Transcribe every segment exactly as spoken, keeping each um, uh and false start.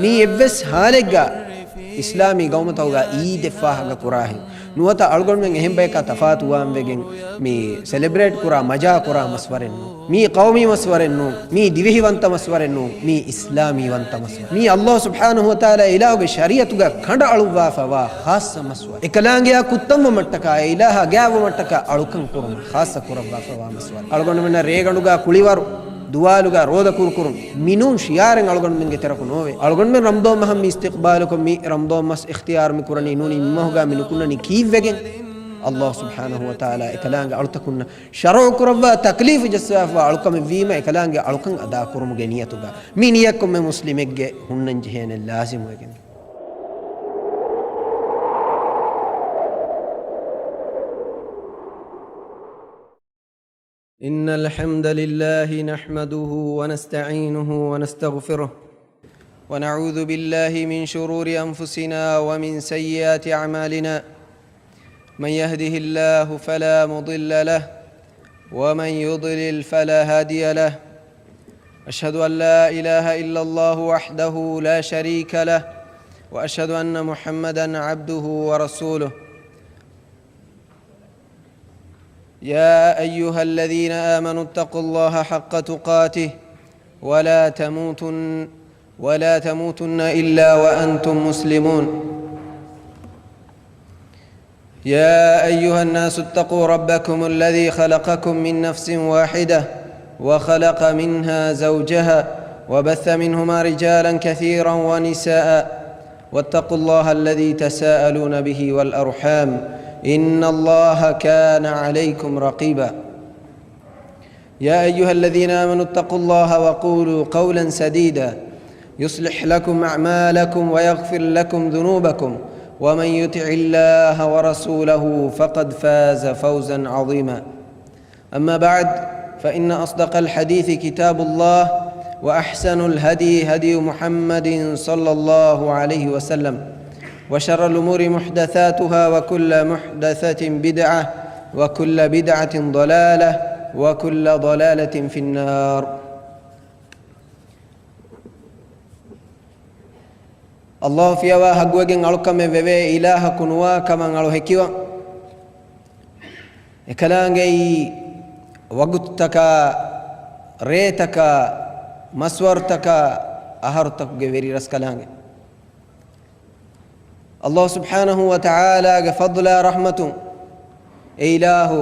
މީ އެއްވެސް ހާލެއްގަ އިސްލާމީ ގައުމުތަކުގަ އީދެއް ފާހަގަ ކުރާހެން ނުވަތަ އަޅުގަނޑުމެން އެހެން ބަޔަކާ ތަފާތުވާން ވެގެން މި ސެލެބްރޭޓް ކުރާ، މަޖާ ކުރާ މަސްވަރެއް ނޫން. މީ ޤައުމީ މަސްވަރެއް ނޫން. މީ ދިވެހިވަންތަ މަސްވަރެއް ނޫން. މީ އިސްލާމީ ވަންތަ މަސްވަރެއް. މީ ﷲ ސުބްޙާނަހޫ ވަތަޢާލާ އިލާހުގެ ޝަރީޢަތުގަ ކަނޑައަޅުއްވާފަވާ ޚާއްޞަ މަސްވަރެއް. އެކަލާނގެއާ ކުއްތަންވުމަށްޓަކާ، އެ އިލާހާ ގާތްވުމަށްޓަކާ އަޅުކަން ކުރުމަށް ޚާއްޞަ ކުރައްވާފަވާ މަސްވަރެއް. އަޅުގަނޑުމެންނަށް ރޭގަނޑުގަ ކުޅިވަރު، ދުވާލުގަ ރޯދަ ކުރުކުރުން މިނޫން ޝިޢާރެއް އަޅުގަނޑުމެންގެ ތެރަކު ނޯވޭ. އަޅުގަނޑުމެން ރަމަޟާން މަހަށް މި އިސްތިޤްބާލުކޮށް، މި ރަމަޟާން މަސް އިޚްތިޔާރު މި ކުރަނީ ނޫނީ މި މަހުގަ މި ނުކުންނަނީ ކީއްވެގެން؟ ﷲ ސުބްޙާނަހޫ ވަތަޢާލާ އެކަލާނގެ އަޅުތަކުންނަށް ޝަރުޢު ކުރައްވާ، ތަކްލީފު ޖައްސަވާފަވާ އަޅުކަމެއްވީމަ، އެކަލާނގެ އަޅުކަން އަދާކުރުމުގެ ނިޔަތުގަ. މި ނިޔަތް ކޮންމެ މުސްލިމެއްގެ ހުންނަން ޖެހޭނެ ލާޒިމުވެގެން. إن الحمد لله نحمده ونستعينه ونستغفره، ونعوذ بالله من شرور أنفسنا ومن سيئات أعمالنا. من يهده الله فلا مضل له، ومن يضلل فلا هادي له. أشهد أن لا إله إلا الله وحده لا شريك له، وأشهد أن محمدا عبده ورسوله. يا أيها الذين آمنوا اتقوا الله حق تقاته ولا تموتن، ولا تموتن إلا وأنتم مسلمون. يا أيها الناس اتقوا ربكم الذي خلقكم من نفس واحدة وخلق منها زوجها وبث منهما رجالا كثيرا ونساء واتقوا الله الذي تساءلون به والأرحام إن الله كان عليكم رقيبا. يا أيها الذين آمنوا اتقوا الله وقولوا قولا سديدا يصلح لكم أعمالكم ويغفر لكم ذنوبكم ومن يطع الله ورسوله فقد فاز فوزا عظيما. أما بعد، فإن أصدق الحديث كتاب الله، وأحسن الهدي هدي محمد صلى الله عليه وسلم، وشر الأمور محدثاتها، وكل محدثة بدعة، وكل بدعة ضلالة، وكل ضلالة في النار. ﷲ ފިޔަވާ ޙައްޤުވެގެން އަޅުކަމެއް ވެވޭ އިލާހަކު ނުވާ ކަމަށް އަޅު ހެކިވަން. އެކަލާނގެއީ ވަގުތުތަކާ، ރޭތަކާ، މަސްވަރުތަކާ، އަހަރުތަކުގެ ވެރިރަސްކަލާނގެ. ﷲ ސުބްޙާނަހޫ ވަތަޢާލާގެ ފަޟްލާ ރަޙްމަތުން އެ އިލާހު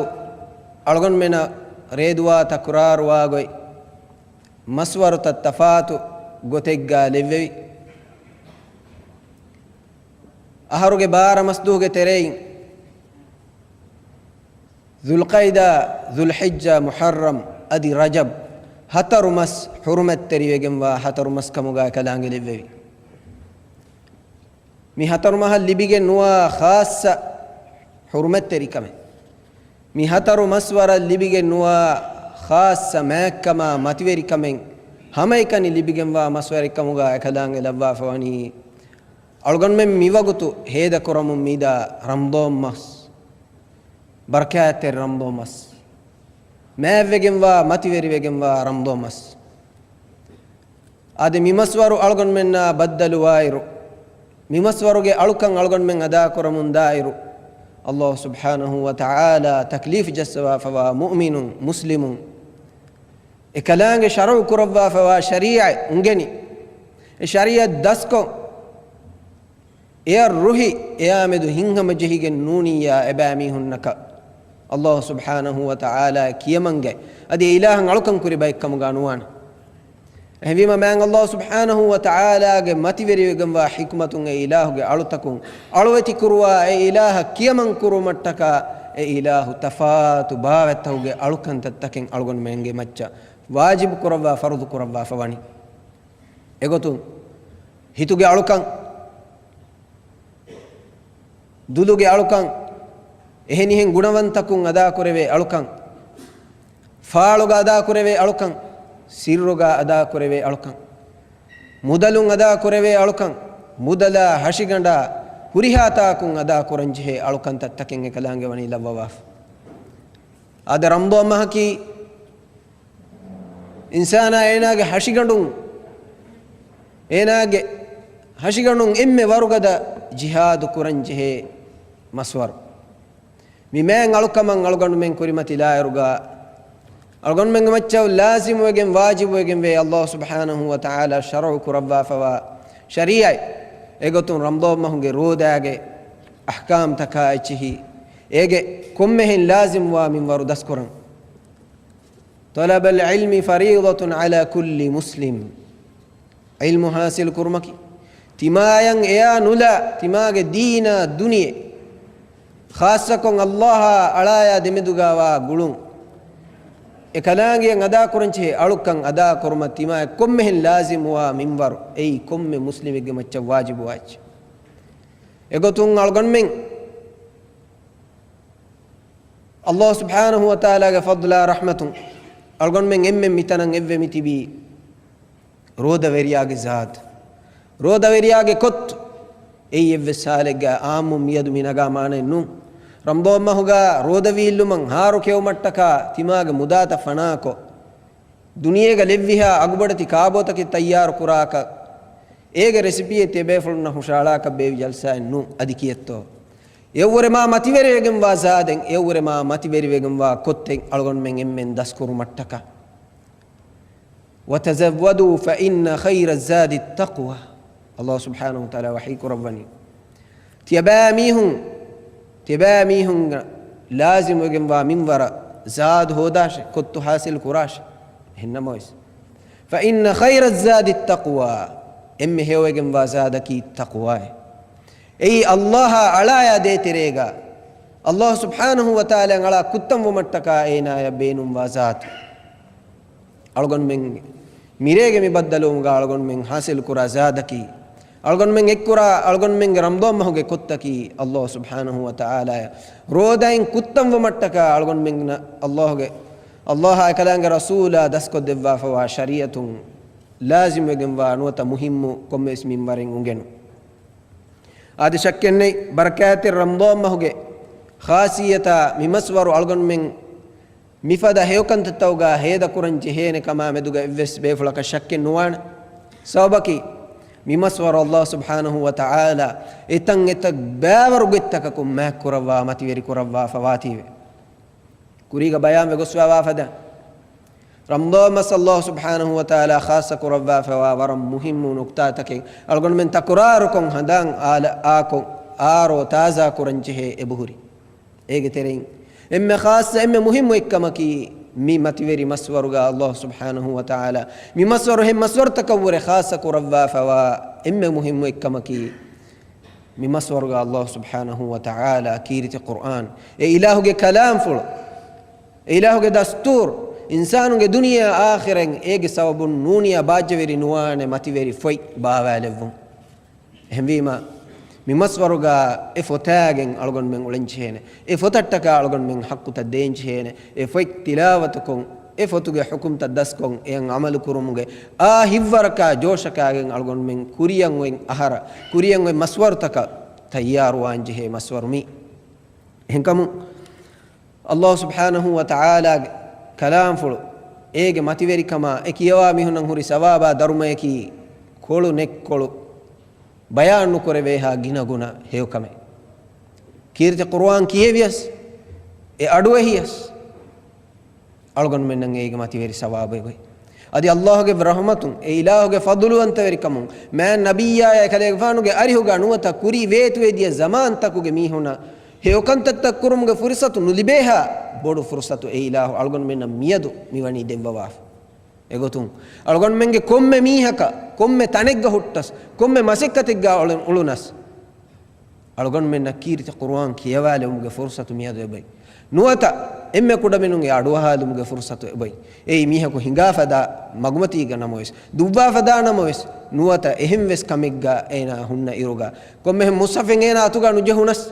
އަޅުގަނޑުމެނަށް ރޭދުވާ ތަކުރާރުވާ ގޮތް، މަސްވަރުތައް ތަފާތު ގޮތެއްގާ ލެއްވެވި. އަހަރުގެ ބާރަ މަސްދުވަހުގެ ތެރެއިން ޛުލްޤަޢިދާ، ޛުލްޙިއްޖާ، މުޙައްރަމް އަދި ރަޖަބް، ހަތަރު މަސް ޙުރުމަތްތެރިވެގެންވާ ހަތަރު މަސް ކަމުގާ އެކަލާނގެ ލެއްވެވި. މި ހަތަރު މަހަށް ލިބިގެން ނުވާ ޚާއްޞަ ޙުރުމަތްތެރިކަމެއް. މި ހަތަރު މަސްވަރަށް ލިބިގެން ނުވާ ޚާއްޞަ މާތްކަމާ މަތިވެރިކަމެއް ހަމައެކަނި ލިބިގެންވާ މަސްވަރެއްކަމުގާ އެކަލާނގެ ލައްވާފަވަނީ. އަޅުގަނޑުމެން މިވަގުތު ހޭދަކުރަމުން މިދާ ރަމަޟާން މަސް، ބަރަކާތްތެރި ރަމަޟާން މަސް، މާތްވެގެންވާ މަތިވެރިވެގެންވާ ރަމަޟާން މަސް. އާދެ، މިމަސްވަރު އަޅުގަނޑުމެންނާ ބައްދަލުވާއިރު، މިމަސްވަރުގެ އަޅުކަން އަޅުގަނޑުމެން އަދާކުރަމުންދާއިރު، ﷲ ސުބްޙާނަހޫ ވަތަޢާލާ ތަކްލީފު ޖައްސަވާފަވާ މުއުމިނުން، މުސްލިމުން، އެކަލާނގެ ޝަރުޢު ކުރައްވާފަވާ ޝަރީޢަތް އުނގެނި، އެ ޝަރީޢަތް ދަސްކޮށް، އެއަށް ރުހި، އެއާމެދު ހިތްހަމަޖެހިގެން ނޫނިއްޔާ އެބައިމީހުންނަކަށް ﷲ ސުބްޙާނަހޫ ވަތަޢާލާ ކިޔަމަންގައި، އަދި އެ އިލާހަށް އަޅުކަން ކުރި ބައެއްކަމުގާ ނުވާނެ. އެހެންވީމަ، މާތް ﷲ ސުބްޙާނަހޫ ވަތަޢާލާގެ މަތިވެރިވެގެންވާ ޙިކުމަތުން އެ އިލާހުގެ އަޅުތަކުން އަޅުވެތި ކުރުވާ، އެ އިލާހަށް ކިޔަމަން ކުރުމަށްޓަކާ، އެ އިލާހު ތަފާތު ބާވަތްތަކުގެ އަޅުކަންތައްތަކެއް އަޅުގަނޑުމެންގެ މައްޗަށް ވާޖިބު ކުރައްވާ، ފަރުޟު ކުރައްވާފަ ވަނީ. އެގޮތުން، ހިތުގެ އަޅުކަން، ދުލުގެ އަޅުކަން، އެހެނިހެން ގުނަވަންތަކުން އަދާކުރެވޭ އަޅުކަން، ފާޅުގަ އަދާކުރެވޭ އަޅުކަން، ސިއްރުގަ އަދާކުރެވޭ އަޅުކަން، މުދަލުން އަދާކުރެވޭ އަޅުކަން، މުދަލާ ހަށިގަނޑާ ހުރިހާ ތާކުން އަދާކުރަންޖެހޭ އަޅުކަންތައްތަކެއް އެކަލާނގެ ވަނީ ލައްވަވާފަ. އާދެ، ރަމަޟާން މަހަކީ އިންސާނާ އޭނާގެ ހަށިގަނޑުން، އޭނާގެ ހަށިގަނޑުން އެންމެ ވަރުގަދަ ޖިހާދު ކުރަން ޖެހޭ މަސްވަރު. މި މާތް އަޅުކަމަށް އަޅުގަނޑުމެން ކުރިމަތިލާއިރުގަ، އަޅުގަނޑުމެންގެ މައްޗަށް ލާޒިމުވެގެން ވާޖިބުވެގެންވޭ އައްލާހު ސުބްޙާނަހު ވަ ތަޢާލާ ޝަރުޢު ކުރައްވާފަވާ ޝަރީޢަތް. އެގޮތުން ރަމަޟާން މަހުގެ ރޯދާގެ އަޙްކާމްތަކާ އެއްޗިހި، އޭގެ ކޮންމެހެން ލާޒިމުވާ މިންވަރު ދަސްކުރަން. طلب العلم فريضة على كل مسلم. ޢިލްމު ޙާޞިލު ކުރުމަކީ، ތިމާޔަށް އެޔާ ނުލާ، ތިމާގެ ދީނާ ދުނިޔެ، ޚާއްޞަކޮށް އައްލާހާ އަޅާޔާ ދެމެދުގާވާ ގުޅުން، އެ ކަލާނގެއަށް އަދާކުރަންޖެހޭ އަޅުކަން އަދާކުރުމަށް ތިމާޔަށް ކޮންމެހެން ލާޒިމުވާ މިންވަރު، އެއީ ކޮންމެ މުސްލިމެއްގެ މައްޗަށް ވާޖިބުވާ އެއްޗެއް. އެގޮތުން އަޅުގަނޑުމެން އައްލާހު ސުބްޙާނަހު ވަ ތަޢާލާގެ ފަޟްލާ ރަޙްމަތުން އަޅުގަނޑުމެން އެންމެން މިތަނަށް އެއްވެ މިތިބީ ރޯދަވެރިޔާގެ ޒާތު. ރޯދަވެރިޔާގެ ކޮއްތު. އެއީ އެއްވެސް ހާލެއްގަ އާއްމުން މިއަދު މި ނަގާ މާނައެއް ނޫން. ރަމަޟާން މަހުގަ ރޯދަވީއްލުމަށް ހާރު ކެއުމަށްޓަކާ ތިމާގެ މުދާތައް ފަނާކޮށް، ދުނިޔޭގަ ލެއްވިހާ އަގުބޮޑެތި ކާބޯތަކެއް ތައްޔާރު ކުރާކަށް، އޭގެ ރެސިޕީއެއް ތިޔަބޭފުޅުންނަށް ހުށަހަޅާކަށް ބޭއްވި ޖަލްސާއެއް ނޫން. އަދި ކިއެއްތޯ؟ އެއަށްވުރެ މާ މަތިވެރިވެގެންވާ ޒާދެއް، އެއަށްވުރެ މާ މަތިވެރިވެގެންވާ ކޮއްތެއް އަޅުގަނޑުމެން އެންމެން ދަސްކުރުމަށްޓަކާ. وتزودوا فإن خير الزاد التقوى. އައްލާހު ސުބްޙާނަހު ވަ ތަޢާލާ ވަޙީ ކުރައްވަނީ، ތިޔަބައިމީހުން، ތިޔަބައިމީހުންގެ ލާޒިމުވެގެންވާ މިންވަރަށް ޒާދު ހޯދާށޭ، ކޮއްތު ޙާޞިލު ކުރާށޭ. އެހެންނަމަވެސް، فإن خير الزاد التقوى، އެންމެ ހެޔޮވެގެންވާ ޒާދަކީ ތަޤްވާއޭ. އެއީ އައްލާހާ އަޅާޔާ ދޭތެރޭގަ އައްލާހު ސުބްޙާނަހު ވަ ތަޢާލާ އަޅާ ކުއްތަންވުމަށްޓަކާ އޭނާޔަށް ބޭނުންވާ ޒާތު. އަޅުގަނޑުމެން މިރޭގެ މި ބައްދަލުވުމުގަ އަޅުގަނޑުމެން ޙާޞިލު ކުރާ ޒާދަކީ، އަޅުގަނޑުމެން އެއްކުރާ އަޅުގަނޑުމެންގެ ރަމަޟާން މަހުގެ ކޮއްތަކީ، އައްލާހު ސުބްޙާނަހު ވަ ތަޢާލާ ރޯދައިން ކުއްތަންވުމަށްޓަކާ އަޅުގަނޑުމެންނަށް އައްލާހުގެ، އައްލާހާ އެކަލާނގެ ރަސޫލާ ދަސްކޮށްދެއްވާފަވާ ޝަރީޢަތުން ލާޒިމުވެގެންވާ ނުވަތަ މުހިއްމު ކޮންމެވެސް މިންވަރެއް އުނގެނު. އާދެ، ޝައްކެއްނެތް، ބަރަކާތްތެރި ރަމަޟާން މަހުގެ ޚާޞިއްޔަތާ މި މަސްވަރު އަޅުގަނޑުމެން މިފަދަ ހެޔޮކަންތައްތަކުގަ ހޭދަކުރަން ޖެހޭނެ ކަމާ މެދުގަ އެއްވެސް ބޭފުޅަކަށް ޝައްކެއް ނުވާނެ. ސަބަބަކީ، މި މަސްވަރު އައްލާހު ސުބްޙާނަހު ވަ ތަޢާލާ އެތަން އެތައް ބައިވަރު ގޮތްތަކަކުން މާތްކުރައްވާ މަތިވެރި ކުރައްވާފަވާތީވެ. ކުރީގަ ބަޔާންވެ ގޮސްފަވާ ފަދަ، ރަމަޟާން މަސް އައްލާހު ސުބްޙާނަހު ވަ ތަޢާލާ ޚާއްޞަ ކުރައްވާފަވާ ވަރަށް މުހިއްމު ނުކުތާތަކެއް އަޅުގަނޑުމެން ތަކުރާރުކޮށް ހަނދާން އާލަ އާކޮށް އާރޯ ތާޒާ ކުރަން ޖެހޭ އެބަހުރި. އޭގެ ތެރެއިން އެންމެ ޚާއްޞަ، އެންމެ މުހިއްމު އެއްކަމަކީ، މި މަތިވެރި މަސްވަރުގަ އައްލާހު ސުބްޙާނަހު ވަ ތަޢާލާ މި މަސްވަރު ހެން މަސްވަރުތަކަށްވުރެ ޚާއްޞަ ކުރައްވާފަވާ އެންމެ މުހިއްމު އެއްކަމަކީ، މި މަސްވަރުގަ އައްލާހު ސުބްޙާނަހު ވަ ތަޢާލާ ކީރިތި ޤުރްއާން، އެ އިލާހުގެ ކަލާމްފުޅު، އެ އިލާހުގެ ދަސްތޫރު، އިންސާނުގެ ދުނިޔެއަށް އާޚިރަތް އޭގެ ސަބަބުން ނޫނިޔާ ބާއްޖަވެރި ނުވާނެ މަތިވެރި ފޮތް ބާވާލެއްވުން. އެހެންވީމަ، މި މަސްވަރުގަ އެ ފޮތާގެން އަޅުގަނޑުމެން އުޅެންޖެހޭނެ. އެ ފޮތަށްޓަކާ އަޅުގަނޑުމެން ޙައްޤުތައް ދޭންޖެހޭނެ. އެ ފޮތް ތިލާވަތުކޮށް، އެ ފޮތުގެ ޙުކުމްތައް ދަސްކޮށް، އެއަށް ޢަމަލު ކުރުމުގެ އާ ހިތްވަރަކާ ޖޯޝަކާގެން އަޅުގަނޑުމެން ކުރިއަށް އޮތް އަހަރަށް، ކުރިއަށް އޮތް މަސްވަރުތަކަށް ތައްޔާރުވާންޖެހޭ މަސްވަރު މީ. އެހެންކަމުން، އައްލާހު ސުބްޙާނަހު ވަ ތަޢާލާގެ ކަލާމްފުޅު، އޭގެ މަތިވެރިކަމާ، އެ ކިޔަވާ މީހުންނަށް ހުރި ސަވާބާ ދަރުމަޔަކީ، ކޮޅު ނެތްކޮޅު ބަޔާން ނުކުރެވޭހާ ގިނަގުނަ ހެޔޮކަމެއް. ކީރިތި ޤުރުއާން ކިޔެވިޔަސް، އެ އަޑުއެހިޔަސް، އަޅުގަނޑުމެންނަށް އޭގެ މަތިވެރި ސަވާބެއް އޮތް. އަދި އައްލާހުގެ ރަޙުމަތުން، އެ އިލާހުގެ ފަޟުލުވަންތަވެރިކަމުން، މާތް ނަބިއްޔާޔާ އެކަލޭގެފާނުގެ އަރިހުގަ ނުވަތަ ކުރި ވޭތުވެދިޔަ ޒަމާންތަކުގެ މީހުންނަށް ހެޔޮކަންތައްތައް ކުރުމުގެ ފުރުޞަތު ނުލިބޭހާ ބޮޑު ފުރުޞަތު އެ އިލާހު އަޅުގަނޑުމެންނަށް މިއަދު މިވަނީ ދެއްވަވާފަ. އެގޮތުން، އަޅުގަނޑުމެންގެ ކޮންމެ މީހަކަށް، ކޮންމެ ތަނެއްގަ ހުއްޓަސް، ކޮންމެ މަސައްކަތެއްގަ އުޅުން-، އުޅުނަސް، އަޅުގަނޑުމެންނަށް ކީރިތި ޤުރުއާން ކިޔަވާލެވުމުގެ ފުރުޞަތު މިއަދު އެބައި. ނުވަތަ އެންމެ ކުޑަމިނުންގެ އަޑުއަހާލުމުގެ ފުރުޞަތު އެބައި. އެއީ މީހަކު ހިނގާފަދާ މަގުމަތީގަ ނަމަވެސް، ދުއްވާފަދާ ނަމަވެސް، ނުވަތަ އެހެންވެސް ކަމެއްގަ އޭނާ ހުންނަ އިރުގަ، ކޮންމެހެން މުޞްޙަފެއް އޭނާ އަތުގަ ނުޖެހުނަސް،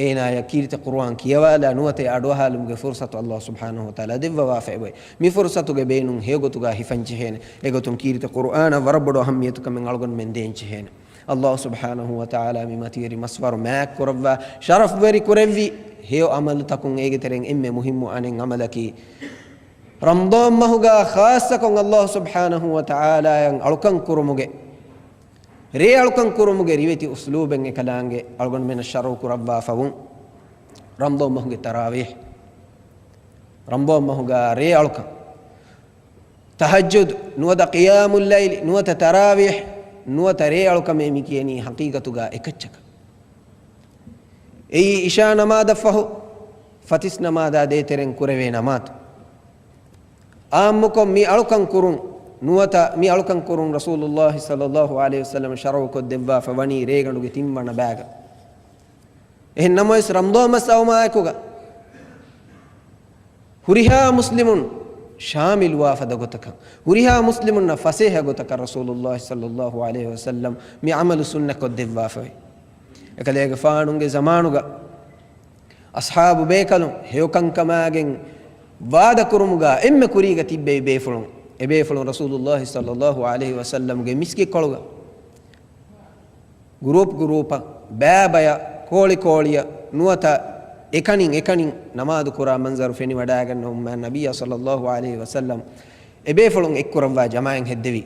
އޭނާޔަށް ކީރިތި ޤުރުއާން ކިޔަވާލާ ނުވަތަ އަޑުއަހާލުމުގެ ފުރުޞަތު އައްލާހު ސުބްޙާނަހު ވަ ތަޢާލާ ދެއްވަވާފަ އެބައި. މި ފުރުޞަތުގެ ބޭނުން ހެޔޮގޮތުގަ ހިފަންޖެހޭނެ. އެގޮތުން ކީރިތި ޤުރުއާނަށް ވަރަށް ބޮޑު އަހައްމިޔަތުކަމެއް އަޅުގަނޑުމެން ދޭންޖެހޭނެ. އައްލާހު ސުބްޙާނަހު ވަ ތަޢާލާ މި މަތިވެރި މަސްވަރު މާތްކުރައްވާ، ޝަރަފްވެރި ކުރެއްވި ހެޔޮ ޢަމަލުތަކުން އޭގެ ތެރެއިން އެންމެ މުހިއްމު އަނެއް ޢަމަލަކީ، ރަމަޟާން މަހުގަ ޚާއްޞަކޮށް އައްލާހު ސުބްޙާނަހު ވަ ތަޢާލާއަށް އަޅުކަން ކުރުމުގެ ރޭ އަޅުކަން ކުރުމުގެ ރިވެތި އުސްލޫބެއް އެކަލާނގެ އަޅުގަނޑުމެންނަށް ޝަރުޢު ކުރައްވާފަވުން. ރަމްޟާން މަހުގެ ތަރާވީޙް، ރަމްޟާން މަހުގަ ރޭ އަޅުކަން، ތަހައްޖުދު، ނުވަތަ ޤިޔާމުއްލައިލި، ނުވަތަ ތަރާވީޙް، ނުވަތަ ރޭ އަޅުކަމޭ މި ކިޔަނީ ޙަޤީޤަތުގަ އެކައްޗަކަށް. އެއީ އިޝާ ނަމާދަށްފަހު ފަތިސް ނަމާދާ ދޭތެރެން ކުރެވޭ ނަމާދު. އާއްމުކޮށް މި އަޅުކަން ކުރުން، ނުވަތަ މި އަޅުކަން ކުރުން ރަސޫލުﷲ ޞައްލަﷲ ޢަލައިހި ވަސައްލަމަ ޝަރުޢުކޮށްދެއްވާފަ ވަނީ ރޭގަނޑުގެ ތިންވަނަ ބައިގަ. އެހެން ނަމަވެސް ރަމްޟާން މަސް އައުމާއެކުގަ ހުރިހާ މުސްލިމުން ޝާމިލުވާ ފަދަ ގޮތަކަށް، ހުރިހާ މުސްލިމުންނަށް ފަސޭހަ ގޮތަކަށް ރަސޫލުﷲ ޞައްލަﷲ ޢަލައިހި ވަސައްލަމަ މި ޢަމަލު ސުންނަތްކޮށްދެއްވާފަވޭ. އެކަލޭގެފާނުގެ ޒަމާނުގަ އަޞްޙާބު ބޭކަލުން ހެޔޮކަންކަމާގެން ވާދަކުރުމުގަ އެންމެ ކުރީގަ ތިއްބެވި ބޭފުޅުން، އެބޭފުޅުން ރަސޫލުﷲ ޞައްލަﷲ ޢަލައިހި ވަސައްލަމަގެ މިސްކިތްކޮޅުގަ ގުރޫޕް ގުރޫޕަށް، ބައި ބަޔަށް، ކޯޅި ކޯޅިއަށް، ނުވަތަ އެކަނިން އެކަނިން ނަމާދު ކުރާ މަންޒަރު ފެނިވަޑައިގަންނަވަމުން މާތް ނަބިއްޔާ ޞައްލަﷲ ޢަލައިހި ވަސައްލަމަ އެބޭފުޅުން އެއްކުރައްވާ ޖަމާޢަތް ހެއްދެވި.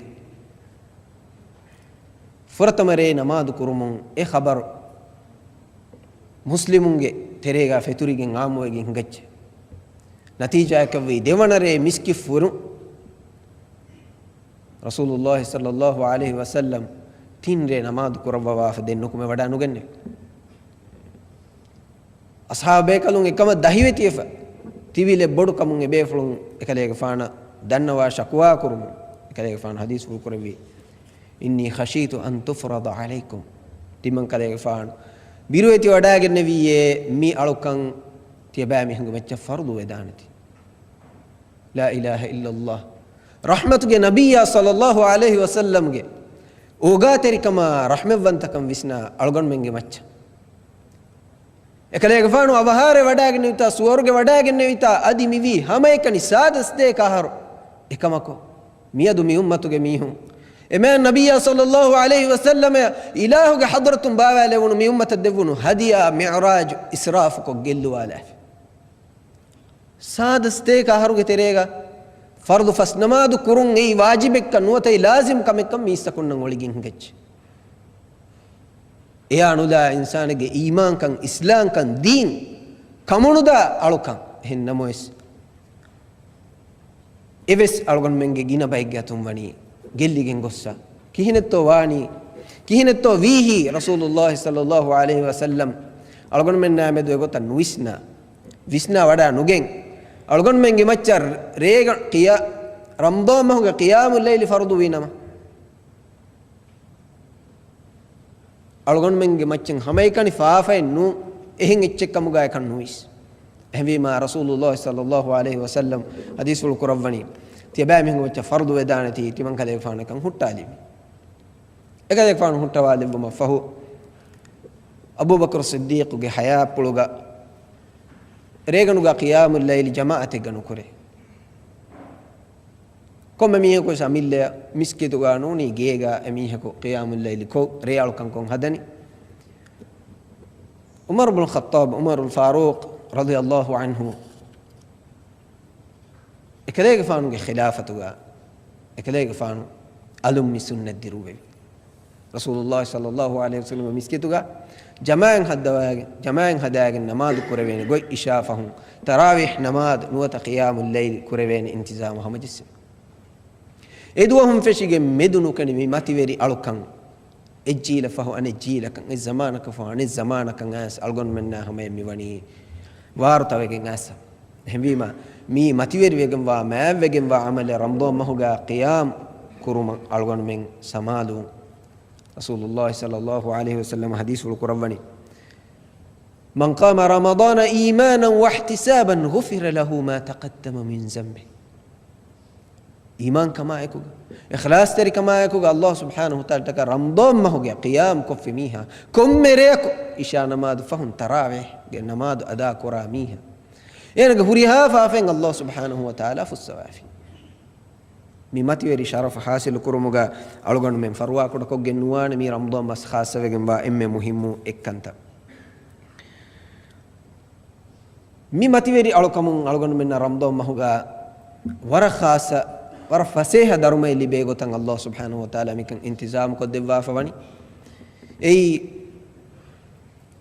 ފުރަތަމަ ރޭ ނަމާދު ކުރުމުން އެ ޚަބަރު މުސްލިމުންގެ ތެރޭގަ ފެތުރިގެން ޢާއްމުވެގެން ހިނގައްޖެ. ނަތީޖާއަކަށްވީ ދެވަނަ ރޭ މިސްކިތް ފުރުން ރަސޫލުﷲ ޞައްލަﷲ ޢަލައިހި ވަސައްލަމަ ތިން ރޭ ނަމާދު ކުރައްވަވާފަ ދެން ނުކުމެ ވަޑައި ނުގެންނެވި. އަޞްޙާބު ބޭކަލުން އެކަމަށް ދަހިވެތިވެފަ ތިބިލެއް ބޮޑު ކަމުން އެބޭފުޅުން އެކަލޭގެފާނަށް ދަންނަވާ ޝަކުވާ ކުރުމުން އެކަލޭގެފާނު ޙަދީޘްފުޅު ކުރެއްވި، إني خشيت أن تفرض عليكم. ތިމަން ކަލޭގެފާނު ބިރުވެތި ވަޑައިގެންނެވީއޭ މި އަޅުކަން ތިޔަބައިމީހުންގެ މައްޗަށް ފަރުޟު ވެދާނެތީ. ލާ އިލާހަ އިއްލަﷲ. ރަޙްމަތުގެ ނަބިއްޔާ ޞައްލަﷲ ޢަލައިހި ވަސައްލަމަގެ އޯގާތެރިކަމާ ރަޙްމަތްވަންތަކަން ވިސްނާ އަޅުގަނޑުމެންގެ މައްޗަށް އެކަލޭގެފާނު އަވަހާރަ ވަޑައިގެންނެވިތާ، ސުވަރުގެ ވަޑައިގެންނެވިތާ، އަދި މިވީ ހަމައެކަނި ސާދަ ސަތޭކަ އަހަރު. އެކަމަކު، މިއަދު މި އުއްމަތުގެ މީހުން އެ މާތް ނަބިއްޔާ ޞައްލަﷲ ޢަލައިހި ވަސައްލަމަ އިލާހުގެ ޙަޟްރަތުން ބާވާލެވުނު މި އުއްމަތަށް ދެއްވުނު ހަދިޔާ މިޢުރާޖު އިސްރާފުކޮށް ގެއްލުވާލާފި. ސާދަ ސަތޭކަ އަހަރުގެ ތެރޭގަ ފަރުޟު ފަސް ނަމާދު ކުރުން އެއީ ވާޖިބެއްކަން ނުވަތަ އެއީ ލާޒިމް ކަމެއްކަން މީސްތަކުންނަށް އޮޅިގެން ހިނގައްޖެ. އެޔާ ނުލާ އިންސާނެއްގެ އީމާންކަން، އިސްލާމްކަން، ދީން ކަމުނުދާ އަޅުކަން. އެހެން ނަމަވެސް، އެވެސް އަޅުގަނޑުމެންގެ ގިނަ ބައެއްގެ އަތުން ވަނީ ގެއްލިގެން ގޮއްސަ. ކިހިނެއްތޯ ވާނީ؟ ކިހިނެއްތޯ ވީހީ؟ ރަސޫލުﷲ ޞައްލަﷲ ޢަލައިހި ވަސައްލަމަ އަޅުގަނޑުމެންނާ މެދު އެގޮތަށް ނުވިސްނާ، ވިސްނާ ވަޑާ ނުގެން، އަޅުގަނޑުމެންގެ މައްޗަށް ރޭގަ ޤިޔާ-، ރަމްޟާން މަހުގެ ޤިޔާމުއްލައިލި ފަރުޟު ވީ ނަމަ، އަޅުގަނޑުމެންގެ މައްޗަށް ހަމައެކަނި ފާފައެއް ނޫން، އެހެން އެއްޗެއް ކަމުގައިކަން ނުވިސް. އެހެންވީމާ، ރަސޫލުﷲ ޞައްލަﷲ ޢަލައިހި ވަސައްލަމަ ޙަދީޘްފުޅު ކުރައްވަނީ، ތިޔަބައިމީހުންގެ މައްޗަށް ފަރުޟު ވެދާނެތީ، ތިމަން ކަލޭގެފާނަކަށް ހުއްޓާލި. އެކަލޭގެފާނު ހުއްޓަވާލެއްވުމަށް ފަހު، އަބޫބަކުރު ޞިއްދީޤުގެ ޙަޔާތްޕުޅުގަ ރޭގަނޑުގަ ޤިޔާމުއްލައިލި ޖަމާޢަތެއްގަ ނުކުރޭ. ކޮންމެ މީހަކުވެސް އަމިއްލަޔަށް މިސްކިތުގަ ނޫނީ ގޭގަ އެމީހަކު ޤިޔާމުއްލައިލި ކޮށް ރޭ އަޅުކަންކޮށް ހަދަނީ. ޢުމަރު ބުނު ޚައްޠާބް، ޢުމަރުލް ފާރޫޤް ރަޟިޔަﷲ ޢަންހު، އެކަލޭގެފާނުގެ ޚިލާފަތުގަ އެކަލޭގެފާނު އަލުން މި ސުންނަތް ދިރުއްވެވި. ރަސޫލުﷲ ޞައްލަﷲ ޢަލައިހި ވަސައްލަމަ މިސްކިތުގަ ޖަމާޢަތް ހައްދަވާގެން، ޖަމާޢަތް ހަދާގެން ނަމާދު ކުރެވޭނެ ގޮތް އިޝާ ފަހުން ތަރާވީޙް ނަމާދު ނުވަތަ ޤިޔާމުއްލައިލް ކުރެވޭނެ އިންތިޒާމު ހަމަޖެއްސެވި. އެ ދުވަހުން ފެށިގެން މެދު ނުކެނޑި މި މަތިވެރި އަޅުކަން އެއްޖީލަށް ފަހު އަނެއްޖީލަކަށް، އެއްޒަމާނަކަށް ފަހު އަނެއްޒަމާނަކަށް އައިސް އަޅުގަނޑުމެންނާ ހަމަޔަށް މިވަނީ ވާރުތަވެގެން އައިސް. އެހެންވީމާ، މި މަތިވެރިވެގެންވާ، މާތްވެގެންވާ ޢަމަލެއް ރަމަޟާން މަހުގަ ޤިޔާމް ކުރުމަށް އަޅުގަނޑުމެން ސަމާލުވުން. ރަސޫލުﷲ ޞައްލަﷲ ޢަލައިހި ވަސައްލަމަ ޙަދީޘްފުޅު ކުރައްވަނީ، من قام رمضان إيمانا واحتسابا غفر له ما تقدم من ذنبه. އީމާންކަމާއެކުގަ، އިޚްލާޞްތެރިކަމާއެކުގަ، ﷲ ސުބްޙާނަހޫ ވަތަޢާލާއަށްޓަކާ ރަމަޟާން މަހުގެ ޤިޔާމް ކޮށްފި މީހާ، ކޮންމެ ރެޔަކު އިޝާ ނަމާދު ފަހުން ތަރާވީޙްގެ ނަމާދު އަދާ ކުރާ މީހާ، އޭނަގެ ހުރިހާ ފާފައިން ﷲ ސުބްޙާނަހޫ ވަތަޢާލާ ފުއްސަވާފި. މި މަތިވެރި ޝަރަފު ޙާޞިލު ކުރުމުގަ އަޅުގަނޑުމެން ފަރުވާކުޑަކޮށްގެން ނުވާނެ މީ ރަމަޟާން މަސް ޚާއްޞަވެގެންވާ އެންމެ މުހިއްމު އެއްކަންތައް. މި މަތިވެރި އަޅުކަމުން އަޅުގަނޑުމެންނަށް ރަމަޟާން މަހުގަ ވަރަށް ޚާއްޞަ ވަރަށް ފަސޭހަ ދަރުމައެއް ލިބޭ ގޮތަށް ﷲ ސުބްޙާނަހޫ ވަތަޢާލާ މިކަން އިންތިޒާމު ކޮށްދެއްވާފަ ވަނީ. އެއީ،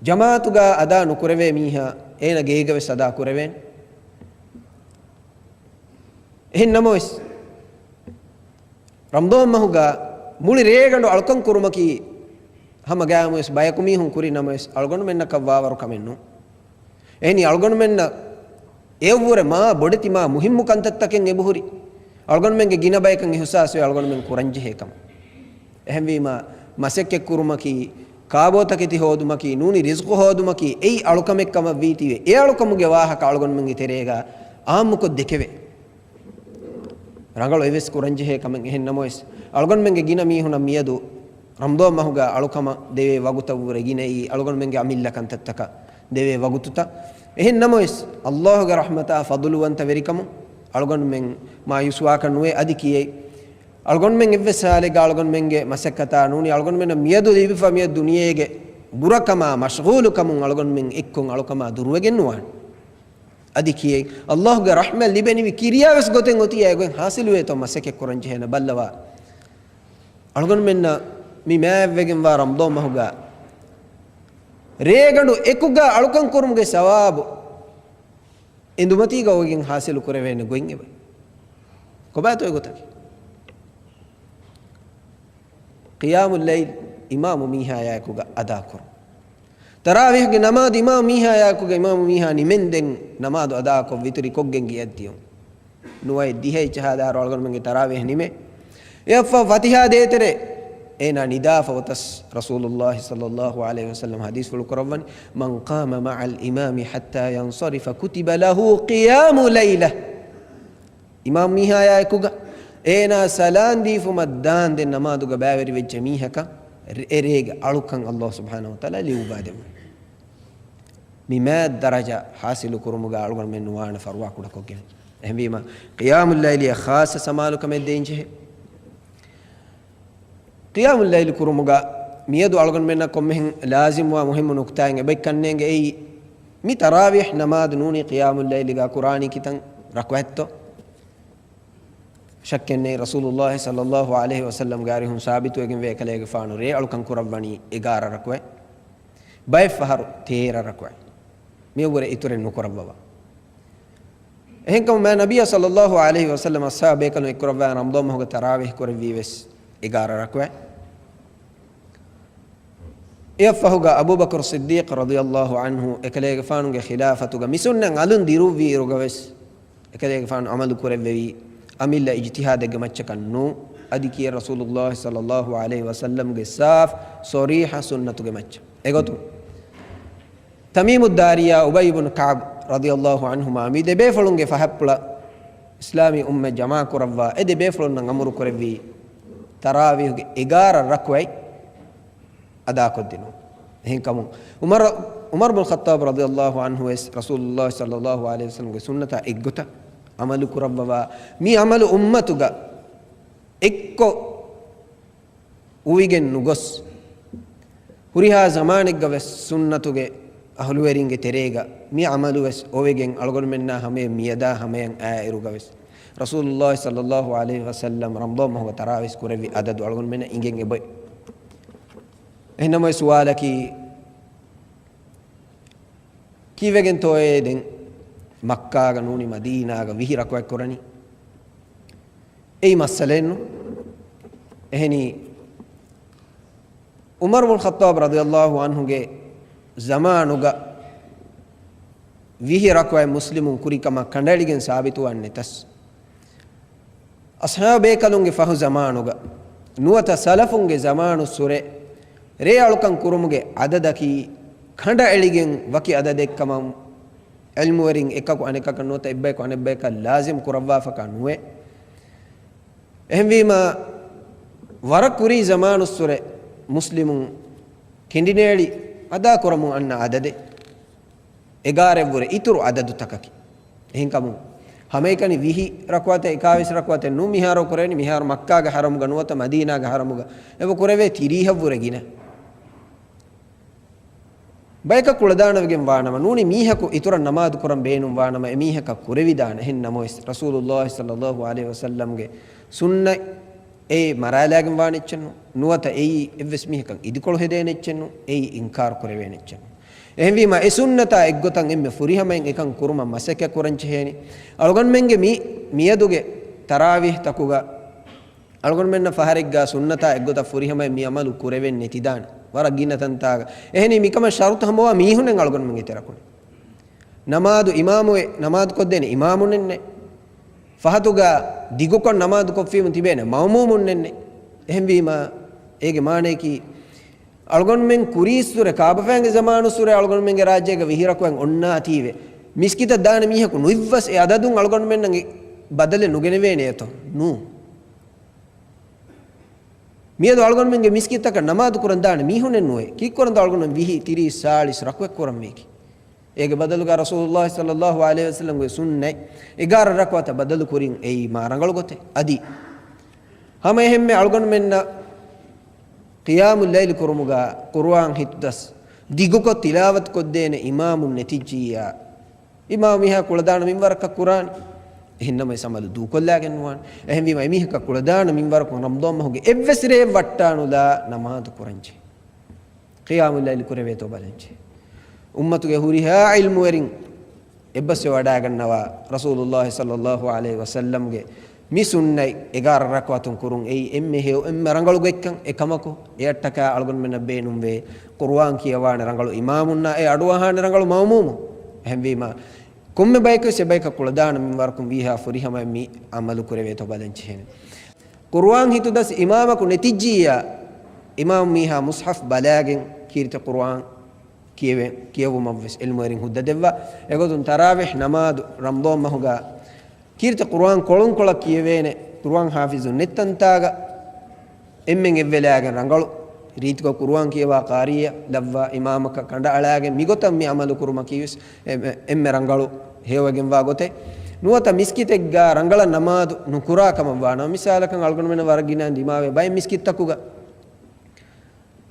ޖަމާޢަތުގަ އަދާ ނުކުރެވޭ މީހާ އޭނަ ގޭގަވެސް އަދާ ކުރެވޭނެ. އެހެން ނަމަވެސް، ރަމަޟާން މަހުގަ މުޅި ރޭގަނޑު އަޅުކަން ކުރުމަކީ ހަމަ ގައިމުވެސް ބަޔަކު މީހުން ކުރި ނަމަވެސް، އަޅުގަނޑުމެންނަކަށް ވާވަރު ކަމެއް ނޫން. އެހެނީ އަޅުގަނޑުމެންނަށް އެއަށްވުރެ މާ ބޮޑެތި މާ މުހިއްމު ކަންތައްތަކެއް އެބަހުރި. އަޅުގަނޑުމެންގެ ގިނަ ބަޔަކަށް އިޙުސާސްވޭ އަޅުގަނޑުމެން ކުރަންޖެހޭ ކަމަށް. އެހެންވީމާ، މަސައްކަތްކުރުމަކީ، ކާބޯތަކެތި ހޯދުމަކީ، ނޫނީ ރިޒްޤު ހޯދުމަކީ، އެއީ އަޅުކަމެއް ކަމަށް ވީތީވެ، އެ އަޅުކަމުގެ ވާހަކަ އަޅުގަނޑުމެންގެ ތެރޭގަ އާއްމުކޮށް ދެކެވޭ. ރަނގަޅު އެވެސް ކުރަންޖެހޭ ކަމެއް. އެހެން ނަމަވެސް، އަޅުގަނޑުމެންގެ ގިނަ މީހުނަށް މިއަދު ރަމަޟާން މަހުގަ އަޅުކަމަށް ދެވޭ ވަގުތަށްވުރެ ގިނައީ އަޅުގަނޑުމެންގެ އަމިއްލަ ކަންތައްތަކަށް ދެވޭ ވަގުތުތައް. އެހެން ނަމަވެސް، ﷲގެ ރަޙްމަތާ ފަޟުލުވަންތަވެރިކަމުން އަޅުގަނޑުމެން މާޔޫސްވާކަށް ނުވޭ. އަދި ކިޔޭ، އަޅުގަނޑުމެން އެއްވެސް ހާލެއްގަ އަޅުގަނޑުމެންގެ މަސައްކަތާ ނޫނީ އަޅުގަނޑުމެންނަށް މިއަދު ލިބިފަ މިއަދު ދުނިޔޭގެ ބުރަކަމާ މަޝްޣޫލުކަމުން އަޅުގަނޑުމެން އެއްކޮށް އަޅުކަމާ ދުރުވެގެން ނުވާނެ. އަދި ކިޔޭ، ﷲގެ ރަޙްމަތް ލިބެނިވި ކިރިޔާވެސް ގޮތެއް އޮތީ އެގޮތް ހާސިލުވޭތޯ މަސައްކަތް ކުރަން ޖެހޭނެ ބައްލަވާ. އަޅުގަނޑުމެންނަށް މި މާތްވެގެންވާ ރަމަޟާން މަހުގަ ރޭގަނޑު އެކުގަ އަޅުކަން ކުރުމުގެ ސަވާބު އެނދުމަތީގަ އޮވެގެން ހާސިލު ކުރެވޭނެ ގޮތް އެބަ. ކޮބާތޯ އެގޮތަކީ؟ ޤިޔާމުއްލައިލް އިމާމު މީހާޔާއެކުގަ އަދާކުރުން. ތަރާވީޙްގެ ނަމާދު އިމާމު މީހާޔާއެކުގަ އިމާމު މީހާ ނިމެންދެން ނަމާދު އަދާކޮށް ވިތުރި ކޮށްގެން ގެޔަށް ދިޔުން. ނުވައެއް ދިހައެއް ޖަހާ ދާއިރު އަޅުގަނޑުމެންގެ ތަރާވީޙް ނިމޭ. އެއަށްފަހު ފަތިޙާ ދޭތެރޭ އޭނާ ނިދާފަ އޮތަސް ރަސޫލުﷲ ޞައްލަﷲު ޢަލައިހި ވަސައްލަމަ ޙަދީޘްފުޅު ކުރައްވަނީ، "من قام مع الإمام حتى ينصرف كتب له قيام ليلة." އިމާމް މީހާޔާއެކުގަ އޭނާ ސަލާން ދީފުމަށް ދާންދެން ނަމާދުގަ ބައިވެރިވެއްޖެ މީހަކަށް އެރޭގެ އަޅުކަން ﷲ ސުބްޙާނަހޫ ވަތަޢާލާ ލިޔުއްވާދެއްވަން. މި މާތް ދަރަޖަ ޙާޞިލު ކުރުމުގަ އަޅުގަނޑުމެން ނުވާނެ ފަރުވާ ކުޑަކޮށްގެން. އެހެންވީމަ، ޤިޔާމުއްލައިލިއަށް ޚާއްޞަ ސަމާލުކަމެއް ދޭންޖެހޭ. ޤިޔާމުއްލައިލި ކުރުމުގަ މިއަދު އަޅުގަނޑުމެންނަށް ކޮންމެހެން ލާޒިމްވާ މުހިއްމު ނުކުތާއެއް އެބައި ކަންނޭނގެ އެއީ، މި ތަރާވީޙް ނަމާދު ނޫނީ ޤިޔާމުއްލައިލިގަ ކުރާނީ ކިތަން ރަކުޢަތްތޯ؟ ޝައްކެއްނެތް، ރަސޫލުﷲ ޞައްލަﷲު ޢަލައިހި ވަސައްލަމްގެ އަރިހުން ސާބިތުވެގެންވޭ އެކަލޭގެފާނު ރޭ އަޅުކަން ކުރައްވަނީ އެގާރަ ރަކުޢަތް. ބައެއް ފަހަރު ތޭރަ ރަކުޢަތް. މިއަށްވުރެ އިތުރެއް ނުކުރައްވަވާ. އެހެންކަމުން މާތް ނަބިއްޔާ ޞައްލަﷲު ޢަލައިހި ވަސައްލަމް އަޞްޙާބު ބޭކަލުން އެއްކުރައްވާ ރަމަޟާން މަހުގެ ތަރާވީޙް ކުރެއްވީ ވެސް އެގާރަ ރަކުޢަތް. އެއަށްފަހުގަ އަބޫބަކުރު ޞިއްދީޤު ރަޟިޔަﷲު ޢަންހު އެކަލޭގެފާނުގެ ޚިލާފަތުގަ މި ސުންނަތް އަލުން ދިރުއްވި އިރުގަވެސް އެކަލޭގެފާނު ޢަމަލު ކުރެއްވެވީ އަމިއްލަ އިޖްތިހާދެއްގެ މައްޗަކަށް ނޫން، އަދި ކިޔޭ ރަސޫލުﷲ ޞައްލަﷲު ޢަލައިހި ވަސައްލަމްގެ ސާފު ޞަރީޙަ ސުންނަތުގެ މައްޗަށް. އެގޮތުން، ތަމީމުއްދާރީއާ އުބައްޔު ބުނު ކަޢުބު ރަޟިޔަﷲު ޢަންހުމާ މި ދެބޭފުޅުންގެ ފަހަތްޕުޅަށް އިސްލާމީ އުއްމަތް ޖަމާކުރައްވާ އެ ދެބޭފުޅުންނަށް އަމުރު ކުރެއްވީ ތަރާވީޙުގެ އެގާރަ ރަކުޢަތް އަދާކޮށްދިނުން. އެހެންކަމުން ޢުމަރު، ޢުމަރު ބުނު ޚައްޠާބު ރަޟިޔަﷲު ޢަންހު ވެސް ރަސޫލުﷲ ޞައްލަﷲު ޢަލައިހި ވަސައްލަމްގެ ސުންނަތާ އެއްގޮތަށް ޢަމަލު ކުރައްވަވާ، މި ޢަމަލު އުއްމަތުގަ އެއްކޮށް އުވިގެން ނުގޮސް، ހުރިހާ ޒަމާނެއްގަ ވެސް ސުންނަތުގެ އަހުލުވެރިންގެ ތެރޭގަ މި ޢަމަލު ވެސް އޮވެގެން އަޅުގަނޑުމެންނާ ހަމަޔަށް މިއަދާ ހަމަޔަށް އާ އިރުގަ ވެސް ރަސޫލުﷲ ޞައްލަﷲު ޢަލައިހި ވަސައްލަމް ރަމަޟާން މަހުގަ ތަރާވީޙް ކުރެއްވި ޢަދަދު އަޅުގަނޑުމެންނަށް އިނގެން އެބައޮތް. އެހެންނަމަވެސް ސުވާލަކީ، ކީއްވެގެންތޯއޭ ދެން މައްކާގަ ނޫނީ މަދީނާގަ ވިހި ރަކުޢަތް ކުރަނީ؟ އެއީ މައްސަލައެއްނު. އެހެނީ، ޢުމަރު ބުން ޚައްޠާބް ރަޟިޔަﷲު ޢަންހުގެ ޒަމާނުގަ ވިހި ރަކުޢަތް މުސްލިމުން ކުރި ކަމަށް ކަނޑައެޅިގެން ސާބިތުވާން ނެތަސް، އަޞްޙާބު ބޭކަލުންގެ ފަހު ޒަމާނުގަ ނުވަތަ ސަލަފުންގެ ޒަމާނުއްސުރެ ރޭ އަޅުކަން ކުރުމުގެ ޢަދަދަކީ ކަނޑައެޅިގެން ވަކި ޢަދަދެއްކަމަށް ޢިލްމުވެރިން އެކަކު އަނެކަކަށް ނުވަތަ އެއްބަޔަކު އަނެއްބަޔަކަށް ލާޒިމް ކުރައްވާފަކާ ނުވޭ. އެހެންވީމާ، ވަރަށް ކުރީ ޒަމާނުއްސުރެ މުސްލިމުން ކެނޑިނޭޅި އަދާކުރަމުން އަންނަ ޢަދަދެއް އެގާރައަށްވުރެ އިތުރު ޢަދަދުތަކަކީ. އެހެންކަމުން، ހަމައެކަނި ވިހި ރަކުޢަތެއް އެކާވީސް ރަކުޢަތެއް ނޫން މިހާރު ކުރެވެނީ، މިހާރު މައްކާގެ ޙަރަމުގަ ނުވަތަ މަދީނާގެ ޙަރަމުގަ އެބަ ކުރެވޭ ތިރީހަށްވުރެ ގިނަ. ބަޔަކަށް ކުޅަދާނަވެގެން ވާނަމަ، ނޫނީ މީހަކު އިތުރަށް ނަމާދު ކުރަން ބޭނުން ވާނަމަ، އެމީހަކަށް ކުރެވިދާނެ. އެހެން ނަމަވެސް، ރަސޫލުﷲ ޞައްލަﷲ ޢަލައިހި ވަސައްލަމްގެ ސުންނަތް އެ މަރާލާގެން ވާނެ އެއްޗެއް ނޫން. ނުވަތަ އެއީ އެއްވެސް މީހަކަށް އިދިކޮޅު ހެދޭނެ އެއްޗެއް ނޫން. އެއީ އިންކާރު ކުރެވޭނެ އެއްޗެއް ނޫން. އެހެންވީމަ، އެ ސުންނަތާ އެއްގޮތަށް އެންމެ ފުރިހަމައިން އެކަން ކުރުމަށް މަސައްކަތް ކުރަން ޖެހޭނެ. އަޅުގަނޑުމެންގެ މި، މިއަދުގެ ތަރާވީހްތަކުގަ އަޅުގަނޑުމެންނަށް ފަހަރެއްގާ ސުންނަތާ އެއްގޮތަށް ފުރިހަމައިން މި އަމަލު ކުރެވެން ނެތިދާނެ. ވަރަށް ގިނަ ތަންތާގަ. އެހެނީ މިކަމަށް ޝަރުތު ހަމަވާ މީހުންނެއް އަޅުގަނޑުމެންގެ ތެރަކުން. ނަމާދު އިމާމުވެ، ނަމާދު ކޮށްދޭނެ އިމާމުންނެއް ނެތް. ފަހަތުގަ ދިގުކޮށް ނަމާދު ކޮށްފީމު ތިބޭނެ މައުމޫމުންނެއް ނެތް. އެހެންވީމަ، އޭގެ މާނަޔަކީ، އަޅުގަނޑުމެން ކުރީއްސުރެ، ކާބަފައިންގެ ޒަމާނުއްސުރެ އަޅުގަނޑުމެންގެ ރާއްޖޭގަ ވިހި ރަކުޢަތް އޮންނާތީވެ، މިސްކިތަށް ދާނެ މީހަކު ނުއިއްވަސް އެ އަދަދުން އަޅުގަނޑުމެންނަށް ބަދަލެއް ނުގެނެވޭނެ އެތޯ؟ ނޫން. މިއަދު އަޅުގަނޑުމެންގެ މިސްކިތަކަށް ނަމާދު ކުރަން ދާނެ މީހުންނެއް ނުވޭ. ކީއްކުރަންތޯ އަޅުގަނޑުމެން ވިހި، ތިރީސް، ސާޅީސް ރަކުޢަތް ކުރަންވީކީ؟ އޭގެ ބަދަލުގަ ރަސޫލުﷲ ޞައްލަﷲ ޢަލައިހި ވަސައްލަމްގެ ސުންނަތް އެގާރަ ރަކުޢަތަށް ބަދަލު ކުރިން އެއީ މާ ރަނގަޅު ގޮތެއް. އަދި ހަމަ އެހެންމެ އަޅުގަނޑުމެންނަށް ޤިޔާމުއްލައިލު ކުރުމުގަ ޤުރުއާން ހިތުދަސް ދިގުކޮށް ތިލާވަތު ކޮށްދޭނެ އިމާމުން ނެތިއްޖިއްޔާ، އިމާމު މީހާ ކުޅަދާނަ މިންވަރަކަށް ކުރާނެ. އެހެންނަމަވެސް އަމަލު ދޫކޮށްލާގެން ނުވާނެ. އެހެންވީމަ، އެމީހަކަށް ކުޅަދާނަ މިންވަރަކުން ރަމަޟާން މަހުގެ އެއްވެސް ރެއެއް ވައްޓާނުލާ ނަމާދު ކުރަންޖެހޭ. ޤިޔާމުއްލައިލު ކުރެވޭތޯ ބަލަންޖެހޭ. އުއްމަތުގެ ހުރިހާ ޢިލްމުވެރިން އެއްބަސްވެވަޑައިގަންނަވާ، ރަސޫލުﷲ ޞައްލަﷲ ޢަލައިހި ވަސައްލަމްގެ މި ސުންނަތް އެގާރަ ރަކުޢަތުން ކުރުން އެއީ އެންމެ ހެޔޮ، އެންމެ ރަނގަޅު ގޮތްކަން. އެކަމަކު، އެއަށްޓަކާ އަޅުގަނޑުމެންނަށް ބޭނުންވޭ، ޤުރުއާން ކިޔަވާނެ ރަނގަޅު އިމާމުންނާ، އެ އަޑުއަހާނެ ރަނގަޅު މައުމޫމުން. އެހެންވީމަ، ކޮންމެ ބަޔަކުވެސް އެބަޔަކަށް ކުޅަދާނަ މިންވަރަކުން ވީހާ ފުރިހަމައިން މި އަމަލު ކުރެވޭތޯ ބަލަންޖެހޭނެ. ޤުރުއާން ހިތުދަސް އިމާމަކު ނެތިއްޖިއްޔާ، އިމާމު މީހާ މުޞްޙަފް ބަލާގެން ކީރިތި ޤުރުއާން ކިޔެވެ، ކިޔެވުމަށްވެސް ޢިލްމުވެރިން ހުއްދަ ދެއްވާ. އެގޮތުން ތަރާވީޙް ނަމާދު ރަމަޟާން މަހުގަ ކީރިތި ޤުރުއާން ކޮޅުންކޮޅަށް ކިޔެވޭނެ، ޤުރުއާން ޙާފިޒުން ނެތް ތަންތާގަ އެންމެން އެއްވެލާގެން ރަނގަޅު ރީތިކޮށް ޤުރުއާން ކިޔަވާ ޤާރީއެއް ލައްވާ، އިމާމަކަށް ކަނޑައަޅާގެން މިގޮތަށް މި ޢަމަލު ކުރުމަކީވެސް އެ، އެ، އެންމެ ރަނގަޅު ހެޔޮވެގެންވާ ގޮތެއް. ނުވަތަ މިސްކިތެއްގަ ރަނގަޅަށް ނަމާދު ނުކުރާ ކަމަށްވާނަމަ، މިސާލަކަށް އަޅުގަނޑުމެންނަށް ވަރަށް ގިނައިން ދިމާވޭ ބައެއް މިސްކިތްތަކުގަ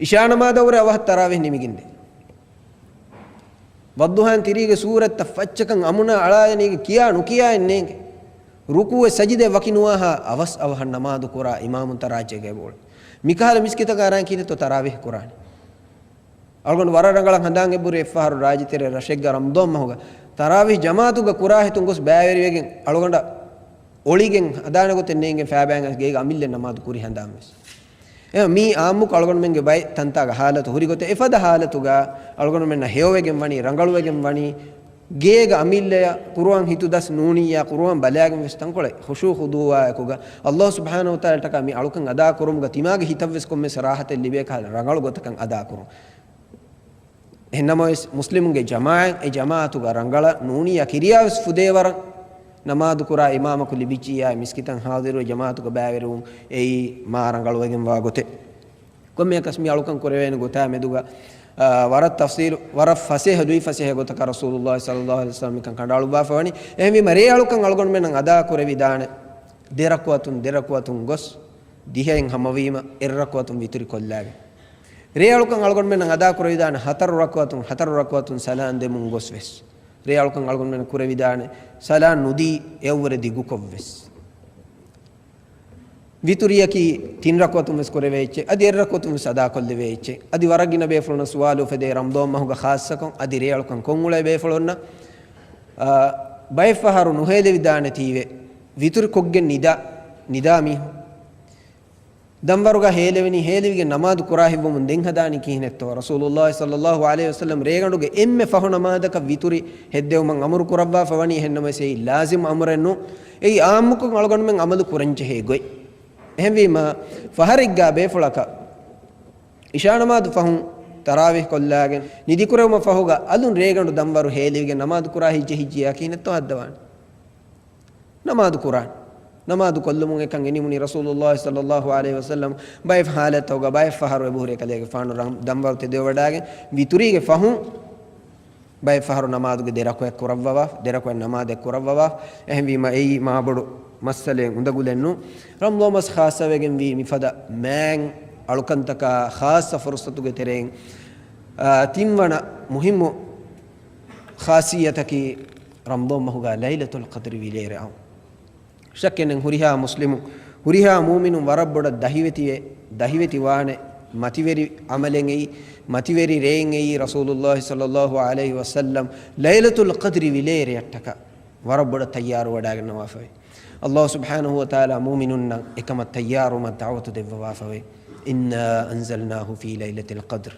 އިޝާ ނަމާދަށްވުރެ އަވަހަށް ތަރާވީޙް ނިމިގެންދޭ. ވައްޟުޙާއިން ތިރީގެ ސޫރަތްތައް ފައްޗަކަށް އަމުނާ އަޅާލަނީގެ ކިޔާ ނުކިޔާއެއް ނޭނގެ. ރުކޫޢެއް ސަޖިދައެއް ވަކި ނުވާހާ އަވަސް އަވަހަށް ނަމާދު ކުރާ އިމާމުން ތަރާޖޭގައި ބޯޅެ. މިކަހަލަ މިސްކިތަކަށް އަރާން ކީރިތޯ ތަރާވީޙް ކުރާނެ. އަޅުގަނޑު ވަރަށް ރަނގަޅަށް ހަނދާން އެބުރި އެއްފަހަރު ރާއްޖެތެރޭ ރަށެއްގަ ރަމަޟާން މަހުގަ ތަރާވީޙް ޖަމާޢަތުގަ ކުރާހިތުން ގޮސް ބައިވެރިވެގެން އަޅުގަނޑަށް އޮޅިގެން ހަނދާނެ ގޮތެއް ނޭނގެ ފައިބައިން ގޭގަ އަމިއްލަ ނަމާދު ކުރި ހަނދާންވެސް. އެ މީ އާއްމުކޮށް އަޅުގަނޑުމެންގެ ބައެއް ތަންތާގަ ހާލަތު ހުރި ގޮތެއް. އެފަދަ ހާލަތުގަ އަޅުގަނޑުމެންނަށް ހެޔޮވެގެން ވަނީ، ރަނގަޅުވެގެން ވަނީ، ގޭގަ އަމިއްލަޔަށް ޤުރުއާން ހިތުދަސް ނޫނިއްޔާ، ޤުރުއާން ބަލާގެން ވެސް ތަންކޮޅެއް ޚުޝޫޢު ޚުޟޫޢާއެކުގަ ﷲ ސުބްޙާނަހޫ ވަތަޢާލާއަށްޓަކާ މި އަޅުކަން އަދާ ކުރުމުގަ ތިމާގެ ހިތަށްވެސް ކޮންމެސް ރާޙަތެއް ލިބޭ ކަހަލަ ރަނގަޅު ގޮތަކަށް އަދާ ކުރުން. އެހެންނަމަވެސް، މުސްލިމުންގެ ޖަމާޢަތް އެ ޖަމާޢަތުގަ ރަނގަޅަށް ނޫނިއްޔާ ކިރިޔާވެސް ފުދޭވަރަށް ނަމާދު ކުރާ އިމާމަކު ލިބިއްޖިއްޔާ، މިސްކިތަށް ޙާޟިރުވެ ޖަމާޢަތުގަ ބައިވެރިވުން އެއީ މާ ރަނގަޅުވެގެންވާ ގޮތެއް. ކޮންމެއަކަސް މި އަޅުކަން ކުރެވޭނެ ގޮތާ މެދުގަ، އާ، ވަރަށް ތަފްޞީލު، ވަރަށް ފަސޭހަ، ލުއިފަސޭހަ ގޮތަކަށް ރަސޫލުﷲ ޞައްލަﷲ ޢަލައިހި ވަސައްލަމް މިކަން ކަނޑައަޅުއްވާފަ ވަނީ. އެހެންވީމަ، ރޭ އަޅުކަން އަޅުގަނޑުމެންނަށް އަދާ ކުރެވިދާނެ ދެރަކުޢަތުން، ދެރަކުޢަތުން ގޮސް، ދިހައިން ހަމަވީމަ، އެއްރަކުޢަތުން ވިތުރި ކޮށްލާގެން. ރޭ އަޅުކަން އަޅުގަނޑުމެންނަށް އަދާ ކުރެވިދާނެ ހަތަރު ރަކުޢަތުން، ހަތަރު ރަކުޢަތުން ސަލާން ދެމުން ގޮސް ވެސް. ރޭ އަޅުކަން އަޅުގަނޑުމެންނަށް ކުރެވިދާނެ ސަލާން ނުދީ އެއަށްވުރެ ދިގުކޮށް ވެސް. ވިތުރިއަކީ ތިން ރަކުޢަތުން ވެސް ކުރެވޭ އެއްޗެއް، އަދި އެއް ރަކުޢަތުން ވެސް އަދާކޮށްލެވޭ އެއްޗެއް. އަދި ވަރަށް ގިނަ ބޭފުޅުންނަށް ސުވާލު އުފެދޭ، ރަމަޟާން މަހުގަ ޚާއްޞަކޮށް އަދި ރޭ އަޅުކަން ކޮށްއުޅޭ ބޭފުޅުންނަށް، އާ، ބައެއްފަހަރު ނުހޭލެވިދާނެތީވެ، ވިތުރި ކޮށްގެން ނިދާ، ނިދާ މީހުން. ދަންވަރުގަ ހޭލެވެނީ، ހޭލެވިގެން ނަމާދު ކުރާ ހިތްވަމުން ދެން ހަދާނީ ކިހިނެއްތޯ؟ ރަސޫލުﷲ ޞައްލަﷲ ޢަލައިހި ވަސައްލަމް ރޭގަނޑުގެ އެންމެ ފަހު ނަމާދަކަށް ވިތުރި ހެއްދެވުމަށް އަމުރު ކުރައްވާފަ ވަނީ، އެހެންނަމަވެސް އެއީ ލާޒިމް އަމުރެއް ނޫން. އެއީ އާއްމުކޮށް އަޅުގަނޑުމެން އަމަލު ކުރަންޖެހޭ ގޮތް. އެހެންވީމަ، ފަހަރެއްގާ ބޭފުޅަކަށް އިޝާ ނަމާދު ފަހުން ތަރާވީޙް ކޮށްލާގެން ނިދިކުރެވުމަށް ފަހުގަ އަލުން ރޭގަނޑު ދަންވަރު ހޭލެވިގެން ނަމާދު ކުރާ ހިތްޖެހިއްޖިއްޔާ ކިހިނެއްތޯ ހައްދަވާނެ؟ ނަމާދު ކުރާން. ނަމާދު ކޮށްލުމުން އެކަން އެ ނިމުނީ ރަސޫލުﷲ ޞައްލަﷲ ޢަލައިހި ވަސައްލަމް ބައެއް ޙާލަތްތަކުގަ ބައެއް ފަހަރު އެބަހުރޭ ކަލޭގެފާނު ރަ-، ދަންވަރު ތެދުވެވަޑައިގެން ވިތުރީގެ ފަހުން ބައެއް ފަހަރު ނަމާދުގެ ދެ ރަކުޢަތް ކުރައްވަވާ، ދެ ރަކުޢަތް ނަމާދެއް ކުރައްވަވާ. އެހެންވީމަ އެއީ މާބޮޑު މައްސަލައެއް އުނދަގުލެއް ނޫން. ރަމަޟާން މަސް ޚާއްޞަވެގެން ވީ މިފަދަ މާތް އަޅުކަންތަކާ ޚާއްޞަ ފުރުޞަތުގެ ތެރެއިން އާ، ތިންވަނަ މުހިއްމު ޚާޞިއްޔަތަކީ ރަމްޟާން މަހުގަ ލައިލަތުލް ޤަދްރި ވިލޭރެއް އައުން. ޝައްކެއް ނެތް، ހުރިހާ މުސްލިމު، ހުރިހާ މުއުމިނުން ވަރަށް ބޮޑަށް ދަހިވެތިވެ، ދަހިވެތިވާނެ މަތިވެރި ޢަމަލެއް އެއީ، މަތިވެރި ރެއެއް އެއީ، ރަސޫލުﷲ ޞައްލަﷲ ޢަލައިހި ވަސައްލަމް ލައިލަތުލް ޤަދްރި ވިލޭރެއަށްޓަކާ ވަރަށް ބޮޑަށް ތައްޔާރު ވަޑާގަންނަވާފަވޭ. ﷲ ސުބްޙާނަހޫ ވަތަޢާލާ މުއުމިނުންނަށް އެކަމަށް ތައްޔާރުވުމަށް ދަޢުވަތު ދެއްވަވާފަވޭ. إنا أنزلناه في ليلة القدر.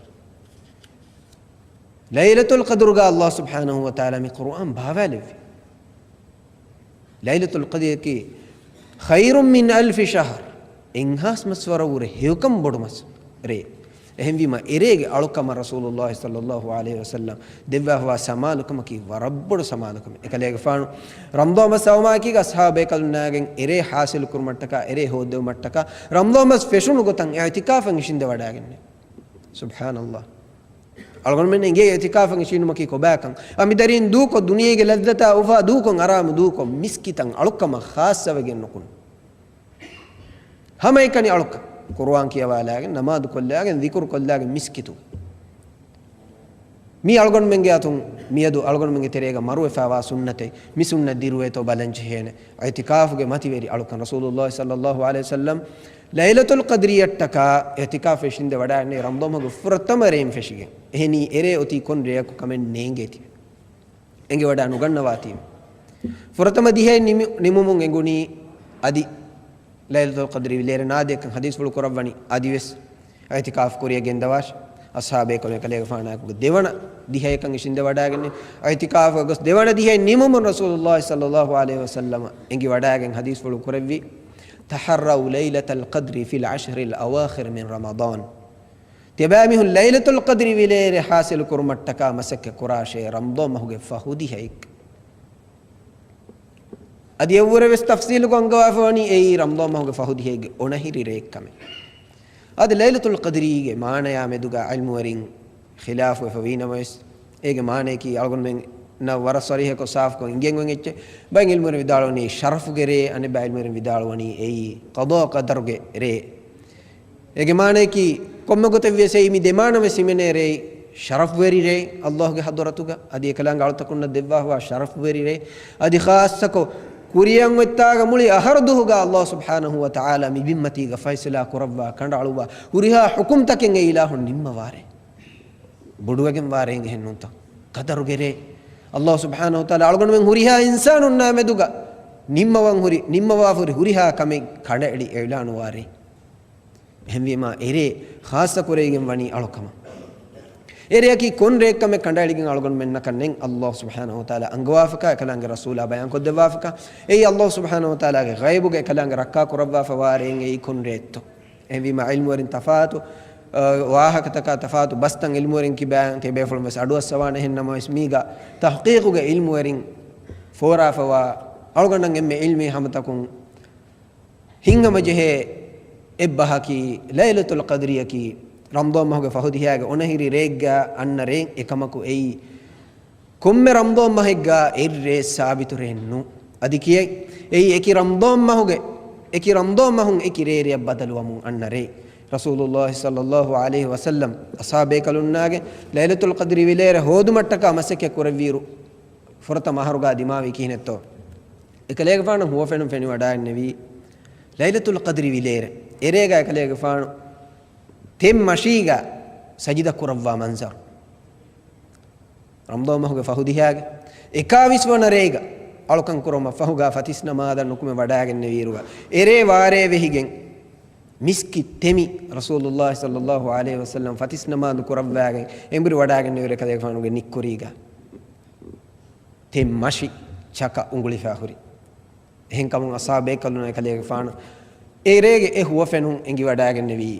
ލައިލަތުލް ޤަދްރުގަ ﷲ ސުބްޙާނަހޫ ވަތަޢާލާ މި ޤުރުއާން ބާވާލެއްވި. ލައިލަތުލް ޤަދްރަކީ خير من ألف شهر. އެއްހާސް މަސްވަރަށްވުރެ ހެޔޮކަން ބޮޑު މަސް ރޭ. އެހެންވީމަ، އެރޭގެ އަޅުކަމަށް ރަސޫލުﷲ ޞައްލަﷲ ޢަލައިހި ވަސައްލަމް ދެއްވާފަވާ ސަމާލުކަމަކީ ވަރަށްބޮޑު ސަމާލުކަމެއް. އެކަލޭގެފާނު ރަމްޟާން މަސް އައުމާއެކީގަ އަޞްޙާބު ބޭކަލުންނާގެން އެރޭ ޙާޞިލު ކުރުމަށްޓަކާ، އެރޭ ހޯއްދެވުމަށްޓަކާ، ރަމްޟާން މަސް ފެށުނު ގޮތަށް އިޢުތިކާފަށް އިށީނދެ ވަޑާގެންނެވި. ސުބްޙާނަﷲ. އަޅުގަނޑުމެން އެނގޭ އިޢުތިކާފަށް އިށީނުމަކީ ކޮބާކަން؟ އަ، މި ދަރީން ދޫކޮށް، ދުނިޔޭގެ ލައްޒަތާ އުފާ ދޫކޮށް، އަރާމު ދޫކޮށް، މިސްކިތަށް އަޅުކަމަށް ޚާއްޞަވެގެން ނުކުން. ހަމައެކަނި އަޅުކަން. ޤުރުއާން ކިޔަވާލާގެން، ނަމާދު ކޮށްލާގެން، ޛިކުރު ކޮށްލާގެން މިސްކިތު. މީ އަޅުގަނޑުމެންގެ އަތުން މިއަދު އަޅުގަނޑުމެންގެ ތެރޭގަ މަރުވެފާވާ ސުންނަތެއް. މި ސުންނަތް ދިރުވޭތޯ ބަލަން ޖެހޭނެ. އިޢުތިކާފުގެ މަތިވެރި އަޅުކަން. ރަސޫލުﷲ ޞައްލަﷲ ޢަލައިހި ވަސައްލަމް ލައިލަތުލް ޤަދްރިއަށްޓަކާ އިޢުތިކާފަށް އިށީނދެ ވަޑާގެންނެވި ރަމްޟާން މަހުގެ ފުރަތަމަ ރޭން ފެށިގެން. އެހެނީ އެރޭ އޮތީ ކޮން ރެއަކު ކަމެއް ނޭނގޭތީ. އެނގިވަޑާ ނުގަންނަވާތީ. ފުރަތަމަ ދިހައެއް ނިމި-، ނިމުމުން އެނގުނީ އަދި ލައިލަތުލް ޤަދްރި ވިލޭރެ ނާދޭކަން ޙަދީޘްފުޅު ކުރައްވަނީ. އަދިވެސް އިޢުތިކާފު ކުރިޔަށް ގެންދަވާށި. އަޞްޙާބު ބޭކަލުން އެކަލޭގެފާނާއެކުގެ ދެވަނަ ދިހައެއްކަން އިށީނދެ ވަޑާގެންނެވި. އިޢުތިކާފަށް ގޮސް ދެވަނަ ދިހައެއް ނިމުމުން ރަސޫލުﷲ ޞައްލަﷲ ޢަލައިހި ވަސައްލަމަ އެނގިވަޑާގެން ޙަދީޘްފުޅު ކުރެއްވި، تحروا ليلة القدر في العشر الأواخر من رمضان. ތިޔަބައިމީހުން ލައިލަތުލް ޤަދްރި ވިލޭރެ ޙާޞިލު ކުރުމަށްޓަކާ މަސައްކަތް ކުރާށޭ، ރަމްޟާން މަހުގެ ފަހު ދިހައެއްގަ. އަދި އެއަށްވުރެ ވެސް ތަފްޞީލުކޮށް އަންގަވާފަވަނީ އެއީ ރަމްޟާން މަހުގެ ފަހު ދިހައެއްގެ އޮނަހިރި ރެއެއްކަމެއް. އަދި ލައިލަތުލް ޤަދްރީގެ މާނަޔާ މެދުގަ ޢިލްމުވެރިން ޚިލާފުވެފަ ވީނަމަވެސް، އޭގެ މާނަޔަކީ އަޅުގަނޑުމެންނަށް ވަރަށް ޞަރީޙަކޮށް ސާފުކޮށް އިނގެން އޮތް އެއްޗެއް. ބައެއް ޢިލްމުވެރިން ވިދާޅުވަނީ ޝަރަފުގެ ރޭ، އަނެއް ބައި ޢިލްމުވެރިން ވިދާޅުވަނީ އެއީ ޤަޟާ ޤަދަރުގެ ރޭ. އޭގެ މާނަޔަކީ، ކޮންމެ ގޮތެއް ވިޔަސް އެއީ މި ދެ މާނަ ވެސް ހިމެނޭ ރޭ، ޝަރަފުވެރި ރޭ، ﷲގެ ޙަޟްރަތުގަ އަދި އެކަލާނގެ އަޅުތަކުންނަށް ދެއްވާފަވާ ޝަރަފުވެރި ރޭ. އަދި ޚާއްޞަކޮށް، ކުރިއަށް އޮތްތާގަ މުޅި އަހަރު ދުހުގަ ﷲ ސުބްޙާނަހޫ ވަތަޢާލާ މި ބިންމަތީގަ ފައިސަލާ ކުރައްވާ، ކަނޑައަޅުއްވާ، ހުރިހާ ޙުކުމްތަކެއް އެ އިލާހުން ނިންމަވާ ރޭ. ބޮޑުވެގެން ވާ ރޭ އެހެން ނޫންތަ؟ ޤަދަރުގެ ރޭ. ﷲ ސުބްޙާނަހޫ ވަތަޢާލާ އަޅުގަނޑުމެން ހުރިހާ އިންސާނުންނާ މެދުގަ ނިންމަވަން ހުރި، ނިންމަވާފަ ހުރި ހުރިހާ ކަމެއް ކަނޑައެޅި އިޢުލާނުވާ ރޭ. އެހެންވީމާ، އެރޭ ޚާއްޞަ ކުރެވިގެން ވަނީ އަޅުކަމަށް. އެރެއަކީ ކޮން ރެއެއްކަމެއް ކަނޑައެޅިގެން އަޅުގަނޑުމެންނަކަށް ނެތް. ﷲ ސުބްޙާނަހޫ ވަތަޢާލާ އަންގަވާފަކާ، އެކަލާނގެ ރަސޫލާ ބަޔާންކޮށްދެއްވާފަކާ، އެއީ ﷲ ސުބްޙާނަހޫ ވަތަޢާލާގެ ޣައިބުގަ އެކަލާނގެ ރައްކާ ކުރައްވާފަވާ ރެއެއް އެއީ ކޮން ރެއެއްތޯ؟ އެހެންވީމާ، ޢިލްމުވެރިން ތަފާތު، އަ، ވާހަކަތަކާ ތަފާތު ބަސްތައް ޢިލްމުވެރިން ކިބާން ތިބޭފުޅުން ވެސް އަޑުއައްސަވާނެ. އެހެން ނަމަވެސް، މީގަ ތަޙްޤީޤުގެ ޢިލްމުވެރިން ފޯރާފަވާ އަޅުގަނޑަށް އެންމެ ޢިލްމީ ހަމަތަކުން ހިތްހަމަޖެހޭ އެއްބަހަކީ، ލައިލަތުލް ޤަދްރިއަކީ ރަމްޟާން މަހުގެ ފަހު ދިހައިގެ އޮނަހިރި ރެއެއްގަ އަންނަ ރެއެއް. އެކަމަކު އެއީ ކޮންމެ ރަމްޟާން މަހެއްގަ އެއްރޭ ސާބިތު ރެއެއް ނޫން. އަދި ކިޔައި، އެއީ އެކި ރަމްޟާން މަހުގެ، އެކި ރަމްޟާން މަހުން އެކި ރޭރެއަށް ބަދަލުވަމުން އަންނަ ރޭ. ރަސޫލުﷲ ޞައްލަﷲ ޢަލައިހި ވަސައްލަމް އަޞްޙާބު ބޭކަލުންނާގެ ލައިލަތުލް ޤަދްރި ވިލޭރެ ހޯދުމަށްޓަކާ މަސައްކަތް ކުރެއްވިއިރު، ފުރަތަމަ އަހަރުގަ ދިމާވީ ކިހިނެއްތޯ؟ އެކަލޭގެފާނު ހުވަފެނުން ފެނިވަޑައިގެންނެވީ ލައިލަތުލް ޤަދްރި ވިލޭރެ. އެރޭގަ އެކަލޭގެފާނު ތެން މަށީގަ ސަޖިދަ ކުރައްވާ މަންޒަރު. ރަމްޟާން މަހުގެ ފަހު ދިހައިގެ އެކާވީސް ވަނަ ރޭގަ އަޅުކަން ކުރުމަށް ފަހުގަ ފަތިސް ނަމާދަށް ނުކުމެ ވަޑައިގެންނެވިއިރުގަ، އެރޭ ވާރޭ ވެހިގެން މިސްކިތް ތެމި، ރަސޫލުﷲ ޞައްލަﷲ ޢަލައިހި ވަސައްލަމް ފަތިސް ނަމާދު ކުރައްވާގެން އެނބުރި ވަޑައިގެންނެވިއިރު އެކަލޭގެފާނުގެ ނިއްކުރީގަ ތެން މަށި ޗަކަ އުނގުޅިފަ ހުރި. އެހެންކަމުން އަޞްޙާބު ބޭކަލުންނަށް އެކަލޭގެފާނު އެރޭގެ އެ ހުވަފެނުން އެނގިވަޑައިގެންނެވީ،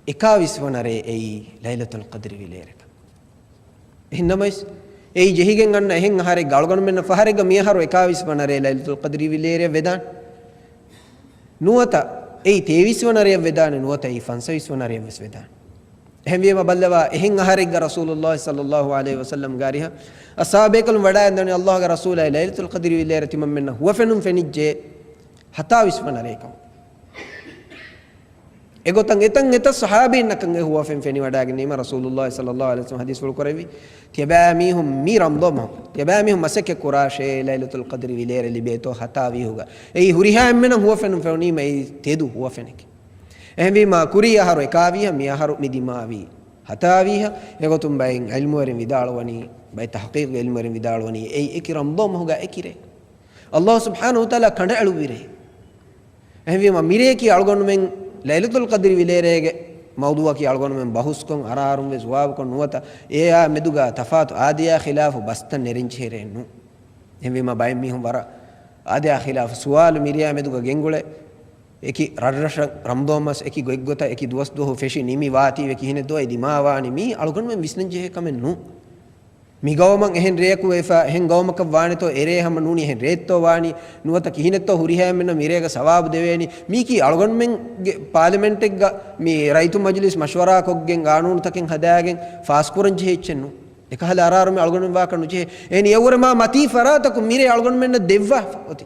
އެކާވީސް ވަނަ ރޭ އެއީ ލައިލަތުލް ޤަދްރި ވިލޭރެކަން. އެހެން ނަމަވެސް، އެއީ ޖެހިގެން އަންނަ އެހެން އަހަރެއްގަ އަޅުގަނޑުމެންނަށް ފަހަރެއްގަ މިއަހަރު އެކާވީސް ވަނަ ރޭ ލައިލަތުލް ޤަދްރި ވިލޭރެއަށް ވެދާނެ. ނުވަތަ އެއީ ތޭވީސް ވަނަ ރެއަށް ވެދާނެ، ނުވަތަ އެއީ ފަންސަވީސް ވަނަ ރެއަށް ވެސް ވެދާނެ. އެހެންވީމަ ބައްލަވާ، އެހެން އަހަރެއްގަ ރަސޫލުﷲ ޞައްލަﷲ ޢަލައިހި ވަސައްލަމްގެ އަރިހަށް އަޞްޙާބު ބޭކަލުން ވަޑައިގެންދަވަނީ، ﷲގެ ރަސޫލާއޭ، ލައިލަތުލް ޤަދްރި ވިލޭރެ ތިމަންމެންނަށް ހުވަފެނުން ފެނިއްޖެ ހަތާވީސް ވަނަ ރޭކަމަށް. އެގޮތަށް އެތަން އެތައް ޞަޙާބީންނަކަށް އެ ހުވަފެން ފެނިވަޑައިގެންނީމަ ރަސޫލުﷲ ޞައްލަﷲ ޢަލައިހި ވަސައްލަމަ ޙަދީޘްފުޅު ކުރެއްވި، ތިޔަބައިމީހުން މި ރަމަޟާން މަހު، ތިޔަބައިމީހުން މަސައްކަތް ކުރާށޭ، ލައިލަތުލް ޤަދްރި ވިލޭރެއް ލިބޭތޯ ހަތާވީހުގަ. އެއީ ހުރިހާ އެންމެނަށް ހުވަފެން ފެނުނީމަ އެއީ ތެދު ހުވަފެނެކޭ. އެހެންވީމަ ކުރީ އަހަރު އެކާވީހަ، މި އަހަރު މި ދިމާވީ ހަތާވީހަ. އެގޮތުން ބައެއް ޢިލްމުވެރިން ވިދާޅުވަނީ، ބައެއް ތަޙްޤީޤުގެ ޢިލްމުވެރިން ވިދާޅުވަނީ، އެއީ އެކި ރަމަޟާން މަހުގަ އެކި ރޭ. ﷲ ސުބްޙާނަހޫ ވަތަޢާލާ ކަނޑައެޅުއްވި ރޭ. އެހެންވީމަ މިރޭކީ އަޅުގަނޑުމެން ލައިލަތުލް ޤަދްރި ވިލޭރޭގެ މައުޟޫޢަކީ އަޅުގަނޑުމެން ބަހުސްކޮށް، އަރާރުން ވެސް ޖަވާބުކޮށް ނުވަތަ، އެއާ މެދުގަ ތަފާތު އާދަޔާ ޚިލާފު ބަސްތައް ނެރެންޖެހޭ ރޭ ނޫން. އެހެންވީމަ ބައެއް މީހުން ވަރަށް އާދަޔާ ޚިލާފު ސުވާލު މިރޭއާ މެދުގަ ގެންގުޅޭ. އެކި ރަށްރަށަށް ރަމަޟާން މަސް އެކި ގޮތްގޮތަށް އެކި ދުވަސްދުވަހު ފެށި ނިމި ވާތީވެ ކިހިނެއް ދޯ އެ ދިމާވާނީ؟ މީ އަޅުގަނޑުމެން ވިސްނަންޖެހޭ ކަމެއް ނޫން. މި ގައުމަށް އެހެން ރެޔަކު ވެފަ، އެހެން ގައުމަކަށް ވާނެތޯ އެރޭ ހަމަ ނޫނީ އެހެން ރޭއްތޯ ވާނީ، ނުވަތަ ކިހިނެއްތޯ ހުރިހާ އެންމެންނަށް މިރޭގަ ސަވާބު ދެވޭނީ. މީކީ އަޅުގަނޑުމެންގެ ޕާލަމެންޓެއްގަ މި ރައްޔިތު މަޖިލީސް މަޝްވަރާކޮށްގެން ގާނޫނުތަކެއް ހަދާގެން ފާސްކުރަން ޖެހޭ އެއްޗެއް ނޫން. އެކަހަލަ އަރާރު މި އަޅުގަނޑުމެން ވާކަށް ނުޖެހޭ. އެހެން އެއަށްވުރެ މާ މަތީ ފަރާތަކުން މިރޭ އަޅުގަނޑުމެންނަށް ދެއްވާފަ އޮތީ.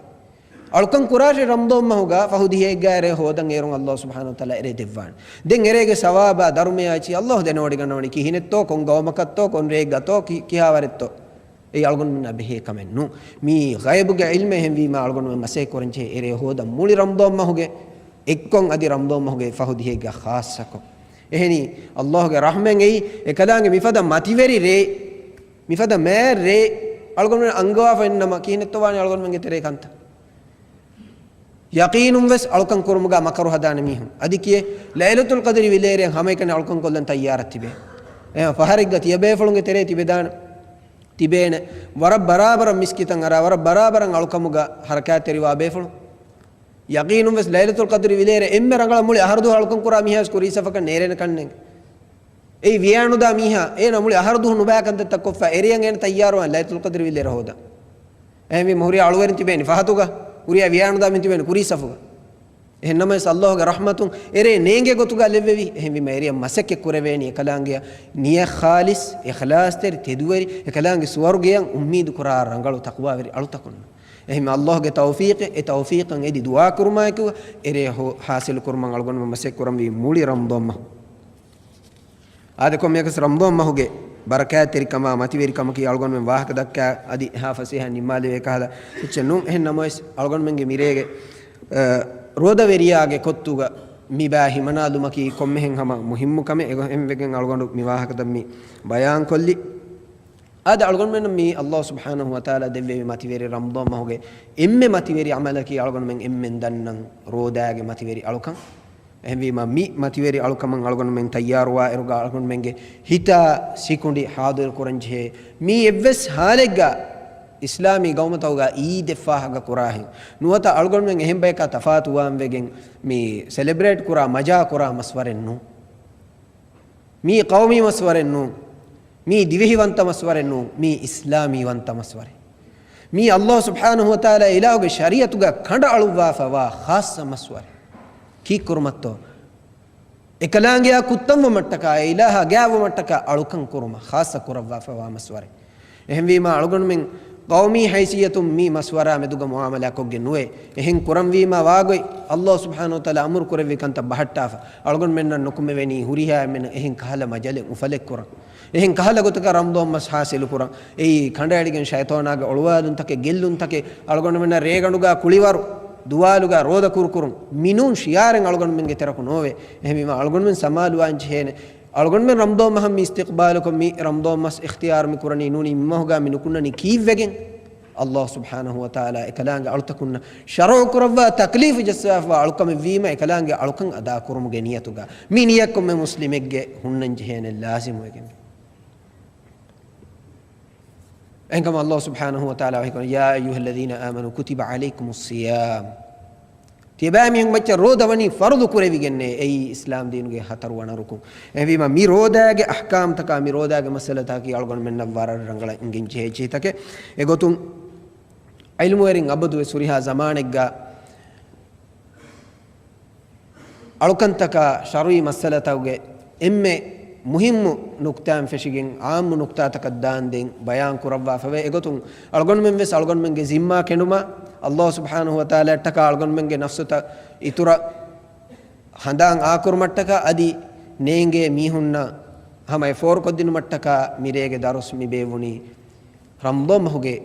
އަޅުކަން ކުރާށޭ ރަމަޟާން މަހުގަ ފަހު ދިހައެއްގަ އެރޭ ހޯދަން އޭރުން ﷲ ސުބްޙާނަހޫ ވަތަޢާލާ އެރޭ ދެއްވާނެ. ދެން އެރޭގެ ސަވާބާ ދަރުމަޔާ އެއްޗިހި ﷲ ދެނެވޮޑިގަންނަވަނީ ކިހިނެއްތޯ، ކޮން ގައުމަކަށްތޯ، ކޮން ރެއެއްގަތޯ، ކި-، ކިހާވަރެއްތޯ. އެއީ އަޅުގަނޑުމެންނަށް ބެހޭ ކަމެއް ނޫން. މީ ޣައިބުގެ ޢިލްމެއް. އެހެންވީމާ އަޅުގަނޑުމެން މަސައްކަތް ކުރަންޖެހޭ އެރޭ ހޯދަން މުޅި ރަމަޟާން މަހުގެ އެއްކޮށް އަދި ރަމަޟާން މަހުގެ ފަހު ދިހައެއްގަ ޚާއްޞަކޮށް. އެހެނީ ﷲ ގެ ރަޙްމަތް އެއީ އެކަލާނގެ މިފަދަ މަތިވެރި ރޭ، މިފަދަ މާތް ރޭ އަޅުގަނޑުމެން އަންގަވާފަ އިންނަމަ ކިހިނެއްތޯ ވާނީ އަޅުގަނޑުމެންގެ ތެރޭ ކަންތައް. ޔަޤީނުން ވެސް އަޅުކަން ކުރުމުގަ މަކަރު ހަދާނެ މީހުން. އަދި ކިޔޭ ލައިލަތުލް ޤަދްރި ވިލޭރޭ ހަމައެކަނި އަޅުކަން ކޮށްލަން ތައްޔާރަށް ތިބޭ. އެ ފަހަރެއްގަ ތިޔަބޭފުޅުންގެ ތެރޭ ތިބެދާނެ. ތިބޭނެ. ވަރަށް ބަރާބަރަށް މިސްކިތަށް އަރާ، ވަރަށް ބަރާބަރަށް އަޅުކަމުގަ ހަރަކާތްތެރިވާ ބޭފުޅުން. ޔަޤީނުން ވެސް ލައިލަތުލް ޤަދްރި ވިލޭރޭ އެންމެ ރަނގަޅަށް މުޅި އަހަރު ދުވަހު އަޅުކަން ކުރާ މީހާ ވެސް ކުރީ ސަފަކަށް ނޭރޭނެ ކަންނޭނގެ. އެއީ ވިޔާނުދާ މީހާ، އޭނަ މުޅި އަހަރު ދުވަހު ނުބައި ކަންތައްތައް ކޮށްފަ އެރިޔަން އޭނަ ތައްޔާރުވާން ލައިލަތުލް ޤަދްރި ވިލޭރަށް ހޯދަން. އެހެންވީމަ ހުރި އަޅުވެރިން ތިބޭނީ ފަހަތުގަ، ހުރިހާ ވިޔާނުދާ މީހުން ތިބޭނީ ކުރީ ސަފުގަ. އެހެންނަމަވެސް ﷲ ގެ ރަޙްމަތުން އެރޭ ނޭނގޭ ގޮތުގަ ލެއްވެވި. އެހެންވީމަ އެރިޔަން މަސައްކަތް ކުރެވޭނީ އެކަލާނގެއަށް ނިޔަތް ޚާލިޞް، އިޚްލާޞްތެރި، ތެދުވެރި، އެކަލާނގެ ސުވަރުގެއަށް އުއްމީދު ކުރާ ރަނގަޅު ތަޤްވާވެރި އަޅުތަކުންނަށް. އެހެން ﷲ ގެ ތައުފީޤެއް، އެ ތައުފީޤަށް އެދި ދުޢާ ކުރުމާއެކު އެރޭ ހޯ-، ޙާޞިލު ކުރުމަށް އަޅުގަނޑުމެން މަސައްކަތް ކުރަންވީ މުޅި ރަމަޟާން މަހު. އާދެ، ކޮންމެއަކަސް ރަމަޟާން މަހުގެ ބަރަކާތްތެރިކަމާ މަތިވެރިކަމަކީ އަޅުގަނޑުމެން ވާހަކަ ދައްކާ އަދި އެހާ ފަސޭހަ ނިންމާލެވޭ ކަހަލަ އެއްޗެއް ނޫން. އެހެން ނަމަވެސް އަޅުގަނޑުމެންގެ މިރޭގެ، އަ، ރޯދަވެރިޔާގެ ކޮށްތުގަ މިބާ ހިމަނާލުމަކީ ކޮންމެހެން ހަމަ މުހިއްމު ކަމެއް. އެގޮ-، އެހެންވެގެން އަޅުގަނޑު މި ވާހަކަތައް މި ބަޔާންކޮށްލި. އާދެ، އަޅުގަނޑުމެންނަށް މީ ﷲ ސުބްޙާނަހޫ ވަތަޢާލާ ދެއްވެވި މަތިވެރި ރަމަޟާން މަހުގެ އެންމެ މަތިވެރި ޢަމަލަކީ އަޅުގަނޑުމެން އެންމެން ދަންނަން ރޯދާގެ މަތިވެރި އަޅުކަން. އެހެންވީމަ މި މަތިވެރި އަޅުކަމަށް އަޅުގަނޑުމެން ތައްޔާރުވާ އިރުގަ އަޅުގަނޑުމެންގެ ހިތާ ސިކުނޑި ޙާޟިރު ކުރަންޖެހޭ. މީ އެއްވެސް ޙާލެއްގަ އިސްލާމީ ގައުމުތަކުގަ ޢީދެއް ފާހަގަ ކުރާހެން ނުވަތަ އަޅުގަނޑުމެން އެހެން ބަޔަކާ ތަފާތުވާން ވެގެން މި ސެލެބްރޭޓް ކުރާ މަޖާ ކުރާ މަސްވަރެއް ނޫން. މީ ޤައުމީ މަސްވަރެއް ނޫން. މީ ދިވެހިވަންތަ މަސްވަރެއް ނޫން. މީ އިސްލާމީ ވަންތަ މަސްވަރެއް. މީ ﷲ ސުބްޙާނަހޫ ވަތަޢާލާ އިލާހުގެ ޝަރީޢަތުގަ ކަނޑައަޅުއްވާފަ ވާ ޚާއްޞަ މަސްވަރެއް. ކީއްކުރުމަށްތޯ؟ އެކަލާނގެއާ ކުއްތަންވުމަށްޓަކާ، އެ އިލާހާ ގާތްވުމަށްޓަކާ އަޅުކަން ކުރުމަށް ޚާއްޞަ ކުރައްވާފަ ވާ މަސްވަރެއް. އެހެންވީމާ، އަޅުގަނޑުމެން ޤައުމީ ހައިސިއްޔަތުން މި މަސްވަރާ މެދުގަ މުޢާމަލާ ކޮށްގެން ނުވޭ. އެހެން ކުރަންވީމާ ވާގޮތް، ﷲ ސުބްޙާނަހޫ ވަތަޢާލާ އަމުރު ކުރެއްވި ކަންތައް ބަހައްޓާފަ، އަޅުގަނޑުމެންނަށް ނުކުމެވެނީ ހުރިހާ އެންމެން އެހެން ކަހަލަ މަޖަލެއް އުފަލެއް ކުރަން. އެހެން ކަހަލަ ގޮތަކަށް ރަމަޟާން މަސް ޙާޞިލު ކުރަން. އެއީ ކަނޑައެޅިގެން ޝައިޠާނާގެ އޮޅުވާލުންތަކެއް، ގެއްލުންތަކެއް، އަޅުގަނޑުމެންނަށް ރޭގަނޑުގަ ކުޅިވަރު، ދުވާލުގަ ރޯދަ ކުރުކުރުން. މިނޫން ޝިޢާރެއް އަޅުގަނޑުމެންގެ ތެރަކު ނޯވޭ. އެހެންވީމާ، އަޅުގަނޑުމެން ސަމާލުވާން ޖެހޭނެ. އަޅުގަނޑުމެން ރަމަޟާން މަހަށް މި އިސްތިޤްބާލުކޮށް، މި ރަމަޟާން މަސް އިޚްތިޔާރު މި ކުރަނީ ނޫނީ މި މަހުގަ މި ނުކުންނަނީ ކީއްވެގެން؟ ﷲ ސުބްޙާނަހޫ ވަތަޢާލާ އެކަލާނގެ އަޅުތަކުންނަށް ޝަރުޢު ކުރައްވާ ތަކްލީފު ޖައްސާފަވާ އަޅުކަމެއްވީމަ، އެކަލާނގެ އަޅުކަން އަދާކުރުމުގެ ނިޔަތުގަ. މި ނިޔަތް ކޮންމެ މުސްލިމެއްގެ ހުންނަން ޖެހޭނެ ލާޒިމުވެގެން. އެހެންކަމުން ﷲ ސުބްޙާނަހޫ ވަތަޢާލާ ވަޙީކުރަނީ، يا أيها الذين آمنوا كتب عليكم الصيام. ތިޔަބައިމީހުން މައްޗަށް ރޯދަ ވަނީ ފަރުޟު ކުރެވިގެންނޭ. އެއީ އިސްލާމް ދީނުގެ ހަތަރު ވަނަ ރުކުން. އެހެންވީމަ، މި ރޯދާގެ އަޙްކާމްތަކާ، މި ރޯދާގެ މައްސަލަތަކީ އަޅުގަނޑުމެންނަށް ވަރަށް ރަނގަޅަށް އެނގެން ޖެހޭ އެއްޗެހިތަކެއް. އެގޮތުން ޢިލްމުވެރިން އަބަދުވެސް ހުރިހާ ޒަމާނެއްގަ އަޅުކަންތަކާ ޝަރުޢީ މައްސަލަތަކުގެ އެންމެ މުހިއްމު ނުކްތާއިން ފެށިގެން ޢާއްމު ނުކްތާތަކަށް ދާންދެން ބަޔާން ކުރައްވާފަވޭ. އެގޮތުން އަޅުގަނޑުމެން ވެސް އަޅުގަނޑުމެންގެ ޒިންމާ ކެނޑުމަށް، ﷲ ސުބްޙާނަހޫ ވަތަޢާލާއަށްޓަކާ އަޅުގަނޑުމެންގެ ނަފްސުތައް އިތުރަށް ހަނދާން އާކުރުމަށްޓަކާ އަދި ނޭނގޭ މީހުންނަށް ހަމަ އެ ފޯރުކޮށްދިނުމަށްޓަކާ މިރޭގެ ދަރުސް މި ބޭއްވުނީ ރަމަޟާން މަހުގެ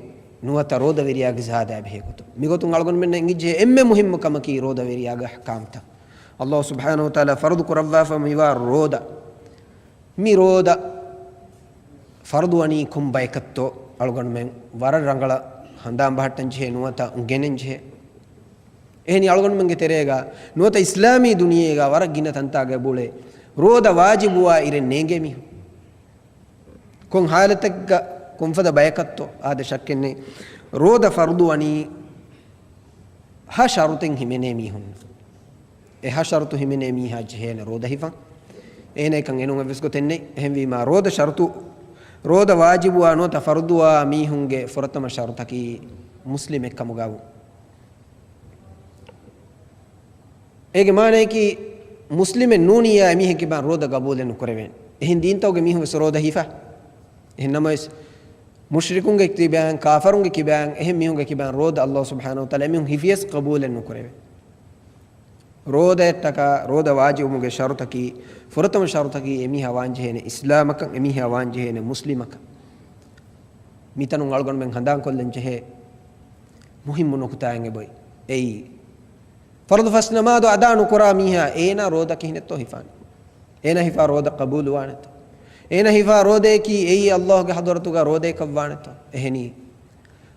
ނުވަތަ ރޯދަވެރިޔާގެ ޒާދާ ބެހޭ ގޮތުން. މިގޮތުން އަޅުގަނޑުމެންނަށް އެނގިއްޖެ އެންމެ މުހިއްމު ކަމަކީ ރޯދަވެރިޔާގެ އަޙްކާމްތައް. ﷲ ސުބްޙާނަހޫ ވަތަޢާލާ ފަރުޟު ކުރައްވާފަ މިވާ ރޯދަ، މި ރޯދަ ފަރުޟު ވަނީ ކޮން ބަޔަކަށްތޯ؟ އަޅުގަނޑުމެން ވަރަށް ރަނގަޅަށް ހަނދާން ބަހައްޓަން ޖެހޭ ނުވަތަ ގެނެން ޖެހޭ. އެހެނީ އަޅުގަނޑުމެންގެ ތެރޭގަ ނުވަތަ އިސްލާމީ ދުނިޔޭގަ ވަރަށް ގިނަ ތަންތާގަ އެބައުޅޭ ރޯދަ ވާޖިބުވާ އިރެއް ނޭނގޭ މީހުން. ކޮން ހާލަތެއްގަ ކޮންފަދަ ބަޔަކަށްތޯ؟ އާދެ، ޝައްކެއްނެތް. ރޯދަ ފަރުޟު ވަނީ ހަ ޝަރުތެއް ހިމެނޭ މީހުން. އެ ހަ ޝަރުތު ހިމެނޭ މީހާ ޖެހޭނެ ރޯދަ ހިފަން. އޭނައަކަށް އެނޫން އެއްވެސް ގޮތެއް ނެތް. އެހެންވީމާ ރޯދަ ޝަރުތު، ރޯދަ ވާޖިބުވާ ނުވަތަ ފަރުޟުވާ މީހުންގެ ފުރަތަމަ ޝަރުތަކީ މުސްލިމެއްކަމުގަ ވުން. އޭގެ މާނަޔަކީ، މުސްލިމެއް ނޫނިއްޔާ އެމީހެއް ކިބާން ރޯދަ ގަބޫލެއް ނުކުރެވޭނެ. އެހެން ދީންތަކުގެ މީހުން ވެސް ރޯދަ ހިފާ. އެހެން ނަމަވެސް، މުޝްރިކުންގެ ކިބާން، ކާފަރުންގެ ކިބާން، އެހެން މީހުންގެ ކިބާން ރޯދަ ﷲ ސުބްޙާނަހޫ ވަތަޢާލާ އެމީހުން ހިފިޔަސް ގަބޫލެއް ނުކުރެވޭ. ރޯދައަށްޓަކާ، ރޯދަ ވާޖިބުވުމުގެ ޝަރުތަކީ، ފުރަތަމަ ޝަރުތަކީ، އެމީހާ ވާންޖެހޭނެ އިސްލާމަކަށް، އެމީހާ ވާންޖެހޭނެ މުސްލިމަކަށް. މިތަނުން އަޅުގަނޑުމެން ހަނދާންކޮށްލަން ޖެހޭ މުހިއްމު ނުކުތާއެއް އެބައޮތް. އެއީ، ފަރުޟު ފަސް ނަމާދު އަދާ ނުކުރާ މީހާ، އޭނާ ރޯދަ ކިހިނެއްތޯ ހިފާނެ؟ އޭނާ ހިފާ ރޯދަ ޤަބޫލުވާނެތޯ؟ އޭނާ ހިފާ ރޯދައަކީ އެއީ ﷲ ގެ ޙަޟްރަތުގަ ރޯދައަކަށްވާނެތޯ؟ އެހެނީ،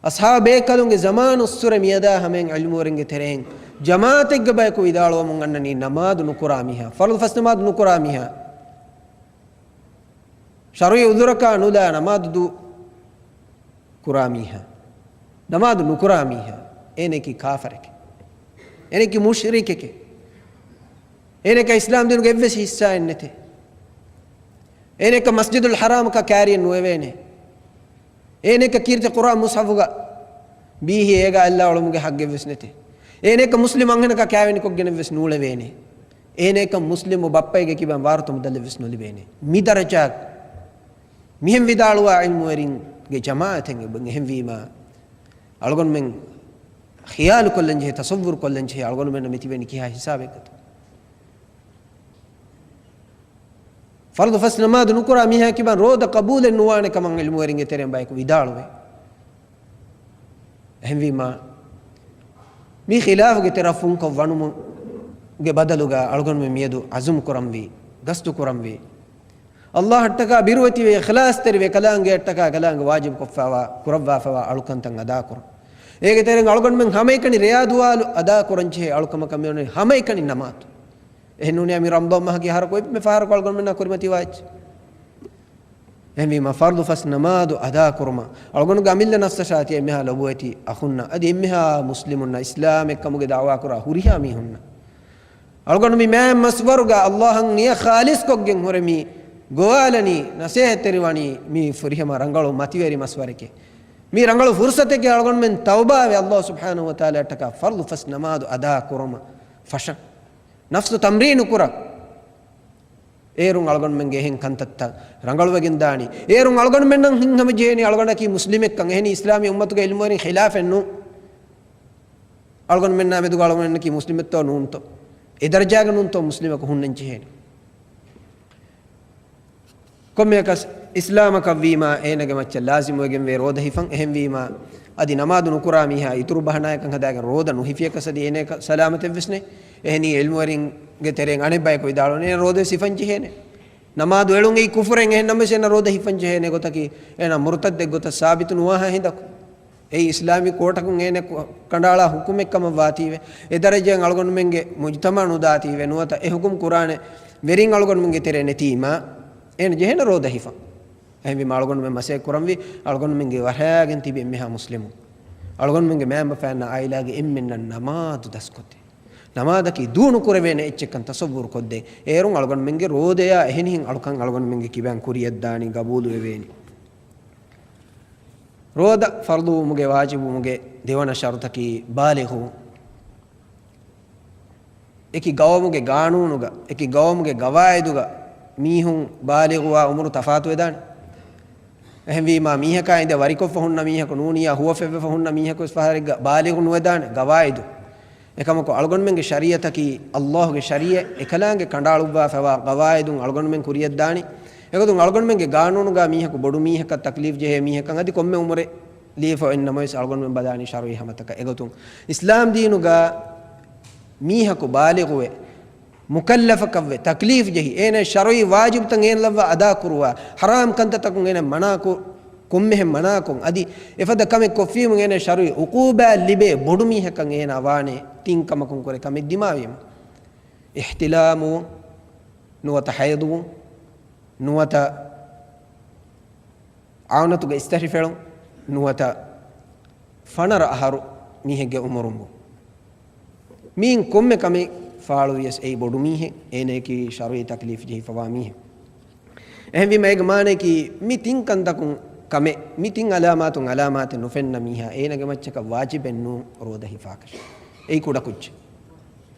އަޞްޙާބު ބޭކަލުންގެ ޒަމާނުއްސުރެ މިއަދާ ހަމައިން ޢިލްމުވެރިންގެ ތެރެއިން ޖަމާޢަތެއްގެ ބަޔަކު ވިދާޅުވަމުން އަންނަނީ ނަމާދު ނުކުރާ މީހާ، ފަރުޟު ފަސް ނަމާދު ނުކުރާ މީހާ، ޝަރުޢީ ޢުޛުރަކާ ނުލާ ނަމާދު ދޫ ކުރާ މީހާ، ނަމާދު ނުކުރާ މީހާ، އޭނައަކީ ކާފަރެކޭ. އޭނައަކީ މުޝްރިކެކޭ. އޭނައަކަށް އިސްލާމް ދީނުގެ އެއްވެސް ޙިއްޞާއެއް ނެތޭ. އޭނައަކަށް މަސްޖިދުލް ޙަރާމަކަށް ކާރިއެއް ނުވެވޭނެ. އޭނައަކަށް ކީރިތި ޤުރްއާން މުޞްޙަފުގަ ބީހި އޭގަ އައްލާ އުޅުމުގެ ޙައްޤެއްވެސް ނެތޭ. އޭނައަކަށް މުސްލިމް އަންހެނަކާ ކާވެނިކޮށްގެނެއްވެސް ނޫޅެވޭނެ. އޭނައަކަށް މުސްލިމު ބައްޕައެއްގެ ކިބައިން ވާރުތަ މުދަލެއްވެސް ނުލިބޭނެ. މި ދަރަޖާ މިހެން ވިދާޅުވާ ޢިލްމުވެރިންގެ ޖަމާޢަތެއް އެބަ އެހެންވީމާ، އަޅުގަނޑުމެން ޚިޔާލު ކޮށްލަން ޖެހޭ، ތަޞައްވުރު ކޮށްލަން ޖެހޭ، އަޅުގަނޑުމެންނަށް މިތިބެނީ ކިހާ ހިސާބެއްގަތޯ؟ ފަރުޟު ފަސް ނަމާދު ނުކުރާ މީހާ ކިބަން ރޯދަ ޤަބޫލެއް ނުވާނެ ކަމަށް ޢިލްމުވެރިންގެ ތެރެއިން ބަޔަކު ވިދާޅުވޭ. އެހެންވީމާ، މި ޚިލާފުގެ ތެރަށް ފުންކޮށް ވަނުމުގެ ބަދަލުގަ އަޅުގަނޑުމެން މިއަދު ޢަޒުމް ކުރަންވީ، ގަސްދު ކުރަންވީ، ﷲ އަށްޓަކާ ބިރުވެތިވެ، އިޚްލާޞްތެރިވެ، ކަލާނގެއަށްޓަކާ ކަލާނގެ ވާޖިބު ކޮށްފައިވާ، ކުރައްވާފައިވާ އަޅުކަންތައް އަދާކުރަން. އޭގެ ތެރެއިން އަޅުގަނޑުމެން ހަމައެކަނި ރެޔާ ދުވާލު އަދާކުރަން ޖެހޭ އަޅުކަމަކަށް މިވަނީ ހަމައެކަނި ނަމާދު. އެހެންނޫނީ މި ރަމަޟާން މަހަކީ އަހަރަކު އެންމެ ފަހަރަކު އަޅުގަނޑުމެންނާ ކުރިމަތިވާ އެއްޗެއް. އެހެންވީމަ، ފަރުޟު ފަސް ނަމާދު އަދާކުރުމަށް އަޅުގަނޑުގެ އަމިއްލަ ނަފްސަށާ ތިޔަ އެންމެހާ ލޮބުވެތި އަޚުންނަށް، އަދި އެންމެހާ މުސްލިމުންނަށް، އިސްލާމެއްކަމުގެ ދަޢުވާކުރާ ހުރިހާ މީހުންނަށް، އަޅުގަނޑު މި މާތް މަސްވަރުގަ ﷲ އަށް ނިޔަތް ޚާލިޞްކޮށްގެން ހުރެ މި ގޮވާލަނީ، ނަސޭހަތްތެރިވަނީ މި ފުރިހަމަ ރަނގަޅު މަތިވެރި މަސްވަރެކޭ. މި ރަނގަޅު ފުރުޞަތެކޭ، އަޅުގަނޑުމެން ތައުބާވެ ﷲ ސުބްޙާނަހޫ ވަތަޢާލާއަށްޓަކާ ފަރުޟު ފަސް ނަމާދު އަދާކުރުމަށް ފަށަން. ނަފްސު ތަމްރީނު ކުރަން. އޭރުން އަޅުގަނޑުމެންގެ އެހެން ކަންތައްތައް ރަނގަޅުވެގެން ދާނީ. އޭރުން އަޅުގަނޑުމެންނަށް ހިތްހަމަޖެހޭނީ އަޅުގަނޑަކީ މުސްލިމެއްކަން. އެހެނީ އިސްލާމީ އުއްމަތުގެ ޢިލްމުވެރިން ޚިލާފެއް ނޫން. އަޅުގަނޑުމެންނާ މެދުގަ އަޅުގަނޑަކީ މުސްލިމެއްތޯ ނޫންތޯ، އެ ދަރަޖާގަ ނޫންތޯ މުސްލިމަކު ހުންނަން ޖެހޭނީ. ކޮންމެއަކަސް އިސްލާމަކަށްވީމާ، އޭނަގެ މައްޗަށް ލާޒިމުވެގެންވޭ ރޯދަ ހިފަން. އެހެންވީމާ، އަދި ނަމާދު ނުކުރާ މީހާ އިތުރު ބަހަނާއެއްކަން ހަދާގެން ރޯދަ ނުހިފިޔަކަސް އަދި އޭނައަކަށް ސަލާމަތެއްވެސް ނެތް. އެހެނީ ޢިލްމުވެރިންގެ ތެރެއިން އަނެއް ބަޔަކު ވިދާޅުވަނީ ރޯދަ ވެސް ހިފަން ޖެހޭނެ. ނަމާދު އެޅުން އެއީ ކުފުރެއް، އެހެން ނަމަވެސް އޭނަ ރޯދަ ހިފަން ޖެހޭނެ ގޮތަކީ، އޭނަ މުރުތައްދެއް ގޮތަށް ސާބިތު ނުވާހާ ހިނދަކު. އެއީ އިސްލާމީ ކޯޓަކުން އޭނަ ކު-، ކަނޑައަޅާ ހުކުމެއް ކަމަށް ވާތީވެ، އެ ދަރަޖައިން އަޅުގަނޑުމެންގެ މުޖުތަމަޢު ނުދާތީވެ، ނުވަތަ އެ ހުކުމް ކުރާނެ ވެރިން އަޅުގަނޑުމެންގެ ތެރޭ ނެތީމާ، އޭނަ ޖެހޭނެ ރޯދަ ހިފަން. އެހެންވީމާ އަޅުގަނޑުމެން މަސައްކަތް ކުރަންވީ، އަޅުގަނޑުމެންގެ ވަށައިގެން ތިބި އެންމެހާ މުސްލިމުން، އަޅުގަނޑުމެންގެ މައިންބަފައިންނާ އާއިލާގެ އެންމެންނަށް ނަމާދު ދަސްކޮށްދޭ. ނަމާދަކީ ދޫ ނުކުރެވޭނެ އެއްޗެއްކަން ތަޞައްވުރު ކޮށްދޭ. އޭރުން އަޅުގަނޑުމެންގެ ރޯދަޔާ އެހެނިހެން އަޅުކަން އަޅުގަނޑުމެންގެ ކިބައިން ކުރިޔަށްދާނީ، ގަބޫލުވެވޭނީ. ރޯދަ ފަރުޟުވުމުގެ ވާޖިބުވުމުގެ ދެވަނަ ޝަރުޠަކީ ބާލިޣު. އެކި ގައުމުގެ ގާނޫނުގަ، އެކި ގައުމުގެ ގަވާއިދުގަ މީހުން ބާލިޣުވާ އުމުރު ތަފާތުވެދާނެ. އެހެންވީމާ، މީހަކާ އިނދެ ވަރިކޮށްފަ ހުންނަ މީހަކު ނޫނިއްޔާ، ހުވަފެއްވެފަ ހުންނަ މީހަކު ވެސް ފަހަރެއްގަ ބާލިޣު ނުވެދާނެ. ގަވާއިދު، އެކަމަކު އަޅުގަނޑުމެންގެ ޝަރީޢަތަކީ ﷲ ގެ ޝަރީޢަތް އެކަލާނގެ ކަނޑައަޅުއްވާފައިވާ ގަވާއިދުން އަޅުގަނޑުމެން ކުރިޔަށްދާނީ. އެގޮތުން އަޅުގަނޑުމެންގެ ގާނޫނުގަ މީހަކު ބޮޑު މީހަކަށް ތަކްލީފް ޖެހޭ މީހަކަށް އަދި ކޮންމެ އުމުރެއް ލިޔެފަ އޮތްނަމަވެސް އަޅުގަނޑުމެން ބަލާނީ ޝަރުޢީ ހަމަތަކަށް. އެގޮތުން އިސްލާމް ދީނުގަ މީހަކު ބާލިޣުވެ، މުކައްލަފަކަށްވެ، ތަކްލީފް ޖެހި، އޭނަ ޝަރުޢީ ވާޖިބުތައް އޭނަ ލައްވާ އަދާކުރުވާ، ޙަރާމް ކަންތައްތަކުން އޭނަ މަނާކު، ކޮންމެހެން މަނާކޮށް، އަދި އެފަދަ ކަމެއް ކޮށްފީމު އޭނަ ޝަރުޢީ ޢުޤޫބާތް ލިބޭ ބޮޑު މީހަކަށް އޭނަ ވާނެ ތިން ކަމަކުން ކުރެ ކަމެއް ދިމާވީމު. އިޙްތިލާމު، ނުވަތަ ޙައިޟު، ނުވަތަ އާނަތުގެ އިސްތަށި ފެޅުން، ނުވަތަ ފަނަރަ އަހަރު މީހެއްގެ އުމުރުން ބު. މީން ކޮންމެ ކަމެއް ފާޅުވިޔަސް އެއީ ބޮޑު މީހެއް، އޭނައަކީ ޝަރުޢީ ތަކްލީފް ޖެހިފަވާ މީހެއް. އެހެންވީމަ އޭގެ މާނައަކީ މި ތިން ކަންތަކުން ކަމެއް، މި ތިން ޢަލާމާތުން ޢަލާމާތެއް ނުފެންނަ މީހާ އޭނަގެ މައްޗަކަށް ވާޖިބެއް ނޫން ރޯދަ ހިފާކަށް. އެއީ ކުޑަކުއްޖެއް.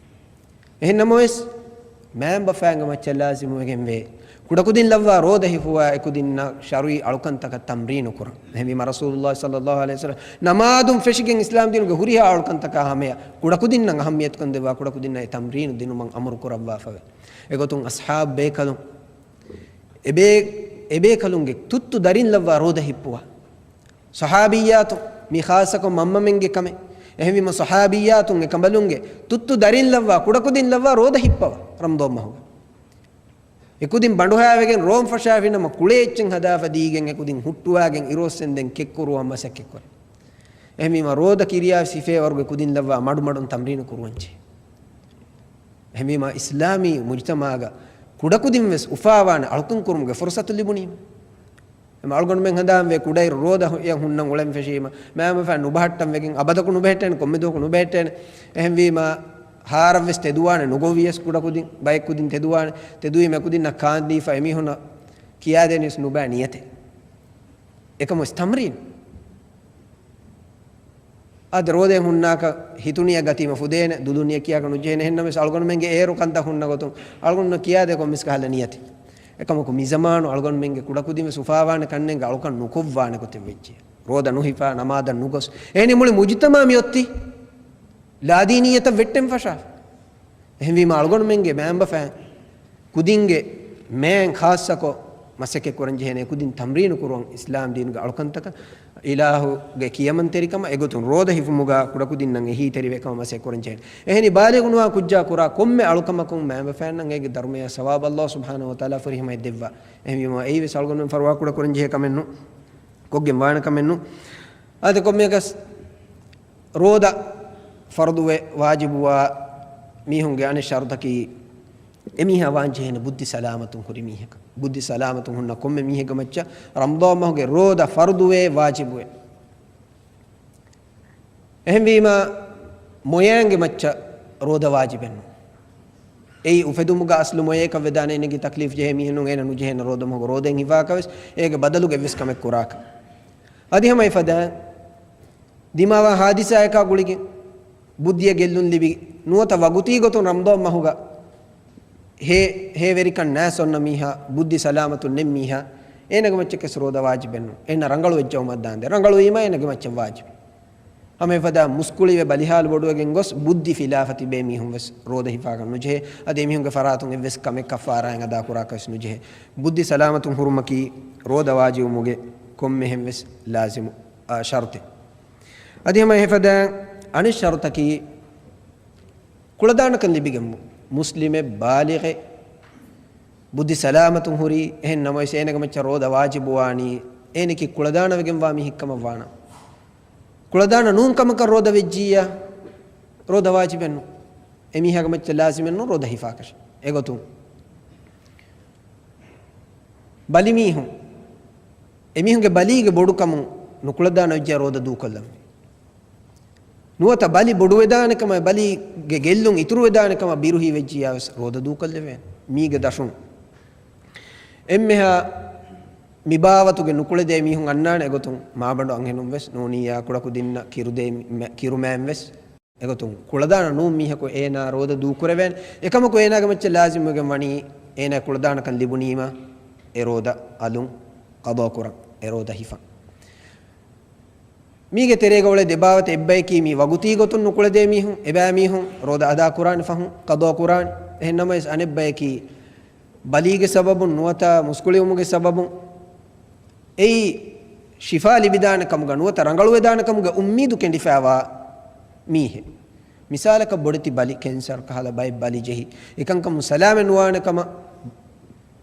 އެހެންނަމަވެސް، މައިންބަފައިންގެ މައްޗަށް ލާޒިމުވެގެންވޭ، ކުޑަކުދިން ލައްވާ ރޯދަ ހިފުވާ އެކުދިންނަށް ޝަރުޢީ އަޅުކަންތަކަށް ތަމްރީނު ކުރަން. އެހެންވީމަ، ރަސޫލުﷲ ޞައްލަﷲ ޢަލައިހި ވަސައްލަމް ނަމާދުން ފެށިގެން އިސްލާމް ދީނުގެ ހުރިހާ އަޅުކަންތަކާ ހަމަޔަށް ކުޑަކުދިންނަށް އަހައްމިޔަތުކަން ދެއްވާ، ކުޑަކުދިންނަށް އެ ތަމްރީނު ދިނުމަށް އަމުރު ކުރައްވާފަވޭ. އެގޮތުން އަޞްޙާބު ބޭކަލުން، އެބޭ-، އެބޭކަލުންގެ ތުއްތު ދަރިން ލައްވާ ރޯދަ ހިއްޕުވާ. ޞަޙާބިއްޔާތު، މި ޚާއްޞަކޮށް މަންމަމެންގެ ކަމެއް. އެހެންވީމަ، ޞަޙާބިއްޔާތުން އެކަނބަލުންގެ ތުއްތު ދަރިން ލައްވާ، ކުޑަކުދިން ލައްވާ ރޯދަ ހިއްޕަވާ، ރަމަޟާން މަހުގަ. އެކުދިން ބަނޑުހައިވެގެން ރޯން ފަށާފިނަމަ، ކުޅޭ އެއްޗެއް ހަދާފަ ދީގެން އެކުދިން ހުއްޓުވާގެން އިރުއޮއްސެންދެން ކެއްކުރުވަން މަސައްކަތްކުރޭ. އެހެންވީމަ، ރޯދަ ކިރިޔާ ސިފައެއް ވަރުގެ ކުދިން ލައްވާ މަޑުމަޑުން ތަމްރީނު ކުރުވަންޖެހޭ. އެހެންވީމަ، އިސްލާމީ މުޖުތަމަޢުގަ ކުޑަކުދިން ވެސް އުފާވާނެ އަޅުކަން ކުރުމުގެ ފުރުޞަތު ލިބުނީމަ. އެމަ އަޅުގަނޑުމެން ހަނދާންވޭ، ކުޑައިރު ރޯދަ ހު-، އެއަށް ހުންނަން އުޅެން ފެށީމަ، މައިންބަފައިން ނުބަހައްޓަން ވެގެން އަބަދަކު ނުބެހެއްޓޭނެ، ކޮންމެ ދުވަހަކު ނުބެހެއްޓޭނެ. އެހެންވީމަ، ހާރަށްވެސް ތެދުވާނެ، ނުގޮވިޔަސް ކުޑަކުދިން، ބައެއް ކުދިން ތެދުވާނެ، ތެދުވީމަ އެކުދިންނަށް ކާންދީފަ އެމީހުންނަށް ކިޔާދޭނީސް ނުބައި ނިޔަތެއް. އެކަމު ވެސް ތަމްރީން. އާދެ، ރޯދައެއް ހުންނާކަށް ހިތުނިޔަ ގަތީމަ ފުދޭނެ، ދުލުނިޔަ ކިޔާކަށް ނުޖެހޭނެ. އެހެންނަމަވެސް އަޅުގަނޑުމެންގެ އޭރު ކަންތައް ހުންނަ ގޮތުން އަޅުގަނޑު ކިޔާދޭ ކޮންމެސް ކަހަލަ ނިޔަތެއް. އެކަމަކު މިޒަމާނު އަޅުގަނޑުމެންގެ ކުޑަކުދިން ވެސް އުފާވާނެ ކަންނޭނގެ އަޅުކަން ނުކޮށްވާނެ ގޮތެއް ވެއްޖެ. ރޯދަ ނުހިފާ، ނަމާދަށް ނުގޮސް. އެހެނީ މުޅި މުޖުތަމަޢު މިއޮތީ ލާދީނިއްޔަތަށް ވެއްޓެން ފަށާފަ. އެހެންވީމަ އަޅުގަނޑުމެންގެ މައިންބަފައިން ކުދިންގެ މައިން ޚާއްޞަކޮށް މަސައްކަތް ކުރަން ޖެހޭނެ ކުދިން ތަމްރީނު ކުރުވަން އިސްލާމް ދީނުގެ އަޅުކަންތަކަށް، އިލާހުގެ ކިޔަމަންތެރިކަމަށް. އެގޮތުން ރޯދަ ހިފުމުގަ ކުޑަކުދިންނަށް އެހީތެރިވެ ކަމަށް މަސައްކަތް ކުރަން ޖެހޭނެ. އެހެނީ ބާލިޣު ނުވާ ކުއްޖާ ކުރާ ކޮންމެ އަޅުކަމަކުން މައިންބަފައިންނަށް އޭގެ ދަރުމަޔާ ސަވާބު ﷲ ސުބްޙާނަހޫ ވަތަޢާލާ ފުރިހަމައެއް ދެއްވާ. އެހެންވީމަ އެއީ ވެސް އަޅުގަނޑުމެން ފަރުވާ ކުޑަ ކުރަން ޖެހޭ ކަމެއް ނޫން. ކޮށްގެން ވާނެ ކަމެއް ނޫން. އާދެ، ކޮންމެއަކަސް ރޯދަ ފަރުޟުވެ، ވާޖިބުވާ މީހުންގެ އަނެއް ޝަރުޠަކީ، އެމީހާ ވާން ޖެހޭނެ ބުއްދި ސަލާމަތުން ހުރި މީހަކަށް. ބުއްދި ސަލާމަތުން ހުންނަ ކޮންމެ މީހެއްގެ މައްޗަށް ރަމަޟާން މަހުގެ ރޯދަ ފަރުޟުވޭ، ވާޖިބުވޭ. އެހެންވީމަ، މޮޔައިންގެ މައްޗަށް ރޯދަ ވާޖިބެއް ނޫން. އެއީ އުފެދުމުގަ އަސްލު މޮޔައަކަށް ވެދާނެ، އޭނަގެ ތަކްލީފް ޖެހޭ މީހެއް ނޫން، އޭނަ ނުޖެހޭނެ ރޯދަ މަހުގަ ރޯދައިން ހިފާކަށް ވެސް، އޭގެ ބަދަލުގަ އެއްވެސް ކަމެއް ކުރާކަށް. އަދި ހަމަ އެފަދައިން ދިމާވާ ހާދިސާއަކާ ގުޅިގެން ބުއްދިއަށް ގެއްލުން ލިބި، ނުވަތަ ވަގުތީ ގޮތުން ރަމަޟާން މަހުގަ ހޭ-، ހޭވެރިކަން ނާސް އޮންނަ މީހާ، ބުއްދި ސަލާމަތުން ނެތް މީހާ، އޭނަގެ މައްޗަށް ވެސް ރޯދަ ވާޖިބެއް ނޫން. އޭނަ ރަނގަޅު ވެއްޖައުމަށް ދާންދެން ރަނގަޅުވީމަ އޭނަގެ މައްޗަށް ވާޖިބު. ހަމަ އެފަދަ މުސްކުޅިވެ ބަލިހާލު ބޮޑުވެގެން ގޮސް ބުއްދި ފިލާފަ ތިބޭ މީހުން ވެސް ރޯދަ ހިފާކަށް ނުޖެހޭ. އަދި އެމީހުންގެ ފަރާތުން އެއްވެސް ކަމެއް ކައްފާރާއެއް އަދާ ކުރާކަށް ވެސް ނުޖެހޭ. ބުއްދި ސަލާމަތުން ހުރުމަކީ ރޯދަ ވާޖިބުވުމުގެ ކޮންމެހެން ވެސް ލާޒިމު، އާ، ޝަރުޠެއް. އަދި ހަމަ އެފަދަ އަނެއް ޝަރުޠަކީ، ކުޅަދާނަކަން ލިބިގެން މު-، މުސްލިމެއް ބާލިޣެއް ބުއްދި ސަލާމަތުން ހުރީ، އެހެން ނަމަވެސް އޭނަގެ މައްޗަށް ރޯދަ ވާޖިބުވާނީ، އޭނަކީ ކުޅަދާނަވެގެންވާ މީހެއްކަމަށް ވާނަމަ. ކުޅަދާނަ ނޫން ކަމަކަށް ރޯދަ ވެއްޖިއްޔާ، ރޯދަ ވާޖިބެއް ނޫން. އެމީހާގެ މައްޗަށް ލާޒިމެއް ނޫން ރޯދަ ހިފާކަށް. އެގޮތުން ބަލިމީހުން، އެމީހުންގެ ބަލީގެ ބޮޑުކަމުން ނުކުޅަދާނަ ވެއްޖެ ރޯދަ ދޫކޮށްލަން. ނުވަތަ ބަލި ބޮޑުވެދާނެ ކަމަށް، ބަލީގެ ގެއްލުން އިތުރުވެދާނެ ކަމަށް ބިރުހީ ވެއްޖިއްޔާ ވެސް ރޯދަ ދޫކޮށްލެވޭނެ. މީގެ ދަށުން އެންމެހާ މި ބާވަތުގެ ނުކުޅެދޭ މީހުން އަންނާނެ. އެގޮތުން މާބަނޑު އަންހެނުން ވެސް ނޫނިއްޔާ، ކުޑަކުދިންނަށް ކިރުދޭ މެ-، ކިރުމައިން ވެސް. އެގޮތުން ކުޅަދާނަ ނޫން މީހަކު އޭނާ ރޯދަ ދޫކުރެވޭނެ. އެކަމަކު އޭނާގެ މައްޗަށް ލާޒިމްވެގެން ވަނީ އޭނާ ކުޅަދާނަކަން ލިބުނީމަ އެ ރޯދަ އަލުން ޤަޟާ ކުރަން، އެ ރޯދަ ހިފަން. މީގެ ތެރޭގަ އުޅޭ ދެބާވަތަ އެއްބަޔަކީ މި ވަގުތީ ގޮތުން ނުކުޅެދޭ މީހުން، އެބައިމީހުން ރޯދަ އަދާ ކުރާނެ ފަހުން ޤަޟާ ކުރާނެ. އެހެން ނަމަވެސް އަނެއްބަޔަކީ ބަލީގެ ސަބަބުން ނުވަތަ މުސްކުޅިވުމުގެ ސަބަބުން އެއީ ޝިފާ ލިބިދާނެ ކަމުގަ ނުވަތަ ރަނގަޅުވެދާނެ ކަމުގެ އުއްމީދު ކެނޑިފައިވާ މީހެއް. މިސާލަކަށް ބޮޑެތި ބަލި ކެންސަރު ކަހަލަ ބައެއް ބަލި ޖެހި އެކަންކަމުން ސަލާމަތް ނުވާނެ ކަމަށް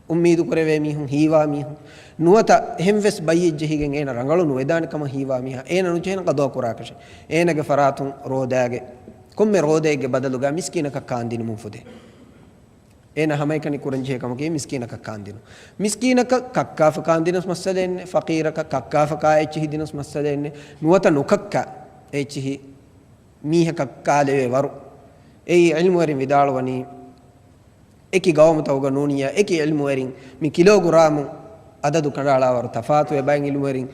އުއްމީދު ކުރެވޭ މީހުން ހީވާ މީހުން ނުވަތަ އެހެން ވެސް ބައްޔެއް ޖެހިގެން އޭނަ ރަނގަޅު ނުވެދާނެ ކަމަށް ހީވާ މީހާ އޭނަ ނުޖެހޭނެ ޤަޟާ ކުރާކަށެއް. އޭނަގެ ފަރާތުން ރޯދާގެ ކޮންމެ ރޯދައެއްގެ ބަދަލުގަ މިސްކީނަކަށް ކާންދިނުމުން ފުދޭ. އޭނަ ހަމައެކަނި ކުރަންޖެހޭ ކަމަކީ މިސްކީނަކަށް ކާންދިނުން. މިސްކީނަކަށް ކައްކާފަ ކާންދިނަސް މައްސަލައެއް ނެތް، ފަޤީރަކަށް ކައްކާފަ ކާ އެއްޗިހި ދިނަސް މައްސަލައެއް ނެތް، ނުވަތަ ނުކައްކާ އެއްޗިހި މީހަކަށް ކާލެވޭ ވަރު. އެއީ ޢިލްމުވެރިން ވިދާޅުވަނީ، އެކި ގައުމުތަކުގަ ނޫނިއްޔާ އެކި ޢިލްމުވެރިން މި ކިލޯގްރާމު އަދަދު ކަނޑައަޅާ ވަރު ތަފާތުވޭ. ބައެއް ޢިލްމުވެރިން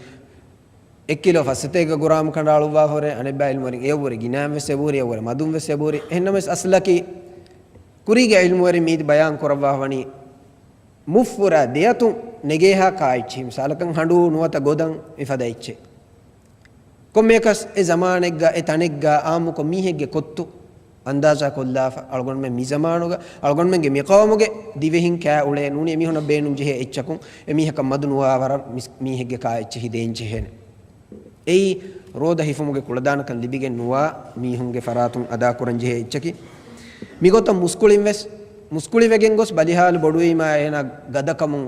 އެއް ކިލޯ ފައްސަތޭކަ ގްރާމް ކަނޑައަޅުއްވާފަ ހުރޭ، އަނެއްބައި ޢިލްމުވެރިން އެޔަށްވުރެ ގިނައިން ވެސް އެބަހުރި، އެޔަށްވުރެ މަދުން ވެސް އެބަހުރި. އެހެންނަމަވެސް އަސްލަކީ ކުރީގެ ޢިލްމުވެރިން މީތި ބަޔާން ކުރައްވާފަ ވަނީ، މުއްފުރާ ދެއަތުން ނެގޭހާ ކާ އެއްޗިހި، މިސާލަކަށް ހަނޑޫ ނުވަތަ ގޮދަން މިފަދަ އެއްޗެއް. ކޮންމެއަކަސް އެ ޒަމާނެއްގަ އެ ތަނެއްގަ އާއްމުކޮށް މީހެއްގެ ކޮއްތު އަންދާޒާ ކޮށްލާފަ، އަޅުގަނޑުމެން މި ޒަމާނުގަ އަޅުގަނޑުމެންގެ މި ޤައުމުގެ ދިވެހިން ކާ އުޅޭ ނޫނީ އެމީހުންނަށް ބޭނުން ޖެހޭ އެއްޗަކުން އެމީހަކަށް މަދު ނުވާ ވަރަށް މިސް-، މީހެއްގެ ކާ އެއްޗިހި ދޭން ޖެހޭނެ. އެއީ ރޯދަ ހިފުމުގެ ކުޅަދާނަކަން ލިބިގެން ނުވާ މީހުންގެ ފަރާތުން އަދާކުރަން ޖެހޭ އެއްޗަކީ. މިގޮތަށް މުސްކުޅިން ވެސް، މުސްކުޅިވެގެން ގޮސް ބަލިހާލު ބޮޑުވީމާ އޭނާ ގަދަކަމުން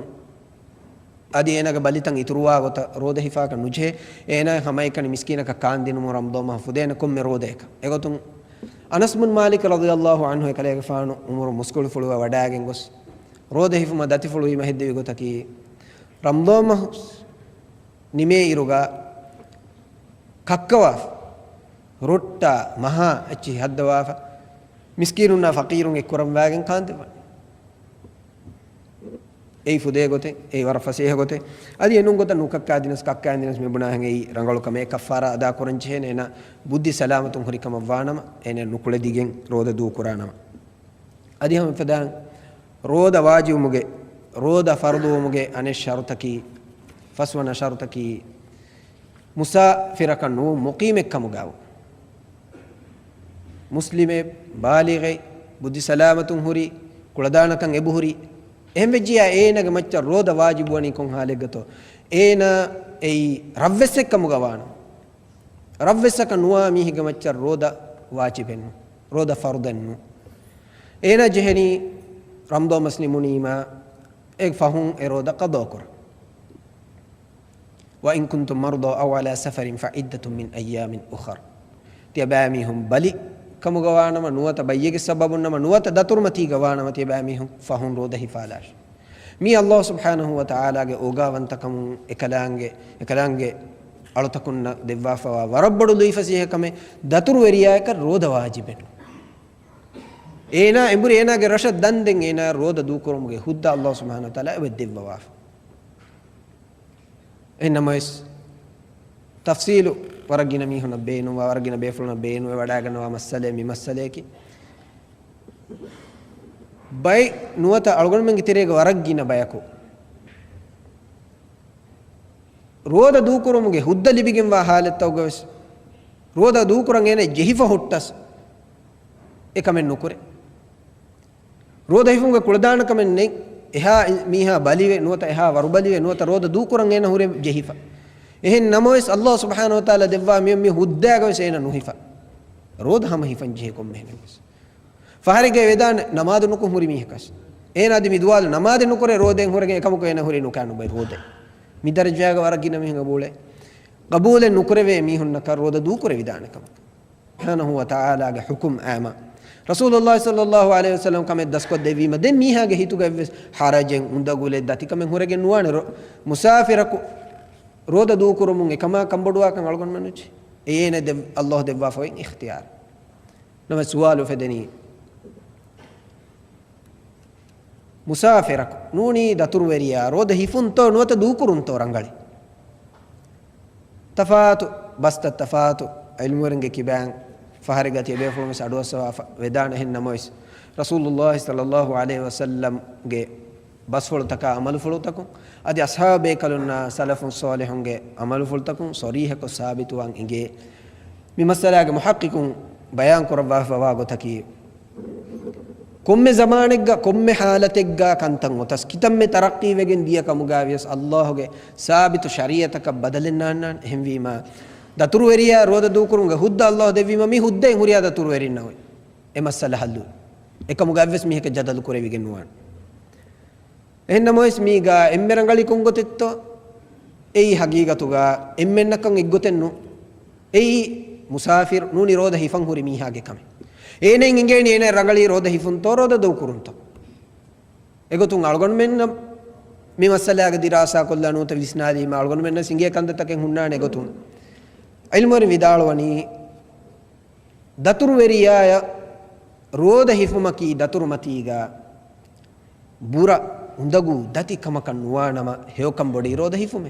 އަދި އޭނާގެ ބަލިތައް އިތުރުވާ ގޮތަށް ރޯދަ ހިފާކަށް ނުޖެހޭ. އޭނާ ހަމައެކަނި މިސްކީނަކަށް ކާންދިނުމުން ރަމަޟާން މަހު ފުދޭނެ ކޮންމެ ރޯދައަކަށް. އެގޮތުން އަނަސް ބުން މާލިކް ރަޟިޔަﷲ ޢަންހު އެކަލޭގެފާނު ޢުމުރު މުސްކުޅިފުޅުވެ ވަޑާގެން ގޮސް، ރޯދަ ހިފުމަށް ދަތިފުޅުވީމަ ހެއްދެވި ގޮތަކީ، ރަމަޟާން މަހު ނިމޭއިރުގަ ކައްކަވާފަ، ރޮއްޓާ މަހާ އެއްޗިހި ހައްދަވާފަ، މިސްކީނުންނާ ފަޤީރުން އެއްކުރަންވާގެން ކާންދެއްވަން. އެއީ ފުދޭ ގޮތެއް، އެއީ ވަރަށް ފަސޭހަ ގޮތެއް. އަދި އެނޫން ގޮތަށް ނުކައްކާ ދިނަސް، ކައްކާ ދިނަސް މި ބުނާހެން އެއީ ރަނގަޅު ކަމެއް. އެ ކައްފާރާ އަދާ ކުރަން ޖެހޭނެ އޭނާ ބުއްދި ސަލާމަތުން ހުރި ކަމަށް ވާނަމަ، އޭނާ ނުކުޅެދިގެން ރޯދަ ދޫ ކުރާނަމަ. އަދި ހަމަ ފަދައިން ރޯދަ ވާޖިބުވުމުގެ، ރޯދަ ފަރުޟުވުމުގެ އަނެއް ޝަރުތަކީ، ފަސްވަނަ ޝަރުތަކީ، މުސާފިރަކަށް ނޫން މުޤީމެއް ކަމުގައު. މުސްލިމެއް، ބާލިޣެއް، ބުއްދި ސަލާމަތުން ހުރި، ކުޅަދާނަކަން އެބަހުރި، އެހެން ވެއްޖިޔާ އޭނާގެ މައްޗަށް ރޯދަ ވާޖިބުވަނީ ކޮން ޙާލެއްގަތޯ؟ އޭނާ އެއީ ރަށްވެއްސެއް ކަމުގަ ވާނަމަ، ރަށްވެއްސަކަށް ނުވާ މީހެއްގެ މައްޗަށް ރޯދަ ވާޖިބެއް ނޫން، ރޯދަ ފަރުޟެއް ނޫން. އޭނާ ޖެހެނީ ރަމަޟާން މަސް ނިމުނީމާ އެ ފަހުން އެ ރޯދަ ޤަޟާ ކުރަން. وإن كنتم مرضى أو على سفر فعدة من أيام أخر. ތިޔަބައިމީހުން ބަލި ކަމުގަ ވާނަމަ، ނުވަތަ ބައްޔެއްގެ ސަބަބުން ނަމަ، ނުވަތަ ދަތުރުމަތީގަ ވާނަމަ، ތިޔަބައިމީހުން ފަހުން ރޯދަ ހިފާލާށި. މީ ﷲ ސުބްޙާނަހޫ ވަތަޢާލާގެ އޯގާވަންތަކަމުން އެކަލާނގެ، އެކަލާނގެ އަޅުތަކުންނަށް ދެއްވާފަވާ ވަރަށް ބޮޑު ލުއިފަސޭހަކަމެއް. ދަތުރުވެރިޔާއަކަށް ރޯދަ ވާޖިބެއް ނޫން. އޭނާ އެނބުރި އޭނާގެ ރަށަށް ދަންދެން އޭނާ ރޯދަ ދޫކުރުމުގެ ހުއްދަ ﷲ ސުބްޙާނަހޫ ވަތަޢާލާ އެބަ ދެއްވަވާފަ. އެހެންނަމަވެސް، ތަފްޞީލު ވަރަށް ގިނަ މީހުންނަށް ބޭނުންވާ، ވަރަށް ގިނަ ބޭފުޅުންނަށް ބޭނުންވެ ވަޑައިގަންނަވާ މައްސަލައެއް މި މައްސަލަޔަކީ. ބައެއް ނުވަތަ އަޅުގަނޑުމެންގެ ތެރޭގަ ވަރަށް ގިނަ ބަޔަކު ރޯދަ ދޫކުރުމުގެ ހުއްދަ ލިބިގެންވާ ހާލަތްތަކުގަވެސް، ރޯދަ ދޫކުރަން އޭނަ ޖެހިފަ ހުއްޓަސް އެކަމެއް ނުކުރޭ. ރޯދަ ހިފުމުގެ ކުޅަދާނަކަމެއް ނެތް. އެހާ މީހާ ބަލިވެ، ނުވަތަ އެހާ ވަރުބަލިވެ، ނުވަތަ ރޯދަ ދޫކުރަން އޭނަ ހުރެ ޖެހިފަ. އެހެން ނަމަވެސް، ﷲ ސުބްޙާނަހޫ ވަތަޢާލާ ދެއްވާ މި، މި ހުއްދައިގަވެސް އޭނަ ނުހިފަ. ރޯދަ ހަމަ ހިފަން ޖެހޭ ކޮންމެހެނެއްވެސް. ފަހަރެއްގައި ވެދާނެ ނަމާދު ނުކޮށް ހުރި މީހަކަސް. އޭނާ އަދި މި ދުވާލު ނަމާދެއް ނުކުރޭ ރޯދައިން ހުރެގެން އެކަމަކު އޭނަ ހުރީ ނުކާ ނުބައި ރޯދައި. މި ދަރަޖައިގަ ވަރަށް ގިނަ މީހުން ގަބޫލެއް، ގަބޫލެއް ނުކުރެވޭ މީހުންނަކަށް ރޯދަ ދޫކުރެވިދާނެ ކަމަކަށް. ސުބްޙާނަހޫ ވަތަޢާލާގެ ޙުކުމް އާމަ. ރަސޫލުﷲ ޞައްލަﷲ ޢަލައިހި ވަސައްލަމަ ކަމެއް ދަސްކޮށްދެއްވީމަ ދެން މީހާގެ ހިތުގަ އެއްވެސް ޙަރަޖެއް، އުނދަގުލެއް، ދަތިކަމެއް ހުރެގެން ނުވާނެ. ރޯ-، މުސާފިރަކު ރޯދަ ދޫކުރުމުން އެކަމާ ކަންބޮޑުވާކަން އަޅުގަނޑުމެން ނުޖެހޭ. އޭނަ ދެ-، ﷲ ދެއްވާފައި އިޚްތިޔާރު. ނަމަ ސުވާލު އުފެދެނީ، މުސާފިރަކު ނޫނީ ދަތުރުވެރިޔާ ރޯދަ ހިފުންތޯ ނުވަތަ ދޫކުރުންތޯ ރަނގަޅީ؟ ތަފާތު ބަސްތައް ތަފާތު ޢިލްމުވެރިންގެ ކިބައިން ފަހަރެއްގަ ތިޔަބޭފުޅުން ވެސް އަޑުއައްސަވާފަ ވެދާނެ. އެހެން ނަމަވެސް، ރަސޫލުﷲ ޞައްލަﷲ ޢަލައިހި ވަސައްލަމްގެ ބަސްފުޅުތަކާ އަމަލުފުޅުތަކުން، އަދި އަޞްޙާބު ބޭކަލުންނާ ސަލަފު ޞާލިޙުންގެ އަމަލުފުޅުތަކުން ޞަރީޙަކޮށް ސާބިތުވާން އިނގޭ. މި މައްސަލާގެ މުޙައްޤިޤުން ބަޔާން ކުރައްވާފަވާ ގޮތަކީ، ކޮންމެ ޒަމާނެއްގަ، ކޮންމެ ޙާލަތެއްގަ ކަންތައް އޮތަސް، ކިތަންމެ ތަރައްޤީވެގެން ދިޔަ ކަމުގަ ވިޔަސް، ﷲ ގެ ސާބިތު ޝަރީޢަތަކަށް ބަދަލެއް ނާންނާނެ. އެހެންވީމަ، ދަތުރުވެރިޔާ ރޯދަ ދޫކުރުމުގެ ހުއްދަ ﷲ ދެއްވީމަ، މި ހުއްދައިން ހުރިހާ ދަތުރުވެރިންނަށް އޮތް. އެ މައްސަލަ ޙައްލު. އެކަމުގަ އެއްވެސް މީހަކަށް ޖަދަލު ކުރެވިގެން ނުވާނެ. އެހެންނަމަވެސް މީގަ އެންމެ ރަނގަޅީ ކޮން ގޮތެއްތޯ؟ އެއީ ޙަޤީޤަތުގަ އެންމެންނަކަށް އެއްގޮތެއް ނޫން. އެއީ މުސާފިރު ނޫނީ ރޯދަ ހިފަން ހުރި މީހާގެ ކަމެއް. އޭނައަށް އިނގޭނީ އޭނަ ރަނގަޅީ ރޯދަ ހިފުންތޯ ރޯދަ ދޫކުރުންތޯ؟ އެގޮތުން އަޅުގަނޑުމެންނަށް މި މައްސަލާގެ ދިރާސާކޮށްލާ ނުވަތަ ވިސްނާލީމަ އަޅުގަނޑުމެންނަށް އިނގޭ ކަންތައްތަކެއް ހުންނާނެ. އެގޮތުން ޢިލްމުވެރިން ވިދާޅުވަނީ، ދަތުރުވެރިޔާއަށް ރޯދަ ހިފުމަކީ ދަތުރުމަތީގަ ބުރަ އުނދަގޫ ދަތި ކަމަކަށް ނުވާނަމަ، ހެޔޮކަން ބޮޑީ ރޯދަ ހިފުމޭ.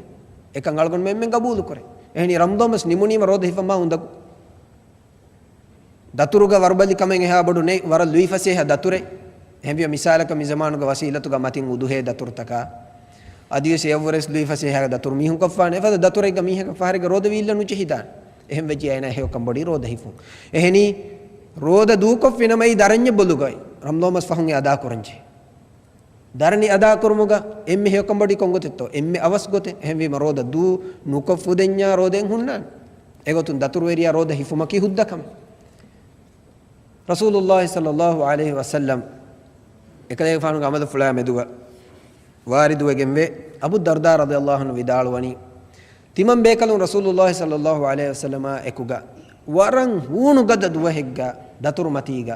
އެކަން އަޅުގަނޑުމެން އެންމެން ގަބޫލުކުރޭ. އެހެނީ ރަމަޟާން މަސް ނިމުނީމަ ރޯދަ ހިފަން މާ އުނދަގޫ. ދަތުރުގަ ވަރުބަލި ކަމެއް އެހާ ބޮޑު ނެތް، ވަރަށް ލުއިފަސޭހަ ދަތުރެއް. އެހެންވިޔަ މިސާލަކަށް މި ޒަމާނުގަ ވަސީލަތުގަ މަތިން އުދުހޭ ދަތުރުތަކާ، އަދިވެސް އެއަށްވުރެސް ލުއިފަސޭހަ ދަތުރު މީހުން ކޮށްފާނެ. އެފަދަ ދަތުރެއްގަ މީހަކަށް ފަހަރެއްގަ ރޯދަ ވީއްލަން ނުޖެހިދާނެ. އެހެން ވެއްޖިއްޔާ އޭނާ ހެޔޮކަން ބޮޑީ ރޯދަ ހިފުން. އެހެނީ ރޯދަ ދޫކޮށްފިނަމަ އެއީ ދަރަންޏެއް ބޮލުގައި ރަމަޟާން މަސް ފަހުން އެ އަދާކުރަންޖެހޭ. ދަރަނި އަދާކުރުމުގަ އެންމެ ހެޔޮކަން ބޮޑީ ކޮންގޮތެއްތޯ؟ އެންމެ އަވަސް ގޮތެއް. އެހެންވީމަ ރޯދަ ދޫ ނުކޮށް ފުދެންޏާ ރޯދައެއް ހުންނާނެ. އެގޮތުން ދަތުރުވެރިޔާ ރޯދަ ހިފުމަކީ ހުއްދަ ކަމެއް. ރަސޫލުﷲ ޞައްލަﷲ ޢަލައިހި ވަސައްލަމް އެކަލޭގެފާނުގެ ޢަމަލުފުޅާ މެދުގަ ވާރިދުވެގެންވޭ. އަބޫ ދަރްދާ ރަޟިޔަﷲ ޢަންހު ވިދާޅުވަނީ، ތިމަން ބޭކަލުން ރަސޫލުﷲ ޞައްލަﷲ ޢަލައިހި ވަސައްލަމާ އެކުގަ ވަރަށް ހޫނުގަދަ ދުވަހެއްގަ ދަތުރު މަތީގަ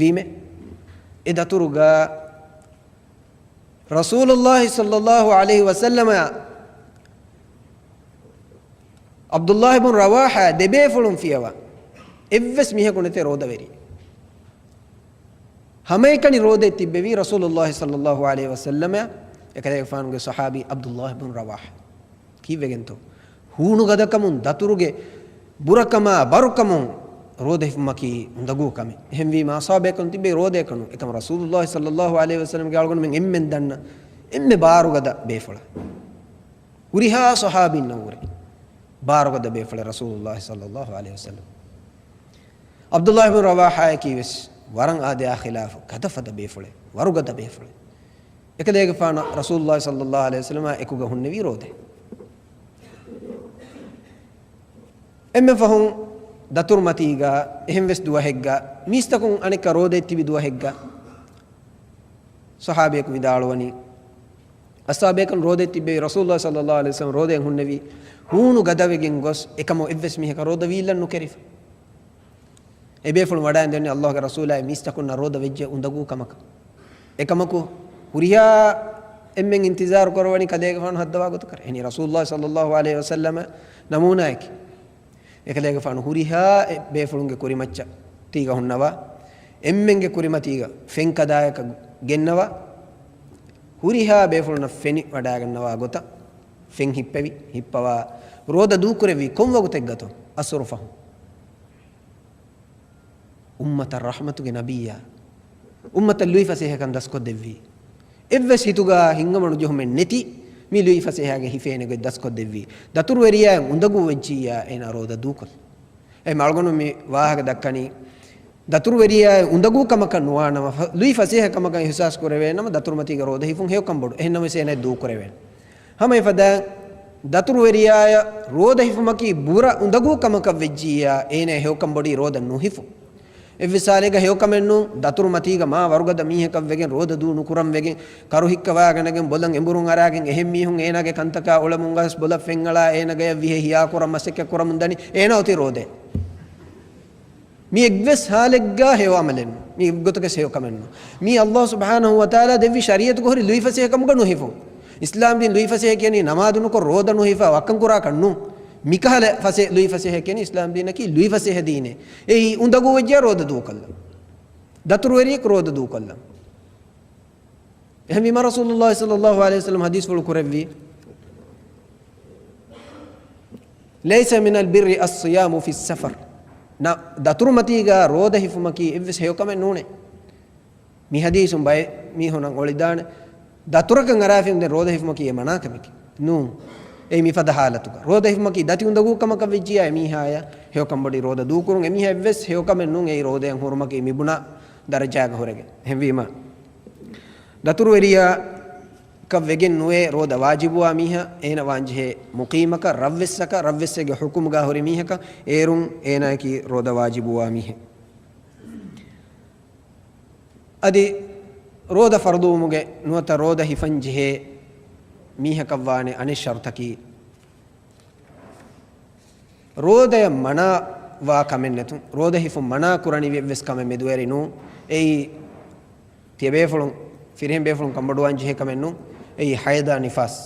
ވީމެ. އެ ދަތުރުގަ ރަސޫލުﷲ ޞައްލަﷲ ޢަލައިހި ވަސައްލަމާ ޢަބްދުﷲ ބުން ރަވާޙާ ދެބޭފުޅުން ފިޔަވާ އެއްވެސް މީހަކު ނެތޭ ރޯދަވެރި. ހަމައެކަނި ރޯދައެއް ތިއްބެވީ ރަސޫލުﷲ ޞައްލަﷲ ޢަލައިހި ވަސައްލަމާ އެކަލޭގެފާނުގެ ޞަޙާބީ ޢަބްދުﷲ ބުން ރަވާޙާ. ކީއްވެގެންތޯ؟ ހޫނުގަދަކަމުން ދަތުރުގެ ބުރަކަމާ ބަރުކަމުން ރޯދަ ހިފުމަކީ އުނދަގޫ ކަމެއް. އެހެންވީމަ ޞަޙާބައެކުން ތިއްބެވި ރޯދައެއް ނޫން. އެކަމަކު ރަސޫލުﷲ ޞައްލަﷲ ޢަލައިހި ވަސައްލަމްގެ އަޅުގަނޑުމެން އެންމެން ދަންނަ އެންމެ ބާރުގަދަ ބޭފުޅާ. ހުރިހާ ޞަޙާބީންނަށްވުރެ ބާރުގަދަ ބޭފުޅެއް ރަސޫލުﷲ ޞައްލަﷲ ޢަލައިހި ވަސައްލަމް. ޢަބްދުﷲ ބުން ރަވާޙާއަކީ ވެސް ވަރަށް އާދަޔާ ޚިލާފު ގަދަފަދަ ބޭފުޅެއް، ވަރުގަދަ ބޭފުޅެއް. އެކަލޭގެފާނު ރަސޫލުﷲ ޞައްލަﷲ ޢަލައިހި ވަސައްލަމާ އެކުގަ ހުންނެވީ ރޯދަ. އެންމެ ފަހުން ދަތުރު މަތީގަ އެހެން ވެސް ދުވަހެއްގަ މީސްތަކުން އަނެއްކާ ރޯދައެއް ތިބި ދުވަހެއްގަ ޞަޙާބީއަކު ވިދާޅުވަނީ، އަޞްޙާބޭކަން ރޯދައެއް ތިއްބެވި، ރަސޫލުﷲ ޞައްލަﷲ ޢަލައިހި ވަސައްލަމް ރޯދައެއް ހުންނެވި، ހޫނު ގަދަވެގެން ގޮސް އެކަމު އެއްވެސް މީހަކަށް ރޯދަ ވީއްލަން ނުކެރިފަ. އެބޭފުޅުން ވަޑައިން ދެންނެވި ﷲގެ ރަސޫލާއި މީސްތަކުންނަށް ރޯދަ ވެއްޖެ އުނދަގޫ ކަމަކަށް. އެކަމަކު ހުރިހާ އެންމެން އިންތިޒާރު ކުރައްވަނީ ކަލޭގެފާނު ހައްދަވާ ގޮތަކަށް. އެހެނީ ރަސޫލުﷲ ޞައްލަﷲ ޢަލައިހި ވަސައްލަމަ ނަމޫނާއަކީ. އެކަލޭގެފާނު ހުރިހާ އެ ބޭފުޅުންގެ ކުރިމައްޗަށް ތީގަ ހުންނަވާ، އެންމެންގެ ކުރިމަތީގަ ފެން ކަދާޔަކަށް ގެންނަވާ، ހުރިހާ ބޭފުޅުންނަށް ފެނި ވަޑައިގަންނަވާ ގޮތަށް ފެން ހިއްޕެވި، ހިއްޕަވާ، ރޯދަ ދޫކުރެއްވީ ކޮން ވަގުތެއްގަތޯ؟ ޢަޞްރު ފަހުން. އުއްމަތަށް ރަޙްމަތުގެ ނަބިއްޔާ، އުއްމަތަށް ލުއިފަސޭހަކަން ދަސްކޮށްދެއްވީ. އެއްވެސް ހިތުގަ ހިތްހަމަނުޖެހުމެއް ނެތި މި ލުއިފަސޭހައިގެ ހިފޭނެ ގޮތް ދަސްކޮށް ދެއްވީ. ދަތުރުވެރިޔާއަށް އުނދަގޫ ވެއްޖިއްޔާ އޭނާ ރޯދަ ދޫކޮށްލި. އެ މަޅުގަނޑު މި ވާހަކަ ދައްކަނީ، ދަތުރުވެރިޔާއަށް އުނދަގޫ ކަމަކަށް ނުވާނަމަ، ފަ-، ލުއިފަސޭހަ ކަމަކަށް އިޙްސާސް ކުރެވޭނަމަ، ދަތުރުމަތީގަ ރޯދަ ހިފުން ހެޔޮކަން ބޮޑު. އެހެންނަމަވެސް އޭނާ ދޫކުރެވޭނެ. ހަމަ އެފަދައިން ދަތުރުވެރިޔާއަށް ރޯދަ ހިފުމަކީ ބުރަ އުނދަގޫ ކަމަކަށް ވެއްޖިއްޔާ، އޭނާ ހެޔޮކަން ބޮޑީ ރޯދަ ނުހިފުން. އެއްވެސް ހާލެއްގަ ހެޔޮކަމެއް ނޫން، ދަތުރު މަތީގަ މާ ވަރުގަދަ މީހަކަށް ވެގެން ރޯދަ ދޫ ނުކުރަން ވެގެން، ކަރު ހިއްކަވާގަނެގެން ބޮލަށް އެނބުރުން އަރާގެން އެހެން މީހުން އޭނާގެ ކަންތަކާ އުޅެމުން ގަސް ބޮލަށް ފެންއަޅާ އޭނާގަޔަށް ވިހެ ހިޔާކުރަން މަސައްކަތް ކުރަމުން ދަނީ އޭނާ އޮތީ ރޯދައެއް. މި އެއްވެސް ހާލެއްގަ ހެޔޮ ޢަމަލެއް ނޫން. މި އެއްގޮތަކަސް ހެޔޮ ކަމެއް ނޫން. މީ ﷲ ސުބްޙާނަހޫ ވަތަޢާލާ ދެއްވި ޝަރީޢަތުގަ ހުރި ލުއިފަސޭހަކަމުގަ ނުހިފުން. އިސްލާމްދީން ލުއިފަސޭހަ ކިޔަނީ ނަމާދު ނުކޮށް ރޯދަ ނުހިފާ ވައްކަން ކުރާކަށް ނޫން. މިކަހަލަ ފަސޭ-، ލުއިފަސޭހަ ކިޔަނީ އިސްލާމްދީނަކީ ލުއިފަސޭހަ ދީނެއް. އެއީ އުނދަގޫ ވެއްޖެ ރޯދަ ދޫކޮށްލަން. ދަތުރުވެރިޔަކު ރޯދަ ދޫކޮށްލަން. އެހެންވީމަ ރަސޫލުﷲ ޞައްލަﷲ ޢަލައިހި ވަސައްލަމަ ޙަދީޘްފުޅު ކުރެއްވީ، ليس من البر الصيام في السفر. ނަ، ދަތުރުމަތީގަ ރޯދަ ހިފުމަކީ އެއްވެސް ހެޔޮކަމެއް ނޫނޭ. މި ޙަދީޘުން ބައެއް މީހުންނަށް އޮޅިދާނެ، ދަތުރަކަށް އަރާފިން ދެން ރޯދަ ހިފުމަކީ އެ މަނާކަމެކޭ. ނޫން. އެއީ މިފަދަ ޙާލަތުގަ. ރޯދަ ހިފުމަކީ ދަތި އުނދަގޫ ކަމަކަށް ވެއްޖިއްޔާ އެމީހާޔަށް ހެޔޮކަންބޮޑި ރޯދަ ދޫކުރުން. އެމީހާ އެއްވެސް ހެޔޮކަމެއް ނޫން އެއީ ރޯދައިން ހުރުމަކީ މިބުނާ ދަރަޖާގަ ހުރެގެން. އެހެންވީމަ، ދަތުރުވެރިޔާ ކަށް ވެގެން ނުވޭ ރޯދަ ވާޖިބުވާ މީހާ، އޭނަ ވާންޖެހޭ މުޤީމަކަށް، ރަށްވެއްސަކަށް، ރަށްވެއްސެއްގެ ޙުކުމުގަ ހުރި މީހަކަށް، އޭރުން އޭނާއަކީ ރޯދަ ވާޖިބުވާ މީހެއް. އަދި ރޯދަ ފަރުޟުވުމުގެ ނުވަތަ ރޯދަ ހިފަން ޖެހޭ މީހަކަށްވާނެ އަނެއް ޝަރުޠަކީ، ރޯދަޔަށް މަނާވާ ކަމެއް ނެތުން، ރޯދަ ހިފުން މަނާ ކުރަނިވި އެއްވެސް ކަމެއް މެދުވެރި ނޫން. އެއީ ތިޔަބޭފުޅުން، ފިރިހެން ބޭފުޅުން ކަންބޮޑުވާން ޖެހޭ ކަމެއް ނޫން. އެއީ ހައިޟާ ނިފާސް.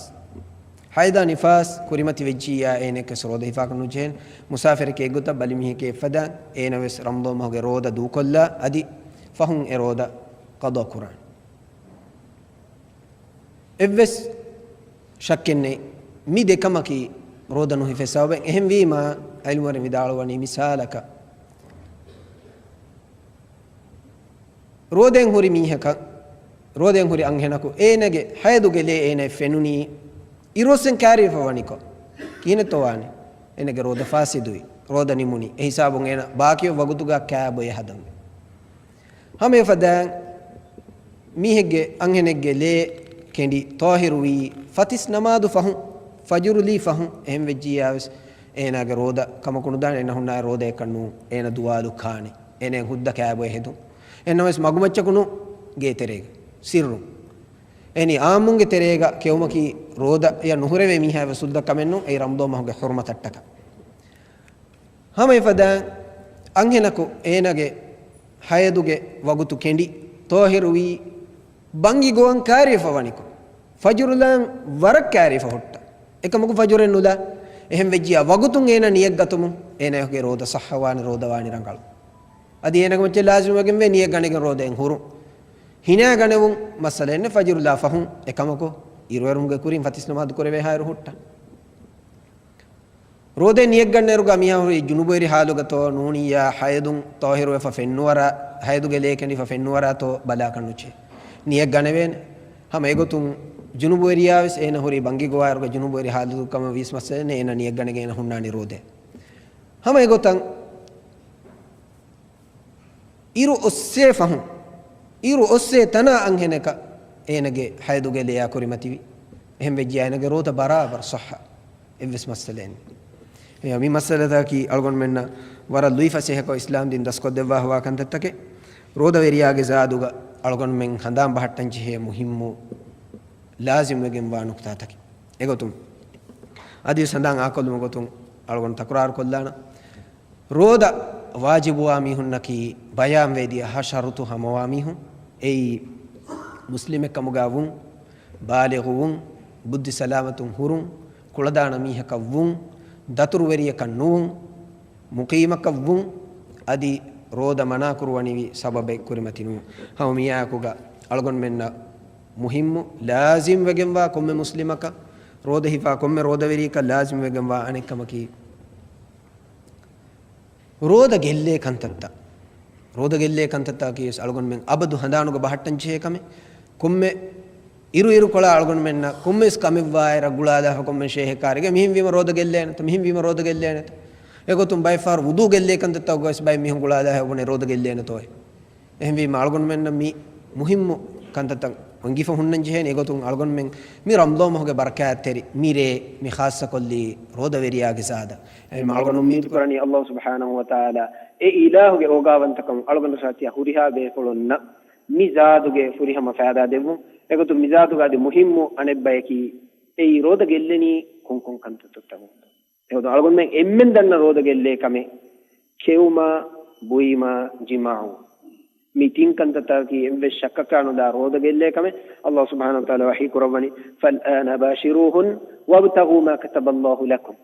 ހައިޟާ ނިފާސް ކުރިމަތި ވެއްޖިއްޔާ އޭނައަކަސް ރޯދަ ހިފާކަށް ނުޖެހޭނެ. މުސާފިރެކޭ އެއްގޮތަށް ބަލިމީހެކޭ އެއްފަދައިން އޭނަވެސް ރަމަޟާން މަހުގެ ރޯދަ ދޫކޮށްލާ އަދި ފަހުން އެ ރޯދަ ޤަޟާ ކުރާނެ. އެއްވެސް ޝައްކެއް ނެތް، މި ދެކަމަކީ ރޯދަ ނުހިފޭ ސަބަބެއް. އެހެންވީމާ، ޢިލްމުވެރިން ވިދާޅުވަނީ މިސާލަކަށް، ރޯދައިން ހުރި މީހަކަށް، ރޯދައިން ހުރި އަންހެނަކު އޭނަގެ ޙައިޟުގެ ލޭ އޭނައަށް ފެނުނީ އިރުއޮއްސެން ކާރިވެފަ ވަނިކޮށް، ކިހިނެއްތޯ ވާނެ؟ އޭނަގެ ރޯދަ ފާސިދުވި، ރޯދަ ނިމުނީ. އެ ހިސާބުން އޭނަ ބާކީވެ ވަގުތުގަ ކާބޮއެ ހަދަންވީ. ހަމައެފަދައިން މީހެއްގެ، އަންހެނެއްގެ ލޭ ކެނޑި ޠާހިރުވީ ފަތިސް ނަމާދު ފަހުން، ފަޖުރު ލީ ފަހުން. އެހެން ވެއްޖިއްޔާވެސް އޭނާގެ ރޯދަ ކަމަކު ނުދާނެ، އޭނަ ހުންނާނެ ރޯދައަކަށް ނޫން، އޭނަ ދުވާލު ކާނެ، އޭނަ ހުއްދަ ކާބޮއެ ހެދުން. އެހެންނަމަވެސް މަގުމައްޗަކު ނޫން، ގޭތެރޭގަ ސިއްރުން. އެނީ އާއްމުންގެ ތެރޭގަ ކެއުމަކީ ރޯދައަށް ނުހުރެވޭ މީހާ ވެސް ހުއްދަ ކަމެއް ނޫން، އެއީ ރަމަޟާން މަހުގެ ޙުރުމަތަށްޓަކާ. ހަމައެފަދައިން އަންހެނަކު އޭނަގެ ޙައިޟުގެ ވަގުތު ކެނޑި، ޠާހިރުވީ، ބަންގި ގޮވަން ކާރިވެފަ ވަނިކޮށް، ފަޖުރުލާން ވަރަށް ކާރިވެފަ ހުއްޓަ. އެކަމަކު ފަޖުރެއް ނުލާ. އެހެން ވެއްޖިއްޔާ ވަގުތުން އޭނަ ނިޔަތް ގަތުމުން އޭނަގެ ރޯދަ ޞައްޙަވާނެ، ރޯދަ ވާނީ ރަނގަޅު. އަދި އޭނަގެ މައްޗަށް ލާޒިމް ވެގެންވޭ ނިޔަތް ގަނެގެން ރޯދައިން ހުރުން. ހިނާ ގަނެވުން މައްސަލައެއް ނެތް، ފަޖުރުލާ ފަހުން. އެކަމަކު އިރުއެރުމުގެ ކުރިން ފަތިސް ނަމާދު ކުރެވޭ ހާއިރު ހުއްޓަ. ރޯދައިން ނިޔަތް ގަންނައިރުގަ މީހާ ހުރީ ޖުނުބުވެރި ޙާލުގަތޯ ނޫނިއްޔާ ޙައިޟުން ޠާހިރުވެފަ ފެންނުވަރާ، ޙައިޟުގެ ލޭ ކެނޑިފަ ފެންނުވަރާތޯ ބަލާކަށް ނުޖެހޭ. ނިޔަތް ގަނެވޭނެ. ހަމަ އެގޮތުން ޖުނުބުވެރިޔާވެސް އޭނަ ހުރީ ބަންގި ގޮވާއިރުގަ ޖުނުބުވެރި ޙާލު ކަމަށް ވީސް މައްސަލައެއް ނެތް، އޭނަ ނިޔަތް ގަނެގެން އޭނަ ހުންނާނީ ރޯދައަށް. ހަމަ އެގޮތަށް އިރު އޮއްސޭ ފަހުން، އިރު އޮއްސޭ ތަނާ އަންހެނަކަށް އޭނަގެ ޙައިޟުގެ ލެޔާ ކުރިމަތިވި. އެހެން ވެއްޖިއްޔާ އޭނަގެ ރޯދަ ބަރާބަރަށް ޞައްޙަ. އެއްވެސް މައްސަލައެއް ނެތް. މި މައްސަލަތަކީ އަޅުގަނޑުމެންނަށް ވަރަށް ލުއިފަސޭހަކޮށް އިސްލާމް ދީން ދަސްކޮށްދެއްވާ ހޮވާ ކަންތައްތަކެއް. ރޯދަވެރިޔާގެ ޒާދުގަ އަޅުގަނޑުމެން ހަނދާން ބަހައްޓަން ޖެހޭ މުހިއްމު ލާޒިމް ވެގެންވާ ނުކުތާތަކެއް. އެގޮތުން އަދިވެސް ހަނދާން އާކޮށްލުމުގެ ގޮތުން އަޅުގަނޑު ތަކުރާރު ކޮށްލާނަން. ރޯދަ ވާޖިބުވާ މީހުންނަކީ ބަޔާންވެ ދިޔަ ހަ ޝަރުތު ހަމަވާ މީހުން. އެއީ، މުސްލިމެއްކަމުގަ ވުން، ބާލިޣު ވުން، ބުއްދި ސަލާމަތުން ހުރުން، ކުޅަދާނަ މީހަކަށް ވުން، ދަތުރުވެރިޔަކަށް ނުވުން، މުޤީމަކަށް ވުން، އަދި ރޯދަ މަނާކުރުވަނިވި ސަބަބެއް ކުރިމަތި ނުވުން. ހަމަ މިއާއެކުގަ އަޅުގަނޑުމެންނަށް މުހިއްމު، ލާޒިމް ވެގެންވާ ކޮންމެ މުސްލިމަކަށް، ރޯދަ ހިފާ ކޮންމެ ރޯދަވެރިޔަކަށް ލާޒިމް ވެގެންވާ އަނެއްކަމަކީ، ރޯދަ ގެއްލޭ ކަންތައްތައް. ރޯދަ ގެއްލޭ ކަންތައްތަކީ ވެސް އަޅުގަނޑުމެން އަބަދު ހަނދާނުގަ ބަހައްޓަން ޖެހޭ ކަމެއް. ކޮންމެ އިރު އިރުކޮޅާ އަޅުގަނޑުމެންނަށް ކޮންމެވެސް ކަމެއް ވާއިރަށް ގުޅާލާފަ ކޮންމެ ޝޭހެއް ކާރިގަ މިހެން ވީމަ ރޯދަ ގެއްލޭނެތަ، މިހެން ވީމަ ރޯދަ ގެއްލޭނެތަ. އެގޮތުން ބައެއް ފަހަރު ވުޟޫ ގެއްލޭ ކަންތައްތަކުގަ ވެސް ބައެއް މީހުން ގުޅާލާފަ ބުނޭ ރޯދަ ގެއްލޭނެތޯއޭ. އެހެންވީމަ އަޅުގަނޑުމެންނަށް މި މުހިއްމު ކަންތައްތައް އޮންގިފަ ހުންނަން ޖެހޭނެ. އެގޮތުން އަޅުގަނޑުމެން މި ރަމަޟާން މަހުގެ ބަރަކާތްތެރި މި ރޭ މި ޚާއްޞަކޮށްލީ ރޯދަވެރިޔާގެ ޒާދަށް. އެހެންވީމަ އަޅުގަނޑު އުއްމީދު ކުރަނީ ﷲ ސުބްޙާނަހޫ ވަތަޢާލާ އެ އިލާހުގެ އޯގާވަންތަކަމުން އަޅުގަނޑު ސާތިޔާ ހުރިހާ ބޭފުޅުންނަށް މި ޒާދުގެ ފުރިހަމަ ފައިދާ ދެއްވުން. އެގޮތުން މި ޒާދުގަ އަދި މުހިއްމު އަނެއްބަޔަކީ އެއީ ރޯދަ ގެއްލެނީ ކޮންކޮން ކަންތައްތައްތަކުން. އެގޮތުން އަޅުގަނޑުމެން އެންމެން ދަންނަ ރޯދަ ގެއްލޭ ކަމެއް ކެއުމާ، ބުއިމާ، ޖިމާޢު. މި ތިން ކަންތައްތަކަކީ އެއްވެސް ޝައްކަކާ ނުދާ ރޯދަ ގެއްލޭ ކަމެއް. ﷲ ސުބްޙާނަހޫ ވަތަޢާލާ ވަޙީ ކުރައްވަނީ، فَالْآنَ بَاشِرُوهُنَّ وَابْتَغُوا مَا كَتَبَ اللَّهُ لَكُمْ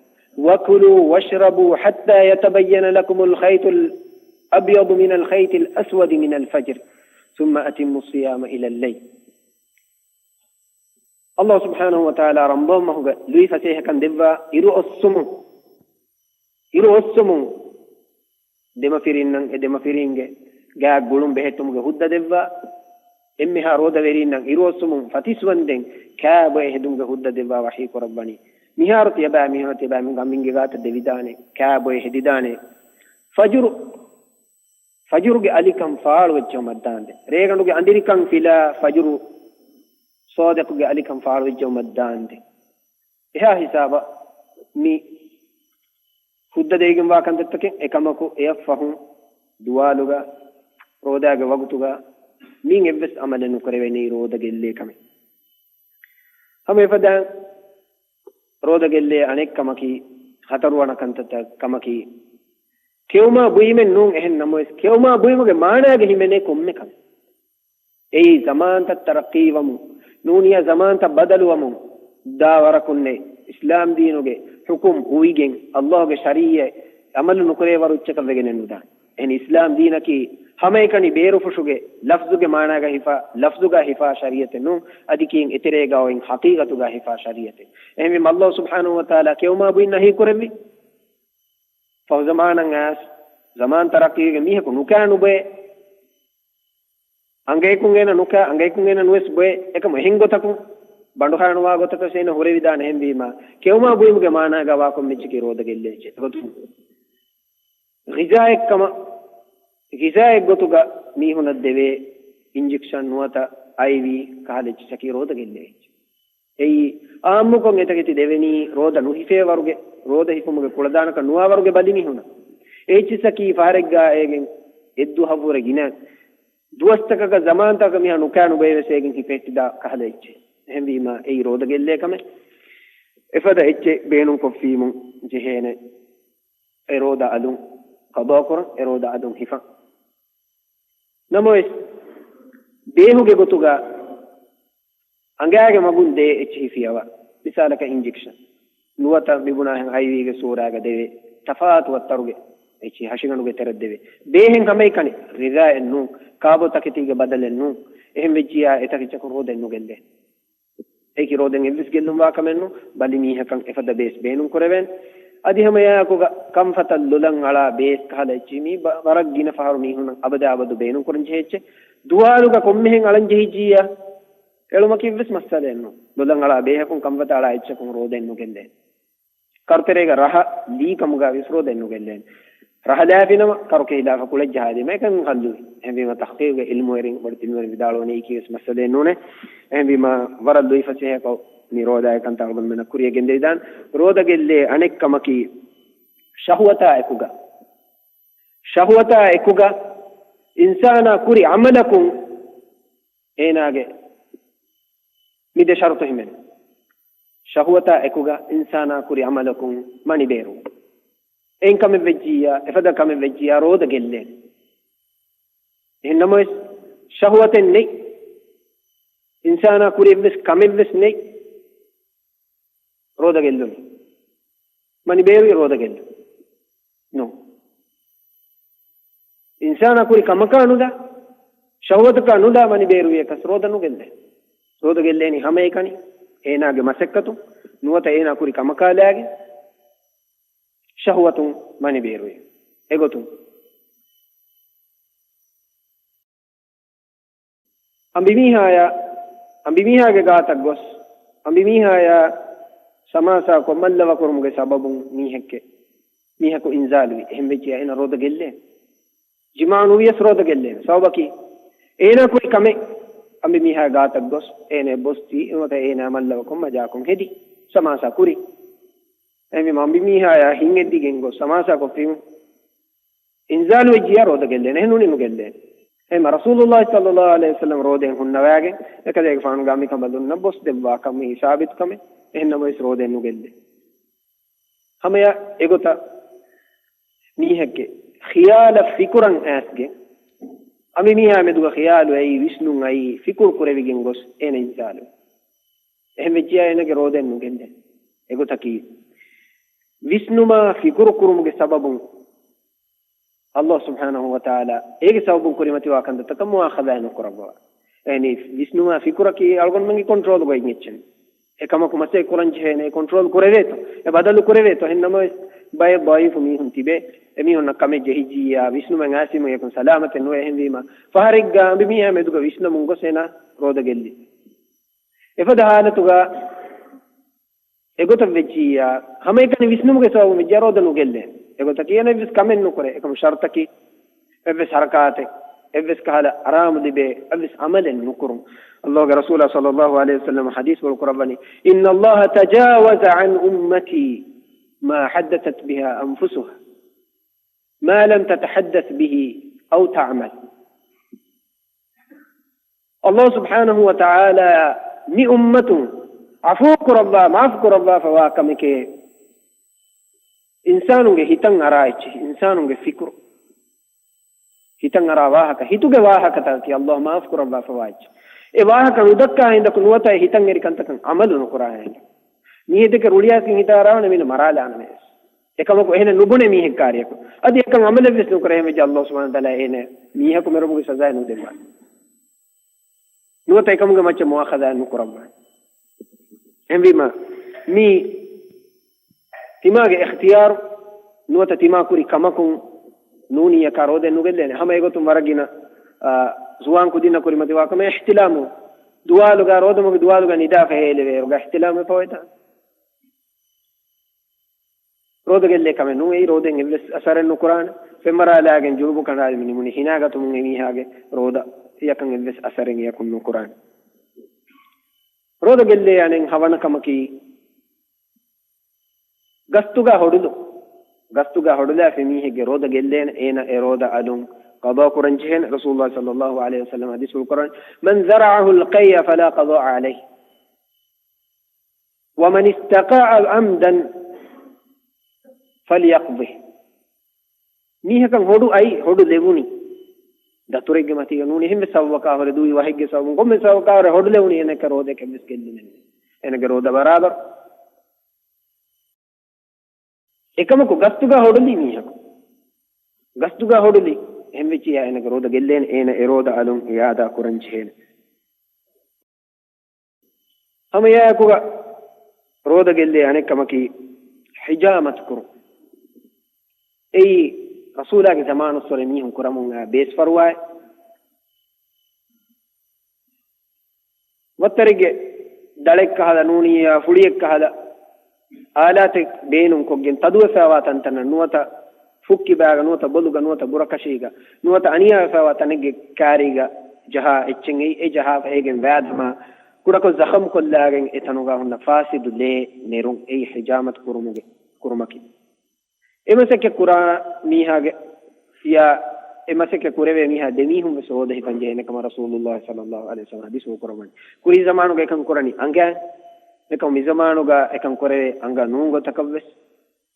وَكُلُوا وَاشْرَبُوا حَتَّى يَتَبَيَّنَ لَكُمُ الْخَيْطُ الْأَبْيَضُ مِنَ الْخَيْطِ الْأَسْوَدِ مِنَ الْفَجْرِ ثُمَّ أَتِمُّوا الصِّيَامَ إِلَى اللَّيْلِ. ﷲ ސުބްޙާނަހޫ ވަތަޢާލާ ރަމަޟާން މަހުގަ ލުއި ފަސޭހަކަން ދެއްވާ އިރު އޮއްސުމުން، އިރު އޮއްސުމުން ދެމަފިރިންނަށް އެ ދެމަފިރިންގެ ގާތް ގުޅުން ބެހެއްޓުމުގެ ހުއްދަ ދެއްވާ، އެންމެހާ ރޯދަވެރީންނަށް އިރުއޮއްސުމުން ފަތިސްވަންދެން ކާބޮއެ ހެދުމުގެ ހުއްދަ ދެއްވާ ވަޙީ ކުރައްވަނީ. މިހާރު ތިޔަބައި މީހުނަށް ތިޔަބައިމީހުން ގަނބިންގެ ގާތަށް ދެވިދާނެ، ކާބޮއެ ހެދިދާނެ. ފަޖުރު، ފަޖުރުގެ އަލިކަން ފާޅުވެއްޖައުމަށްދާންދެން. ރޭގަނޑުގެ އަނދިރިކަން ފިލާ ފަޖުރު ސޯދަކުގެ އަލިކަން ފާޅުވެއްޖައުމަށްދާންދެން. އެހާ ހިސާބަށް މި ހުއްދަ ދެވިގެންވާ ކަންތައްތަކެއް. އެކަމަކު އެއަށްފަހުން ދުވާލުގަ، ރޯދާގެ ވަގުތުގަ މިއިން އެއްވެސް އަމަލެއް ނުކުރެވޭނީ ރޯދަ ގެއްލޭ ކަމެއް. ހަމަ އެފަދައިން ރޯދަ ގެއްލޭ އަނެއް ކަމަކީ، ޚަތަރުވަނަ ކަންތައްތައް ކަމަކީ، ކެއުމާ ބުއިމެއް ނޫން. އެހެން ނަމަވެސް، ކެއުމާ ބުއިމުގެ މާނާގަ ހިމެނޭ ކޮންމެ ކަމެއް. އެއީ ޒަމާންތައް ތަރައްޤީވަމުން، ނޫނިޔާ ޒަމާންތައް ބަދަލުވަމުން ދާ ވަރަކުންނެއް. އިސްލާމް ދީނުގެ ޙުކުމް ހުވިގެން، ﷲގެ ޝަރީޢަތް ޢަމަލު ނުކުރޭވަރު އެއްޗަކަށް ވެގެނެއް ނުދާނެ. އެހެން އިސްލާމް ދީނަކީ ހަމައެކަނި ބޭރުފުށުގެ ލަފްޒުގެ މާނާގަ ހިފާ، ލަފްޒުގަ ހިފާ ޝަރީޢަތެއް ނޫން، އަދި ކީއް އެތެރޭގަ އޮތް ޙަޤީޤަތުގަ ހިފާ ޝަރީޢަތެއް. އެހެންވީމަ ﷲ ސުބްޙާނަހޫ ވަތަޢާލާ ކެއުމާ ބުއިން ނަހީ ކުރެއްވި. ފަހު ޒަމާނަށް އައިސް، ޒަމާން ތަރައްޤީގެ މީހަކު ނުކާ ނުބޮއެ. އަނގައަކުން އޭނަ ނުކާ، އަނގައަކުން އޭނަ ނުވެސް ބޮއެ. އެކަމު އެހެން ގޮތަކުން ބަނޑުހައިނުވާ ގޮތަކަށް އޭނަ ހުރެވިދާނެ. އެހެންވީމަ، ކެއުމާ ބުއިމުގެ މާނާގަ ވާ ކޮންމެ އެއްޗަކީ ރޯދަ ގެއްލޭ އެއްޗެއް. އެގޮތުން ޣިޒާއެއް ކަމަށް، ޣިޒާއެއް ގޮތުގަ މީހުނަށް ދެވޭ އިންޖެކްޝަން ނުވަތަ އައިވީ ކަހަލަ އެއްޗަކީ ރޯދަ ގެއްލޭ އެއްޗެއް. އެއީ އާއްމުކޮށް އެތަކެތި ދެވެނީ ރޯދަ ނުހިފޭވަރުގެ، ރޯދަ ހިފުމުގެ ކުޅަދާނަކަށް ނުވާވަރުގެ ބަލިމީހުނަށް. އެ އެއްޗިއްސަކީ ފަހަރެއްގާ އޭގެން އެއްދުވަހަށްވުރެ ގިނަ ދުވަސްތަކަކަށް ޒަމާންތަކަށް މިހާ ނުކާ ނުބޮއެވެސް އޭގެން ހިފެހެއްޓިދާ ކަހަލަ އެއްޗެއް. އެހެންވީމަ އެއީ ރޯދަ ގެއްލޭ ކަމެއް. އެފަދަ އެއްޗެއް ބޭނުންކޮށްފީމު ޖެހޭނެ އެ ރޯދަ އަލުން ޤަޟާކުރަން، އެ ރޯދަ އަލުން ހިފަން. ނަމަވެސް، ބޭހުގެ ގޮތުގަ އަނގައިގެ މަގުން ދޭ އެއްޗިހި ފިޔަވާ، މިސާލަކަށް އިންޖެކްޝަން ނުވަތަ މިބުނާހެން އައިވީގެ ސޫރާގަ ދެވޭ ތަފާތު ވައްތަރުގެ އެއްޗިހި ހަށިގަނޑުގެ ތެރެއަށް ދެވޭ. ބޭހެއް ހަމައެކަނި ޣިޒާއެއް ނޫން، ކާބޯ ތަކެތީގެ ބަދަލެއް ނޫން. އެހެން ވެއްޖިއްޔާ އެތަކެއްޗަކު ރޯދައެއް ނުގެއްލޭ. އެއީކީ ރޯދައިން އެއްވެސް ގެއްލުންވާ ކަމެއް ނޫން. ބަލި މީހަކަށް އެފަދަ ބޭސް ބޭނުން ކުރެވޭނެ. އަދި ހަމަ އެއާއެކުގަ ކަންފަތަށް ލޮލަށް އަޅާ ބޭސް ކަހަލަ އެއްޗިހި މީ ބަ-، ވަރަށް ގިނަ ފަހަރު މީހުންނަށް އަބަދާ އަބަދު ބޭނުން ކުރަން ޖެހޭ އެއްޗެއް. ދުވާލުގަ ކޮންމެހެން އަޅަން ޖެހިއްޖިއްޔާ އެޅުމަކީ އެއްވެސް މައްސަލައެއް ނޫން. ލޮލަށް އަޅާ ބޭހަކުން ކަންފަތަށް އަޅާ އެއްޗަކުން ރޯދައެއް ނުގެއްލޭނެ. ކަރުތެރޭގަ ރަހަ ލީ ކަމުގަ ވިޔަސް ރޯދައެއް ނުގެއްލޭނެ. ރަހަ ލާފިނަމަ ކަރު ކެހިލާފަ ކުޅައްޖަހާލީމަ އެކަން ހައްލުވި. އެހެންވީމަ ތަޙްޤީޤުގެ ޢިލްމުވެރިން ބޮޑެތި ޢިލްމުވެރިން ވިދާޅުވަނީ އެއީކީވެސް މައްސަލައެއް ނޫނޭ. އެހެންވީމަ ވަރަށް ލުއިފަސޭހަކޮށް މި ރޯދާގެ ކަންތައް އަޅުގަނޑުމެންނަށް ކުރިޔަށް ގެންދެވިދާނެ. ރޯދަ ގެއްލޭ އަނެއް ކަމަކީ ޝަހުވަތާ އެކުގަ، ޝަހުވަތާ އެކުގަ އިންސާނާ ކުރި ޢަމަލަކުން އޭނާގެ މި ދެ ޝަރުޠު ހިމެނޭ. ޝަހުވަތާ އެކުގަ އިންސާނާ ކުރި ޢަމަލަކުން މަނި ބޭރުވުން. އެއިން ކަމެއް ވެއްޖިއްޔާ، އެފަދަ ކަމެއް ވެއްޖިއްޔާ ރޯދަ ގެއްލޭނެ. އެހެން ނަމަވެސް، ޝަހުވަތެއް ނެތް، އިންސާނާ ކުރި އެއްވެސް ކަމެއްވެސް ނެތް، ރޯދަ ގެއްލުނީ. މަނި ބޭރުވި ރޯދަ ގެއްލުން ނޫން. އިންސާނާ ކުރި ކަމަކާ ނުލާ، ޝަހުވަތަކާ ނުލާ މަނި ބޭރުވިޔަކަސް ރޯދަ ނުގެއްލޭ. ރޯދަ ގެއްލޭނީ ހަމައެކަނި އޭނާގެ މަސައްކަތުން ނުވަތަ އޭނާ ކުރި ކަމަކާ ލާގެން ޝަހުވަތުން މަނި ބޭރުވި. އެގޮތުން އަނބިމީހާޔާ، އަނބިމީހާގެ ގާތަށް ގޮސް، އަނބިމީހާޔާ ސަމާސާކޮށް މައްލަވަކުރުމުގެ ސަބަބުން މީހެއްގެ، މީހަކު އިންޒާލުވި. އެހެން ވެއްޖިއްޔާ އޭނަ ރޯދަ ގެއްލޭނެ. ޖިމާޢު ނުވިޔަސް ރޯދަ ގެއްލޭނެ. ސަބަބަކީ، އޭނާ ކުރި ކަމެއް އަނބިމީހާ ގާތަށް ގޮސް، އޭނަ ބޮސްދީ، ނުވަތަ އޭނާ މައްލަވަކޮށް މަޖާކޮށް ހެދި، ސަމާސާ ކުރި. އެހެންވީމަ އަނބިމީހާޔާ ހިތް އެއްދިގެން ގޮސް ސަމާސާ ކޮށްފީމު، އިންޒާލު ވެއްޖިއްޔާ ރޯދަ ގެއްލޭނެ، އެހެން ނޫނީ ނުގެއްލޭނެ. އެހެންމަ ރަސޫލުﷲ ޞައްލަﷲ ޢަލައިހި ވަސައްލަމަ ރޯދައިން ހުންނަވައިގެން، އެކަލޭގެފާނުގެ އަނބިކަނބަލުންނަށް ބޮސް ދެއްވާ ކަމެއް ސާބިތު ކަމެއް، އެހެން ނަމަވެސް ރޯދައިން ނުގެއްލޭ. ހަމަޔަށް އެގޮތަށް މީހެއްގެ ޚިޔާލަށް ފިކުރަށް އައިސްގެން، އަނބިމީހާ މެދުގަ ޚިޔާލު އައީ، ވިސްނުން އައީ، ފިކުރު ކުރެވިގެން ގޮސް އޭނަ އިންޒާލު. އެހެން ވެއްޖިއްޔާ އޭނަގެ ރޯދައެއް ނުގެއްލޭ. އެގޮތަކީ، ވިސްނުމާ ފިކުރު ކުރުމުގެ ސަބަބުން ﷲ ސުބްޙާނަހޫ ވަތަޢާލާ އޭގެ ސަބަބުން ކުރިމަތިވާ ކަންތައްތަކަށް މުއާޚަޛާ ނުކުރައްވާ. އެހެނީ، ވިސްނުމާ ފިކުރަކީ އަޅުގަނޑުމެންގެ ކޮންޓްރޯލުގައި އެއްޗެއް. އެކަމަކު މަސައްކަތް ކުރަން ޖެހޭނެ، ކޮންޓްރޯލް ކުރެވޭތޯ، އެ ބަދަލު ކުރެވޭތޯ. އެހެން ނަމަވެސް، ބައެއް ޟަޢީފު މީހުން ތިބޭ، އެމީހުންނަށް ކަމެއް ޖެހިއްޖިއްޔާ، ވިސްނުމެއް އައިސްމު އެކުން ސަލާމަތެއް ނުވޭ. އެހެންވީމަ، ފަހަރެއްގަ އަނބިމީހާ މެދުގަ ވިސްނަމުން ގޮސް އޭނާ ރޯދަ ގެއްލި. އެފަދަ ހާލަތުގަ އެގޮތަށް ވެއްޖިއްޔާ، ހަމައެކަނި ވިސްނުމުގެ ސަބަބުން ވެއްޖިއްޔާ ރޯދަ ނުގެއްލޭ. އެގޮތަކީ އޭނަ އެއްވެސް ކަމެއް ނުކުރޭ. އެކަމު ޝަރުތަކީ، އެއްވެސް ހަރަކާތެއް، އެއްވެސް ކަހަލަ އަރާމު ލިބޭ، އެއްވެސް ޢަމަލެއް ނުކުރުން. ﷲގެ ރަސޫލާ ޞައްލަﷲު ޢަލައިހި ވަސައްލަމަ ޙަދީޘްފުޅު ކުރައްވަނީ، "إن الله تجاوز عن أمتي ما حدثت بها أنفسها ما لم تتحدث به أو تعمل." ﷲ ސުބްޙާނަހޫ ވަތަޢާލާ މި އުއްމަތުން ޢަފޫ ކުރައްވާ، މާފު ކުރައްވާފަވާ ކަމެކޭ، އިންސާނުންގެ ހިތަށް އަރާ އެއްޗެއް، އިންސާނުންގެ ފިކުރު، ހިތަށް އަރާ ވާހަކަ، ހިތުގެ ވާހަކަތަކަކީ ﷲ މާފު ކުރައްވާފަވާ އެއްޗެއް. އެ ވާހަކަ ނުދައްކާ ހިނދަކު ނުވަތަ އެ ހިތަށް އެރި ކަންތަކަށް ޢަމަލު ނުކުރާ ހިނދަކު. މީހެއް ދެކެ ރުޅިއައިސްގެން ހިތަށް އަރާނެ މީނަ މަރާލާނަމޭ. އެކަމަކު އެހެނެއް ނުބުނެ މީހެއް ކާރިޔަކު. އަދި އެކަން ޢަމަލެއްވެސް ނުކުރޭ ހެންވެއްޖެ ﷲ ސުބްޙާނަހޫ ވަތަޢާލާ އޭނަ މީހަކު މެރުމުގެ ސަޒާ ނުދެއްވާނެ. ނުވަތަ އެކަމުގެ މައްޗަށް މުއާޚަޒާ ނުކުރައްވާނެ. އެހެންވީމަ، މީ ތިމާގެ އިޚްތިޔާރު ނުވަތަ ތިމާ ކުރި ކަމަކުން ނޫނީއަކާ ރޯދަ ނުގެއްލޭނެ. ހަމަ އެގޮތުން ވަރަށް ގިނަ، އާ، ޒުވާން ކުދިންނަށް ކުރިމަތިވާ ކަމެއް އިޙްތިލާމު. ދުވާލުގަ ރޯދަމަގު ދުވާލުގަ ނިދާފަ ހޭލެވޭ އިރުގަ އިޙްތިލާމު ވެފަ އޮތާ. ރޯދަ ގެއްލޭ ކަމެއް ނޫން. އެއީ ރޯދައިން އެއްވެސް އަސަރެއް ނުކުރާނެ. ފެންމަރާލާގެން ޖުނުބު ކަނޑާލި މި ނިމުނީ ހިނާގަތުމުން އެމީހާގެ ރޯދަ އެޔަކަށް އެއްވެސް އަސަރެއް އެޔަކުން ނުކުރާނެ. ރޯދަ ގެއްލޭ އަނެއް ހަވަނަ ކަމަކީ، ގަސްތުގަ ހޮޑުލު. ގަސްތުގަ ހޮޑުލާފި މީހެއްގެ ރޯދަ ގެއްލޭނެ، އޭނަ އެ ރޯދަ އަލުން ޤަޟާ ކުރަން ޖެހޭނެ. ރަސޫލުﷲ ޞައްލަﷲު ޢަލައިހި ވަސައްލަމަ ޙަދީޘްފުޅު ކުރަން، "من زرعه القي فلا قضاء عليه." ومن استقاء عمدا فليقضه. މީހަކަށް ހޮޑު އައި، ހޮޑު ލެވުނީ ދަތުރެއްގެ މަތީގަ ނޫނީ، އެހެންވެ ސަބަބަކާ ހުރެ، ދޫއި ވަހެއްގެ ސަބަބުން، ކޮންމެ ސަބަބަކާ ހުރެ ހޮޑު ލެވުނީ، އޭނަގެ ރޯދައަކަށް ވެސް ގެއްލުމެއް ނެތް. އޭނަގެ ރޯދަ ބަރާބަރު. އެކަމަކު ގަސްތުގަ ހޮޑުލި މީހަކު، ގަސްތުގަ ހޮޑުލި، އެހެންވެއްޖިއްޔާ އޭނަގެ ރޯދަ ގެއްލޭނެ، އޭނަ އެ ރޯދަ އަލުން އިޢާދާ ކުރަން ޖެހޭނެ. ހަމައެއާއެކުގަ ރޯދަ ގެއްލޭ އަނެއްކަމަކީ ޙިޖާމަތު ކުރުން. އެއީ ރަސޫލާގެ ޒަމާނުއްސުރެ މީހުން ކުރަމުން އައި ބޭސްފަރުވާއެއް. ވައްތަރެއްގެ ދަޅެއްކަހަލަ ނޫނިއްޔާ ފުޅިއެއްކަހަލަ އާލާތެއް ބޭނުންކޮށްގެން ތަދުވެފައިވާ ތަންތަނަށް ނުވަތަ ފުއްކިބާގަ ނުވަތަ ބޮލުގަ ނުވަތަ ބުރަކަށީގަ ނުވަތަ އަނިޔާވެފައިވާ ތަނެއްގެ ކާރީގަ ޖަހާ އެއްޗެއް އެއީ. އެ ޖަހާފަ އޭގެން ވާދަމާ ކުޑަކޮށް ޒަޚަމްކޮށްލާގެން އެ ތަނުގަ ހުންނަ ފާސިދު ލޭ ނެރުން އެއީ ޙިޖާމަތު ކުރުމުގެ ކުރުމަކީ. އެ މަސައްކަތް ކުރާ މީހާގެ ޔާ އެ މަސައްކަތް ކުރެވޭ މީހާ ދެމީހުން ވެސް ރޯދަ ހިފަން ޖެހޭނެ ކަމަށް ރަސޫލުﷲ ޞައްލަﷲު ޢަލައިހި ވަސައްލަމަ ޙަދީޘްފުޅު ކުރައްވަނީ. ކުރީ ޒަމާނުގަ އެކަން ކުރަނީ އަނގައިން. އެކަމު މި ޒަމާނުގަ އެކަން ކުރެވޭ އަނގަ ނޫން ގޮތަކަށް ވެސް.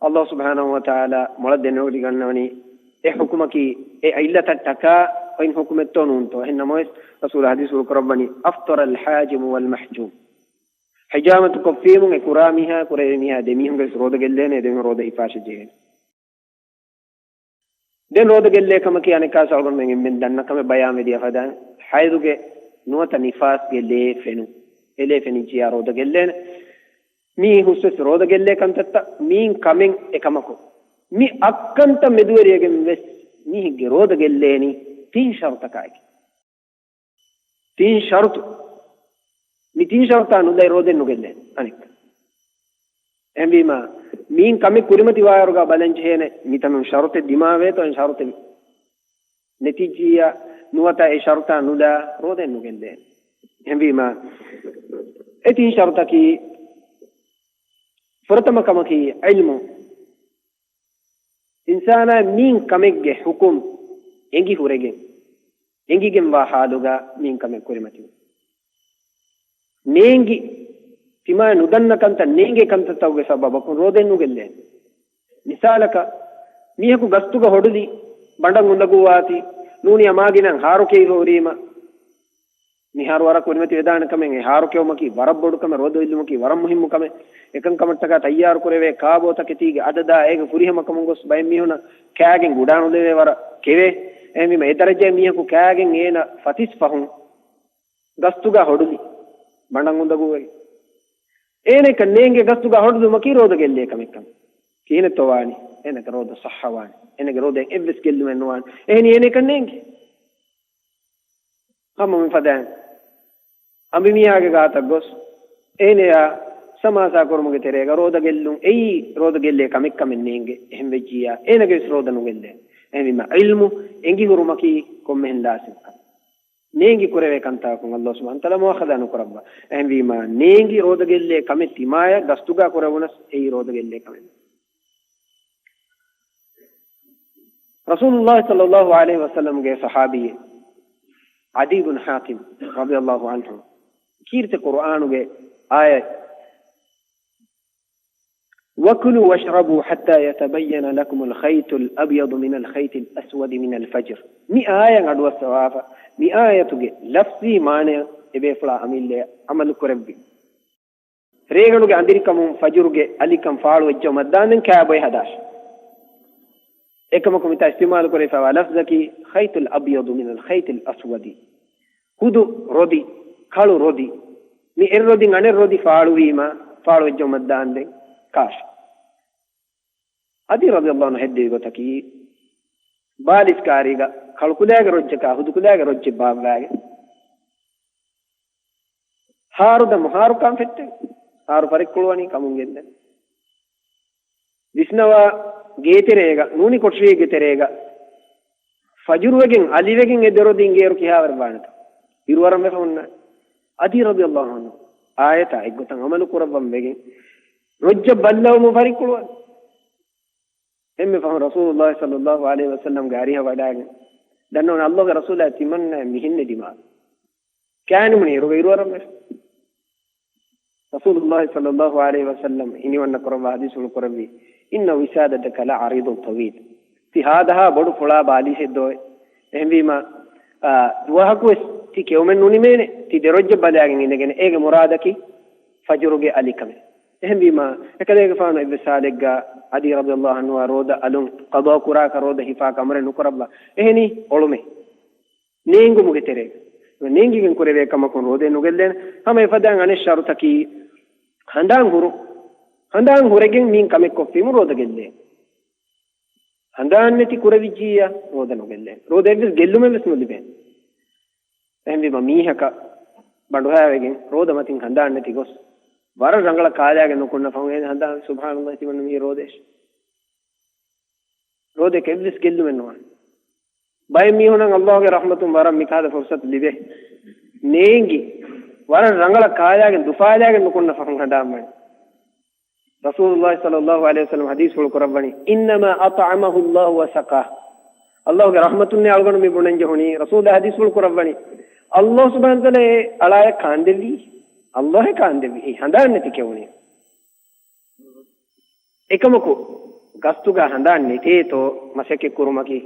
ﷲ ސުބްޙާނަހޫ ވަތަޢާލާ މޮޅަށް ދެނެވޮޑިގަންނަވަނީ އެ ޙުކުމަކީ އެ ޢިއްލަތަށް ޓަކާ އޮތް ޙުކުމެއްތޯ ނޫންތޯ. އެހެންނަމަވެސް ރަސޫލާ ޙަދީޘްފުޅު ކުރައްވަނީ، "أفطر الحاجم والمحجوم." ޙިޖާމަތު ކޮށްފީމުން އެ ކުރާ މީހާ، ކުރެވޭ މީހާ ދެމީހުންގެ ވެސް ރޯދަ ގެއްލޭނެ، ދެމީހުން ރޯދަ ހިފާށެއް ޖެހޭނެ. ދެން ރޯދަ ގެއްލޭ ކަމަކީ އަނެއްކާ ސަބަބުން އެންމެން ދަންނަ ކަމެއް ބަޔާންވެ ދިޔަ ފަދައިން ޙައިޟުގެ ނުވަތަ ނިފާސްގެ ލޭ ފެނުން. އެ ލޭ ފެނިއްޖިއްޔާ ރޯދަ ގެއްލޭނެ. މީ ހުސްވެސް ރޯދަ ގެއްލޭ ކަންތައްތައް މީން ކަމެއް އެކަމަކު، މި އަށްކަންތައް މެދުވެރިވެގެން ވެސް މީހެއްގެ ރޯދަ ގެއްލޭނީ ތިން ޝަރުތަކާއެކީ. ތިން ޝަރުތު. މި ތިން ޝަރުތާ ނުލައި ރޯދައެއް ނުގެއްލޭނެ އަނެއްކާ. އެހެންވީމާ، މީން ކަމެއް ކުރިމަތިވާއިރުގަ ބަލަން ޖެހޭނެ މިތަނުން ޝަރުތެއް ދިމާވޭތޯ، އެ ޝަރުތެއް ނެތިއްޖިއްޔާ ނުވަތަ އެ ޝަރުތާ ނުލާ ރޯދައެއް ނުގެއްލޭނެ. އެހެންވީމާ، އެ ތިން ޝަރުތަކީ، ފުރަތަމަ ކަމަކީ ޢިލްމު. އިންސާނާ މީން ކަމެއްގެ ޙުކުމް އެނގި ހުރެގެން، އެނގިގެންވާ ޙާލުގަ މީން ކަމެއް ކުރިމަތިވުން. ނޭނގި، ތިމާ ނުދަންނަ ކަންތައް ނޭނގޭ ކަންތައްތަކުގެ ސަބަބަކުން ރޯދައެއް ނުގެއްލޭނެ. މިސާލަކަށް، މީހަކު ގަސްތުގަ ހޮޑުލި ބަނޑަށް އުނދަގޫވާތީ، ނޫނީ އަމާގިނަ ހާރު ކެއިފަ ހުރީމަ، މިހާރު ވަރަށް ކުރިމަތި ވެދާނެ ކަމެއް. އެ ހާރު ކެއުމަކީ ވަރަށް ބޮޑު ކަމެއް، ރޯދަ އިއްލުމަކީ ވަރަށް މުހިއްމު ކަމެއް. އެކަންކަމަށްޓަކާ ތައްޔާރު ކުރެވޭ ކާބޯތަކެތީގެ އަދަދާ އޭގެ ފުރިހަމަކަމުން ގޮސް ބައެއް މީހުނަށް ކާގެން ގުޑާނުލެވޭ ވަރަށް ކެވޭ. އެހެންވީމަ އެ ދަރަޖައިން މީހަކު ކާގެން އޭނަ ފަތިސް ފަހުން ގަސްތުގަ ހޮޑުލި ބަނޑަށް އުނދަގޫވެގެން. އޭނައަކަށް ނޭނގޭ ގަސްތުގަ ހޮޑުލުމަކީ ރޯދަ ގެއްލޭ ކަމެއްކަން. ކިހިނެއްތޯ ވާނީ؟ އޭނަގެ ރޯދަ ޞައްޙަވާނެ. އޭނަގެ ރޯދައިން އެއްވެސް ގެއްލުމެއް ނުވާނެ. އެހެނީ އޭނަ އެކަން ނޭނގި. ހަމަ މި ފަދައިން އަނބިމީހާގެ ގާތަށް ގޮސް، އޭނަޔާ ސަމާސާ ކުރުމުގެ ތެރޭގަ ރޯދަ ގެއްލުން އެއީ ރޯދަ ގެއްލޭ ކަމެއް ކަމެއް ނޭނގެ. އެހެން ވެއްޖިއްޔާ އޭނަގެވެސް ރޯދަ ނުގެއްލޭ. އެހެންވީމަ ޢިލްމު އެނގި ހުރުމަކީ ކޮންމެހެން ލާޒިމް ކަމެއް. ނޭނގި ކުރެވޭ ކަންތަކުން އައްލާހު ސުބްޙާނަހު ވަތަޢާލާ މުއާޚަޛާ ނުކުރައްވާ. އެހެންވީމަ ނޭނގި ރޯދަ ގެއްލޭ ކަމެއް ތިމާޔަށް ގަސްތުގަ ކުރެވުނަސް އެއީ ރޯދަ ގެއްލޭ ކަމެއް. ރަސޫލުﷲ ޞައްލަﷲ ޢަލައިހި ވަސައްލަމްގެ ޞަޙާބީ ޢަދީ ބިން ޙާތިމް ރަޟިޔަﷲ ޢަންހު ކީރިތި ޤުރުއާނުގެ އާޔަތް، وَكُلُوا وَاشْرَبُوا حَتَّى يَتَبَيَّنَ لَكُمُ الْخَيْطُ الْأَبْيَضُ مِنَ الْخَيْطِ الْأَسْوَدِ مِنَ الْفَجْرِ، މި އާޔަތް އަޑުއައްސަވާފަ، މި އާޔަތުގެ ލަފްޒީ މާނަޔަށް އެބޭފުޅާ އަމިއްލައަށް ޢަމަލު ކުރެއްވި. ރޭގަނޑުގެ އަނދިރިކަމުން ފަޖުރުގެ އަލިކަން ފާޅުވެއްޖައުމަށްދާންދެން ކާބޮއެ ހަދާށި. އެކަމަކު މިތާ އިސްތިޢުމާލު ކުރެވިފައިވާ ލަފްޒަކީ خَيْطُ الْأَبْيَضُ مِنَ الْخَيْطِ الْأَسْوَدِ. ހުދު ރޮދި، ކަޅު ރޮދި، މި އެއް ރޮދިން އަނެއް ރޮދި ފާޅުވީމަ، ފާޅުވެއްޖައުމަށްދާންދެން ކާށި. ޢަލީ ރަޟިޔަﷲ ޢަންހު ހެއްދެވި ގޮތަކީ، ބާލިޝް ކާރީގަ ކަޅު ކުލައިގެ ރޮއްޖަކާ ހުދު ކުލައިގެ ރޮއްޖެއް ބާއްވާގެން، ހާރު ދަމު ހާރު ކާން ފެއްޓެވި. ހާރު ފަރިއްކުޅުވަނީ ކަމުން ގެންދަނީ. ވިސްނަވާ ގޭތެރޭގަ، ނޫނީ ކޮޓަރިއެއްގެ ތެރޭގަ، ފަޖުރުވެގެން އަލިވެގެން އެ ދެ ރޮދި އިނގޭއިރު ކިހާވަރެއް ވާނެތަ؟ އިރުއަރަން ވެފަ ހުންނާނެ. ޢަލީ ރަޟިޔަﷲ ޢަންހު އާޔަތާ އެއްގޮތަށް ޢަމަލު ކުރައްވަން ވެގެން، ރޮއްޖަ ބައްލަވަމުން ފަރިއްކުޅުވަނީ. އެންމެ ފަހުން ރަސޫލުﷲ ޞައްލަﷲ ޢަލައިހި ވަސައްލަމްގެ އަރިހަށް ވަޑައިގެން، ދަންނަވަން އައްލާހުގެ ރަސޫލާ ތިމަންނާ މިހެން ނެދިމާ. ކާނިމުނި އިރުގަ އިރުއަރަން ވެފަ. ރަސޫލުﷲ ޞައްލަﷲ ޢަލައިހި ވަސައްލަމް ހިނިވަންނަ ކުރައްވާ ޙަދީޘްފުޅު ކުރެއްވި، إِنَّ وِسَادَتَكَ لَعَرِيضٌ طَوِيلٌ. ތި ހާދަހާ ބޮޑު ފުޅާ ބާލީހެއް ދޯއޭ. އެހެންވީމަ، އާ، ދުވަހަކުވެސް ތި ކެއުމެއް ނުނިމޭނެ. ތި ދެ ރޮއްޖެއް ބަލާގެން އިނދެގެން އޭގެ މުރާދަކީ ފަޖުރުގެ އަލިކަމެއް. އެހެންވީމަ، އެކަލޭގެފާނު އެއްވެސް ޙާލެއްގަ ޢަލީ ރަޟިޔަﷲ ޢަންހުއާ ރޯދަ އަލުން ޤަޟާ ކުރާކަށް ރޯދަ ހިފާކަށް އަމުރެއް ނުކުރައްވާ. އެހެނީ އޮޅުމޭ. ނޭނގުމުގެ ތެރޭގަ. ނޭނގިގެން ކުރެވޭ ކަމަކުން ރޯދައެއް ނުގެއްލޭނެ. ހަމަ އެފަދައިން އަނެއް ޝަރުތަކީ ހަނދާން ހުރުން. ހަނދާން ހުރެގެން މީން ކަމެއް ކޮށްފީމު ރޯދަ ގެއްލޭނެ. ހަނދާން ނެތި ކުރެވިއްޖިއްޔާ ރޯދަ ނުގެއްލޭނެ. ރޯދަ އެއްވެސް ގެއްލުމެއް ވެސް ނުލިބޭނެ. އެހެންވީމަ މީހަކަށް ބަނޑުހައިވެގެން ރޯދަ މަތިން ހަނދާން ނެތި ގޮސް، ވަރަށް ރަނގަޅަށް ކާލާގެން ނުކުންނަ ފަހުން އޭނަ ހަނދާން، ސުބްޙާނަﷲ، ތިމަންނަ މީ ރޯދައޭ. ރޯދައަކަށް އެއްވެސް ގެއްލުމެއް ނުވާނެ. ބައެއް މީހުނަށް އައްލާހުގެ ރަޙްމަތުން ވަރަށް މިކާލަ ފުރުޞަތު ލިބޭ. ނޭނގި، ވަރަށް ރަނގަޅަށް ކާލާގެން ދުފާލާގެން ނުކުންނަ ފަހުން ހަނދާން ވަނީ. ރަސޫލުﷲ ޞައްލަﷲ ޢަލައިހި ވަސައްލަމަ ޙަދީޘްފުޅު ކުރައްވަނީ، إِنَّمَا أَطْعَمَهُ اللَّهُ وَسَقَاهُ. އައްލާހުގެ ރަޙްމަތުންނޭ އަޅުގަނޑު މި ބުނަން ޖެހުނީ. ރަސޫލާ ޙަދީޘްފުޅު ކުރައްވަނީ، އައްލާހު ސުބްޙާނަހު ވަތަޢާލާ އެ އަޅާޔަށް ކާންދެއްވީ. އައްލާހޭ ކާންދެއްވީ. އެ ހަނދާން ނެތި ކެއުނީ. އެކަމަކު، ގަސްތުގަ ހަނދާން ނެތޭތޯ މަސައްކަތް ކުރުމަކީ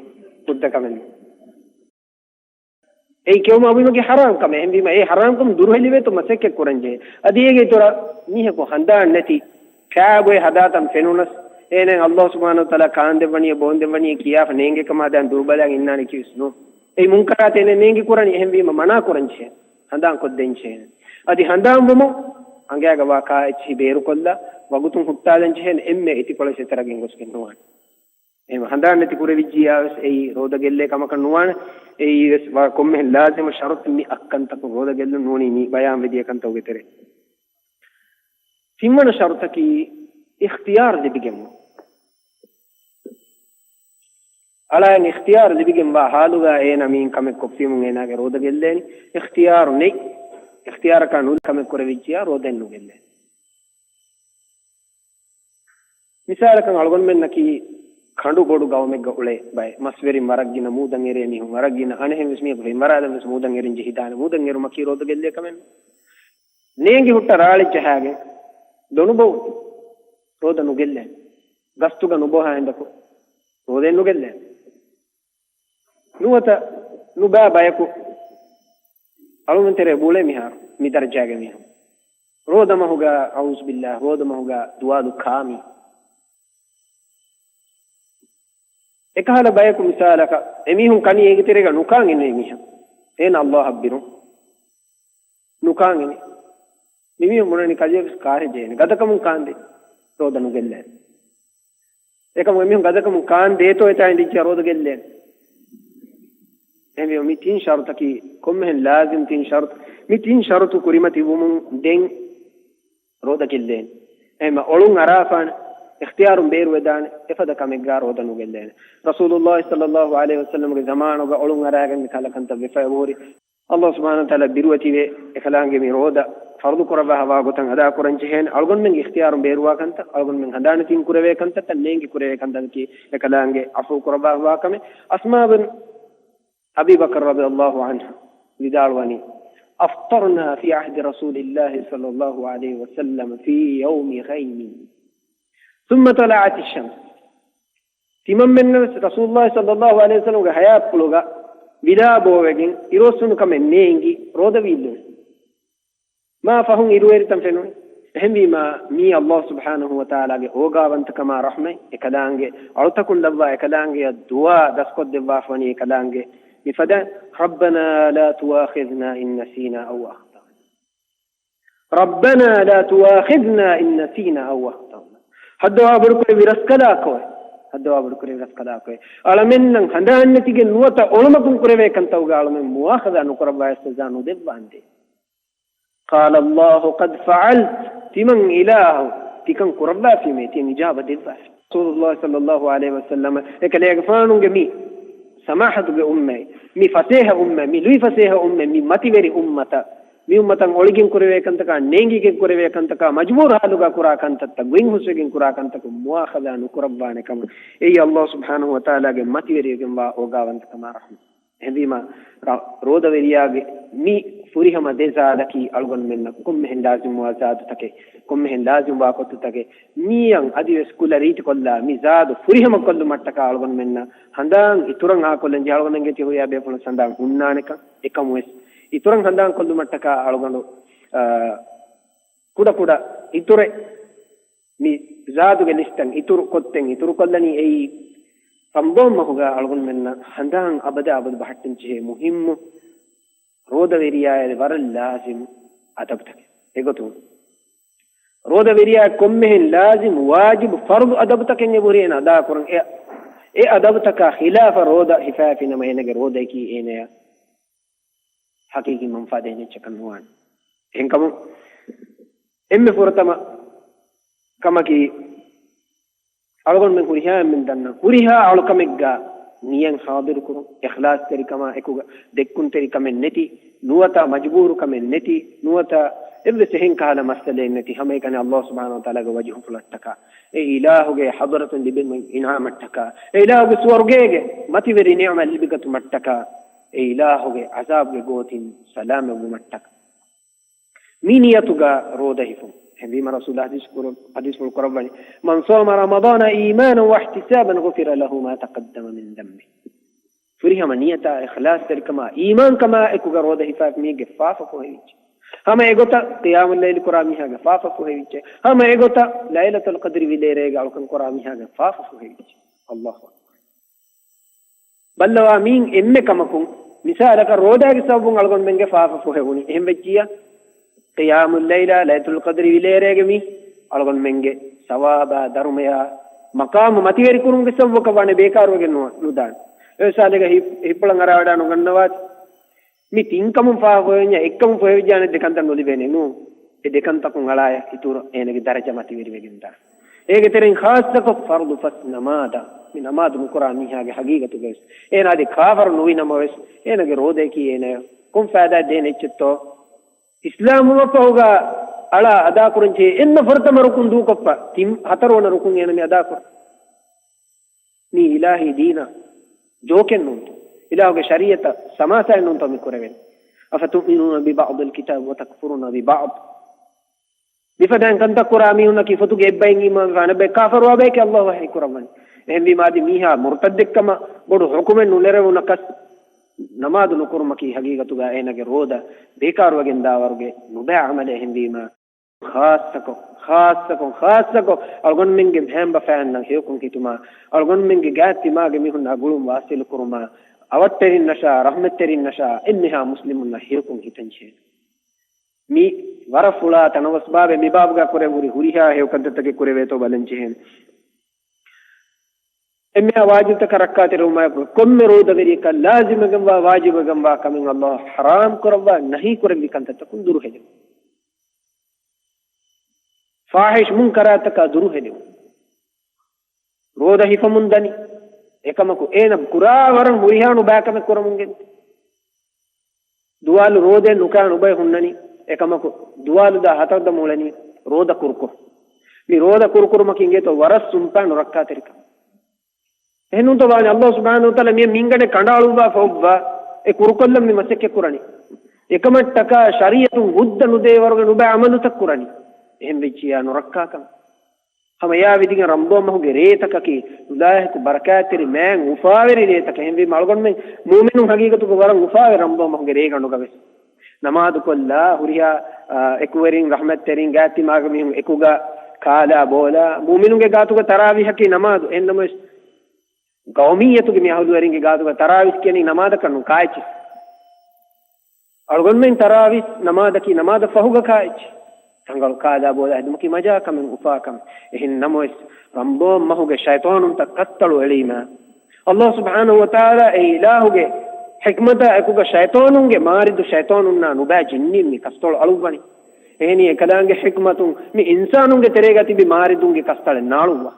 ކުށްދެއްކުމެއް ނޫން. އެއީ ކެއުމަށް އައުމަކީ ޙަރާމް ކަމެއް. އެހެންވީމަ، އެ ޙަރާމްކަމުން ދުރުހެލިވޭތޯ މަސައްކަތް ކުރަންޖެހޭ. އަދި އޭގެ އިތުރަށް މީހަކު ހަނދާން ނެތި ކާބޮއެ ހަދާތަން ފެނުނަސް، އޭނައަށް އައްލާހު ސުބްޙާނަހު ވަތަޢާލާ ކާންދެއްވަނީ، ބޯންދެއްވަނީ ކިޔާފަ ނޭނގޭ ކަމަށް ހަދާން ދުރުބަލާގެން އިންނާނެ ކީވެސް ނޫން. އެއީ މުންކަރާތެއް ނޭނގި ކުރަނީ. އެހެންވީމަ، މަނާ ކުރަންޖެހޭ. ހަނދާން ކޮށްދޭންޖެހޭ. އަދި ހަނދާން ވުމުން އަނގައިގަ ވާ ކާ އެއްޗިހި ބޭރުކޮށްލާ، ވަގުތުން ހުއްޓާލަން ޖެހޭނެ. އެންމެ އެތިކޮޅެއް ސެތަރަ ގެންގޮސްގެން ނުވާނެ. އެހެން ހަނދާން ނެތި ކުރެވިއްޖިއްޔާވެސް އެއީ ރޯދަ ގެއްލޭ ކަމަކަށް ނުވާނެ. އެއީވެސް ވަ-، ކޮންމެހެން ލާޒިމު ޝަރުތެއް. މި އަށްކަންތަކުން ރޯދަ ގެއްލުން ނޫނީ މި ބަޔާންވެ ދިޔަ ކަންތަކުގެ ތެރޭ. ތިންވަނަ ޝަރުތަކީ އިޚްތިޔާރު ލިބިގެންވުން. އަޅާއަށް އިޚްތިޔާރު ލިބިގެންވާ ހާލުގަ އޭނަ މިއިން ކަމެއް ކޮށްފީމުން އޭނާގެ ރޯދަ ގެއްލޭނީ. އިޚްތިޔާރު ނެތް، އިޚްތިޔާރަކާ ނުލި ކަމެއް ކުރެވިއްޖިއްޔާ ރޯދައެއް ނުގެއްލޭނެ. މިސާލަކަށް އަޅުގަނޑުމެންނަކީ ކަނޑު ބޮޑު ގައުމެއްގަ އުޅޭ ބައެއް. މަސްވެރިން ވަރަށް ގިނަ، މޫދަށް އެރޭ މީހުން ވަރަށް ގިނަ، އަނެއްހެން ވެސް މީހަކު ފެންވަރާލަން ވެސް މޫދަށް އެރިން ޖެހިދާނެ. މޫދަށް އެރުމަކީ ރޯދަ ގެއްލޭ ކަމެއް ނޫން. ނޭނގި ހުއްޓަ ރާޅެއް ޖަހާގެން ދޮނުބޮވުން ރޯދަ ނުގެއްލޭނެ. ގަސްތުގަ ނުބޮހާ ހިނދަކު ރޯދައެއް ނުގެއްލޭނެ. ނުވަތަ ނުބައި ބަޔަކު އަޅުގަނޑު ތެރޭ ބުޅޭ މިހާރު މި ދަރަޖާގެ މީހުން. ރޯދަ މަހުގަ، އައޫޒުބިއްލާ، ރޯދަ މަހުގަ ދުވާލު ކާމީ. އެކަހަލަ ބަޔަކު މިސާލަކަށް އެމީހުން ކަނީ އޭގެ ތެރޭގަ ނުކާން އިންނަ މީހަކު. އޭނަ އައްލާހަށް ބިރުން ނުކާން އިނީ. މިމީހުން ބުނަނީ ކަލޭވެސް ކާހެއް ޖެހޭނެ. ގަދަކަމުން ކާންދޭ. ރޯދަ ނުގެއްލޭނެ. އެކަމު އެމީހުން ގަދަކަމުން ކާން ދޭތޯ އެތާ އިނދިއްޖެ ރޯދަ ގެއްލޭނެ. އެހެންވީމަ މި ތިން ޝަރުތަކީ ކޮންމެހެން ލާޒިމް ތިން ޝަރުތު. މި ތިން ޝަރުތު ކުރިމަތިވުމުން ދެން ރޯދަ ގެއްލޭނެ. އެހެންމަ އޮޅުން އަރާފާނެ، އިޚްތިޔާރުން ބޭރުވެދާނެ، އެފަދަ ކަމެއްގާ ރޯދަ ނުގެއްލޭނެ. ރަސޫލުﷲ ޞައްލަﷲ ޢަލައިހި ވަސައްލަމްގެ ޒަމާނުގަ އޮޅުން އަރާގެން މި ކަހަލަ ކަންތައް ވެފައި އެބަހުރި. ﷲ ސުބްޙާނަހޫ ވަތަޢާލާ ބިރުވެތިވެ، އެކަލާނގެ މި ރޯދަ ފަރުޟު ކުރައްވާ ހަވާ ގޮތަށް އަދާ ކުރަން ޖެހޭނެ. އަޅުގަނޑުމެންގެ އިޚްތިޔާރުން ބޭރުވާ ކަންތައް، އަޅުގަނޑުމެން ހަނދާން ނެތިން ކުރެވޭ ކަންތައްތައް، ނޭނގި ކުރެވޭ ކަންތައްތަކީ އެކަލާނގެ ޢަފޫ ކުރައްވާ ހަވާ ކަމެއް. އަސްމާ ބިން އަބީ ބަކަރު ރަޟިޔަﷲ ޢަންހާ ވިދާޅުވަނީ، أفطرنا في عهد رسول الله صلى الله عليه وسلم في يوم غيم ثم طلعت الشمس. ތިމަންމެންނަށް ވެސް ރަސޫލުﷲ ޞައްލަﷲ ޢަލައިހި ވަސައްލަމްގެ ޙަޔާތްޕުޅުގަ ވިލާ ބޯވެގެން އިރުއޮއްސުނު ކަމެއް ނޭނގި ރޯދަ ވީއްލުނު. މާ ފަހުން އިރުއެރިތަން ފެނުނު. އެހެންވީމާ، މީ ﷲ ސުބްޙާނަހޫ ވަތަޢާލާގެ އޯގާވަންތަކަމާ ރަޙްމަތް، އެކަލާނގެ އަޅުތަކުން ލައްވާ، އެކަލާނގެއަށް ދުޢާ ދަސްކޮށްދެއްވާފަވަނީ އެކަލާނގެ މިފަދަ، ربنا لا تؤاخذنا إن نسينا أو أخطأنا. ربنا لا تؤاخذنا إن نسينا أو أخطأنا. ހައްދަވާ ބޮޑުކުރެއްވި ރަސްކަލާކޮއެ. ހައްދަވާ ބޮޑުކުރެއްވި ރަސްކަލާކޮއެ. އަޅަމެންނަށް ހަނދާން ނެތިގެން ނުވަތަ އޮޅުމަކުން ކުރެވޭ ކަންތައްގަ އަޅަމެން މުއާޚަޒާ ނުކުރައްވާ ސަޒާ ނުދެއްވާނދޭ. قال الله قد فعلت. ތިމަން އިލާހު ތިކަން ކުރައްވާފީމޭ، ތި އިޖާބަ ދެއްވާފި. ރަސޫލުﷲ ޞައްލަﷲ ޢަލައިހި ވަސައްލަމަ އެކަލޭގެފާނުގެ މި ސަމާޙަތުގެ އުއްމަތް، މި ފަސޭހަ އުއްމަތް، މި ލުއިފަސޭހަ އުއްމަތް، މި މަތިވެރި އުއްމަތަށް، މި އުއްމަތަށް އޮޅިގެން ކުރެވޭ ކަންތަކާ، ނޭނގިގެން ކުރެވޭ ކަންތަކާ، މަޖުބޫރު ޙާލުގަ ކުރާ ކަންތައްތައް، ގޮތް ހުސްވެގެން ކުރާ ކަންތަކުން މުއާޚަޒާ ނުކުރައްވާނެ ކަމަށް އެއީ ﷲ ސުބްޙާނަހޫ ވަތަޢާލާގެ މަތިވެރިވެގެންވާ އޯގާވަންތަކަމާ ރަޙްމަތް. އެހެންވީމާ، ރަ-، ރޯދަވެރިޔާގެ މި ފުރިހަމަ ދެ ޒާދަކީ އަޅުގަނޑުމެންނަށް ކޮންމެހެން ލާޒިމްވާ ޒާދުތަކެއް، ކޮންމެހެން ލާޒިމްވާ ކޮށްތުތަކެއް، މިއަށް އަދިވެސް ކުލަ ރީތިކޮށްލާ، މި ޒާދު ފުރިހަމަ ކޮށްލުމަށްޓަކާ އަޅުގަނޑުމެންނަށް ހަނދާން އިތުރަށް އާކޮށްލަން ޖެހޭ، އަޅުގަނޑުމެންގެ ތި ހުރިހާ ބޭފުޅުން ހަނދާން ހުންނާނެކަން. އެކަމުވެސް އިތުރަށް ހަނދާން ކޮށްލުމަށްޓަކާ އަޅުގަނޑު، އާ، ކުޑަކުޑަ އިތުރެއް މި ޒާދުގެ ލިސްޓަށް އިތުރު ކޮށްދޭން އިތުރުކޮށްލަނީ އެއީ، ރަމަޟާން މަހުގަ އަޅުގަނޑުމެންނަށް ހަނދާން އަބަދާ އަބަދު ބަހައްޓަން ޖެހޭ މުހިއްމު ރޯދަވެރިޔާއަށް ވަރަށް ލާޒިމު އަދަބުތަކެއް. އެގޮތުން، ރޯދަވެރިޔާ ކޮންމެހެން ލާޒިމު، ވާޖިބު، ފަރުޟު އަދަބުތަކެއް އެބަހުރި އޭނަ އަދާކުރަން. އެ، އެ އަދަބުތަކާ ޚިލާފަށް ރޯދަ ހިފާފިނަމަ އޭނަގެ ރޯދައަކީ އޭނަޔަށް ޙަޤީޤީ މަންފާ ދޭނެ އެއްޗަކަށް ނުވާނެ. އެހެންކަމުން އެންމެ ފުރަތަމަ ކަމަކީ، އަޅުގަނޑުމެން ހުރިހާ އެންމެން ދަންނަ ހުރިހާ އަޅުކަމެއްގަ ނިޔަތް ޙާޟިރުކުރުން، އިޚްލާޞްތެރިކަމާ އެކުގަ ދެއްކުންތެރިކަމެއް ނެތި، ނުވަތަ މަޖުބޫރުކަމެއް ނެތި، ނުވަތަ އެއްވެސް އެހެން ކަހަލަ މައްސަލައެއް ނެތި، ހަމައެކަނި ﷲ ސުބްޙާނަހޫ ވަތަޢާލާގެ ވަޖްހުފުޅަށްޓަކާ، އެ އިލާހުގެ ޙަޟްރަތުން ލިބެން އިންޢާމަށްޓަކާ، އެ އިލާހުގެ ސުވަރުގޭގެ މަތިވެރި ނިޢުމަތް ލިބިގަތުމަށްޓަކާ، އެ އިލާހުގެ ޢަޒާބުގެ ގޯތިން ސަލާމަތްވުމަށްޓަކާ. މި ނިޔަތުގަ ރޯދަ ހިފުން. އެހެންވީމަ ރަސޫލާ ޙަދީޘް ކުރު-، ޙަދީޘްފުޅު ކުރައްވަނީ، من صام رمضان إيمانا واحتسابا غفر له ما تقدم من ذنبه. ފުރިހަމަ ނިޔަތާ، އިޚްލާޞްތެރިކަމާ، އީމާންކަމާ އެކުގަ ރޯދަ ހިފާފި މީހެއްގެ ފާފަ ފޮހެވިއްޖެ. ހަމަ އެގޮތަށް ޤިޔާމުއްލައިލު ކުރާ މީހާގެ ފާފަ ފޮހެވިއްޖެ. ހަމަ އެގޮތަށް ލައިލަތުލް ޤަދްރި ވިލޭރޭގަ އަޅުކަން ކުރާ މީހާގެ ފާފަ ފޮހެވިއްޖެ. ﷲ އަކްބަރު. ބައްލަވާ މީން އެންމެ ކަމަކުން، މިސާލަކަށް ރޯދާގެ ސަބަބުން އަޅުގަނޑުމެންގެ ފާފަ ފޮހެވުނީ. އެހެން ވެއްޖިއްޔާ، ޤިޔާމުއްލައިލާ، ލައިލަތުލް ޤަދްރި ވިލޭރޭގެ މި އަޅުގަނޑުމެންގެ ސަވާބާ ދަރުމަޔާ މަޤާމު މަތިވެރިކުރުމުގެ ސަބަބަކަށް ވާނެ، ބޭކާރުވެގެން ނު-، ނުދާނެ. އެ މިސާލެއްގަ ހި-، ހިތްޕުޅަށް އަރާވަޑާ ނުގަންނަވާތި. މި ތިން ކަމުން ފާފަ ފޮހެވެންޏާ އެއްކަމުން ފޮހެވިއްޖާނެ ދެ ކަންތައް ނުލިބޭނެ ނޫ. އެ ދެ ކަންތަކުން އަޅާޔަށް އިތުރު އޭނަގެ ދަރަޖަ މަތިވެރިވެގެން ދާނެ. އޭގެ ތެރެއިން ޚާއްޞަކޮށް ފަރުޟު ފަސް ނަމާދަށް، މި ނަމާދު ނުކުރާ މީހާގެ ހަގީގަތުގަވެސް، އޭނާ އަދި ކާފަރު ނުވި ނަމަވެސް، އޭނާގެ ރޯދައަކީ އޭނާޔަށް ކޮން ފައިދާއެއް ދޭނެ އެއްޗެއްތޯ؟ އިސްލާމް ވުމަށްފަހުގަ އަޅާ އަދާކުރަން ޖެހޭ އެންމެ ފުރަތަމަ ރުކުން ދޫކޮށްފަ، ތިން ހަތަރުވަނަ ރުކުން އޭނަ މި އަދާކުރަން. މީ އިލާހީ ދީނަށް ޖޯކެއް ނޫންތޯ؟ އިލާހުގެ ޝަރީޢަތަށް ސަމާސާއެއް ނޫންތޯ މި ކުރެވެން؟ أفتؤمنون ببعض الكتاب وتكفرون ببعض. މިފަދައިން ކަންތައް ކުރާ މީހުންނަކީ ފޮތުގެ އެއްބައިން އީމާންވެފަ އަނެއްބައި ކާފަރުވާ ބަޔެކޭ ﷲ ވަޙީ ކުރައްވަނީ. އެހެންވީމާ އަދި މީހާ މުރުތައްދެއްކަމަށް ބޮޑު ޙުކުމެއް ނުނެރެވުނަކަސް، ނަމާދު ނުކުރުމަކީ ހަގީގަތުގަ އޭނަގެ ރޯދަ ބޭކާރުވެގެން ދާވަރުގެ ނުބައި ޢަމަލެއް. އެހެންވީމާ، ޚާއްޞަކޮށް، ޚާއްޞަކޮށް، ޚާއްޞަކޮށް އަޅުގަނޑުމެންގެ މައިންބަފައިންނަށް ހެޔޮކޮށް ހިތުމާ، އަޅުގަނޑުމެންގެ ގާތް ތިމާގެ މީހުންނާ ގުޅުން ވާސިލު ކުރުމާ، އަވަށްޓެރިންނަށާ، ރަޙްމަތްތެރިންނަށާ، އެންމެހާ މުސްލިމުންނަށް ހެޔޮކޮށް ހިތަން ޖެހޭނެ. މި ވަރަށް ފުޅާ ތަނަވަސް ބާބެ މި ބާބުގާ ކުރެން ހުރި ހުރިހާ ހެޔޮ ކަންތައްތަކެއް ކުރެވޭތޯ ބަލަން ޖެހޭނެ. އެންމެހާ ވާޖިބުތަކަށް ރައްކާތެރިވުމާއެކު، ކޮންމެ ރޯދަވެރިޔަކަށް ލާޒިމެގެންވާ، ވާޖިބެގެންވާ ކަމެއް އައްލާހު ޙަރާމް ކުރައްވާ، ނަހީ ކުރެއްވި ކަންތައްތަކުން ދުރުހެލެވުން. ފާޙިޝް މުންކަރާތަކާ ދުރުހެލެވުން. ރޯދަ ހިފަމުން ދަނީ، އެކަމަކު އޭނަ ކުރާ ވަރަށް ހުރިހާ ނުބައި ކަމެއް ކުރަމުން ގެންދޭ. ދުވާލު ރޯދައެއް ނުކާ ނުބައި ހުންނަނީ، އެކަމަކު ދުވާލުދާ ހަތަރު ދަމު އުޅެނީ ރޯދަ ކުރުކުރު. މި ރޯދަ ކުރުކުރުމަކީ އިނގޭތޯ ވަރަށް ސުންޕާ ނުރައްކާތެރިކަން. އެހެންނޫންތޯ ވާނެ، އައްލާހު ސުބްޙާނަހު ވަތަޢާލާ މި މިންގަނޑެއް ކަނޑައަޅުއްވާފަ އޮއްވާ، އެ ކުރުކޮށްލަން މި މަސައްކަތް ކުރަނީ. އެކަމަށްޓަކާ ޝަރީޢަތުން ހުއްދަ ނުދޭ ވަރުގެ ނުބައި ޢަމަލުތައް ކުރަނީ. އެހެން ވެއްޖިއްޔާ ނުރައްކާކަން. ހަމަ އެއާ ވިދިގެން ރަމަޟާން މަހުގެ ރޭތަކަކީ އެކުލާހިކު ބަރަކާތްތެރި މާތް އުފާވެރި ރޭތަކެއް. އެހެންވީމަ އަޅުގަނޑުމެން މުއުމިނުން ހަގީގަތުގަ ވަރަށް އުފާވެ ރަމަޟާން މަހުގެ ރޭގަނޑުގަ ވެސް. ނަމާދުކޮށްލާ، ހުރިހާ، އާ، އެކުވެރިން، ރަޙްމަތްތެރިން، ގާތްތިމާގެ މީހުން އެކުގަ ކާލާ ބޯލާ، މުއުމިނުންގެ ގާތުގަ ތަރާވީހަކީ ނަމާދު. އެހެންނަމަވެސް، ގައުމިއްޔަތުގެ މި އަހުލުވެރިންގެ ގާތުގަ ތަރާވީސް ކިޔަނީ ނަމާދަކަށް ނޫން، ކާއެއްޗި. އަޅުގަނޑުމެން ތަރާވީސް ނަމާދަކީ ނަމާދަށް ފަހުގަ ކާއެއްޗި. ރަނގަޅު ކާލާ ބޯލާ ހެދުމަކީ މަޖާ ކަމެއް، އުފާ ކަމެއް. އެހެން ނަމަވެސް، ރަމަޟާން މަހުގެ ޝައިޠާނުންތައް ކައްތަޅު އެޅީމަ، އައްލާހު ސުބްޙާނަހު ވަތަޢާލާ އެ އިލާހުގެ ޙިކްމަތާ އެކުގަ ޝައިޠާނުންގެ މާރިދު ޝައިޠާނުންނާ ނުބައި ޖިންނީން މި ކަސްތޮޅު އަޅުއްވަނީ. އެހެނީ އެކަލާނގެ ޙިކްމަތުން މި އިންސާނުންގެ ތެރޭގަ ތިބި މާރިދުންގެ ކަސްތަޅެއް ނާޅުއްވާ.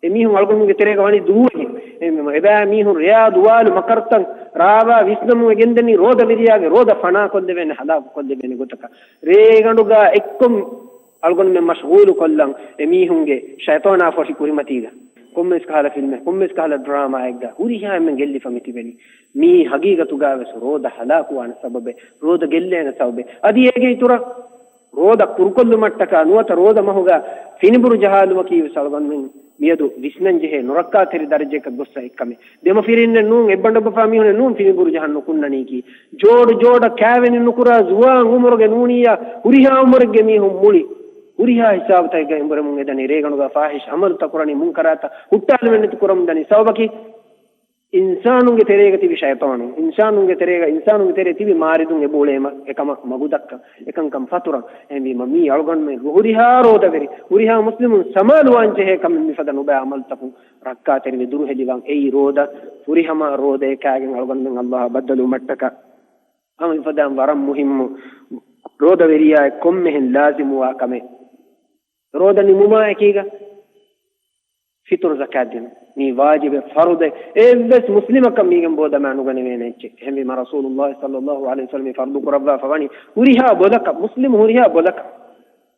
އެމީހުން އަޅުގަނޑުގެ ތެރޭގަ ވަނީ ދުވެގެން. އެ-، އެބައިމީހުން ރެޔާ ދުވާލު މަކަރުތައް ރާވާ ވިސްނަމުން އެ ގެންދަނީ ރޯދަވެރިޔާގެ ރޯދަ ފަނާކޮށްލެވޭނެ، ހަލާކުކޮށްލެވޭނެ ގޮތަކަށް. ރޭގަނޑުގަ އެއްކޮށް އަޅުގަނޑުމެން މަޝްޣޫލު ކޮށްލަން އެމީހުންގެ ޝައިޠާނާ ފޮށި ކުރިމަތީގަ. ކޮންމެސް ކަހަލަ ފިލްމެއް، ކޮންމެސް ކަހަލަ ޑްރާމާއެއްގަ ހުރިހާ އެންމެން ގެއްލިފަ މިތިބެނީ. މީ ހަގީގަތުގަ ވެސް ރޯދަ ހަލާކުވާނެ ސަބަބެއް، ރޯދަ ގެއްލޭނެ ސަބަބެއް. އަދި އޭގެ އިތުރަށް ރޯދަ ކުރުކޮށްލުމަށްޓަކާ ނުވަތަ ރޯދަ މަހުގަ ފިނިބުރު ޖަހާލުމަކީ ވެސް އަޅުގަނޑުމެން މިއަދު ވިސްނަންޖެހޭ ނުރައްކާތެރި ދަރަޖައަކަށް ގޮއްސަ އެއްކަމެއް. ދެމަފިރިންނެއް ނޫން، އެއްބަނޑުބަފާ މީހުނެއް ނޫން ފިނިބުރު ޖަހަން ނުކުންނަނީކީ. ޖޯޑު ޖޯޑަށް ކާވެނި ނުކުރާ ޒުވާން އުމުރުގެ ނޫނިއްޔާ ހުރިހާ އުމުރެއްގެ މީހުން މުޅި ހުރިހާ ހިސާބުތަކެއްގަ އެނބުރެމުން އެދަނީ. ރޭގަނޑުގަ ފާޙިޝް ޢަމަލުތައް ކުރަނީ، މުންކަރާތައް ހުއްޓާލުމެއް ނެތި ކުރަމުން ދަނީ. ސަބަބަކީ އިންސާނުންގެ ތެރޭގަ ތިބި ޝައިޠާނު، އިންސާނުންގެ ތެރޭގަ، އިންސާނުންގެ ތެރޭ ތިބި މާރިދުން އެބަ އުޅޭމަ އެކަމަށް މަގުދައްކަން، އެކަންކަން ފަތުރަން. އެހެންވީމަ މީ އަޅުގަނޑުމެން ހުރިހާ ރޯދަވެރި، ހުރިހާ މުސްލިމުން ސަމާލުވާން ޖެހޭ ކަމެއް މިފަދަ ނުބައި ޢަމަލުތަކުން ރައްކާތެރިވެ ދުރުހެލިވާން. އެއީ ރޯދަ ފުރިހަމަ ރޯދައެއް ކާގެން އަޅުގަނޑުމެން އައްލާހަށް ބައްދަލުވުމަށްޓަކާ. ހަމަ މިފަދައިން ވަރަށް މުހިއްމު ރޯދަވެރިޔާއަށް ކޮންމެހެން ލާޒިމުވާ ކަމެއް. ރޯދަ ނިމުމާ އެކީގަ ފިތުރު ޒަކާތް ދިނުން. މީ ވާޖިބެއް، ފަރުޟެއް. އެއްވެސް މުސްލިމަކަށް މީގެން ބޯ ދަމާ ނުގަނެވޭނެ އެއްޗެއް. އެހެންވީމަ ރަސޫލުﷲ ޞައްލަﷲު ޢަލައިހި ވަސައްލަމަ މި ފަރުޟު ކުރައްވާފަ ވަނީ ހުރިހާ ބޮލަކަށް، މުސްލިމު ހުރިހާ ބޮލަކަށް.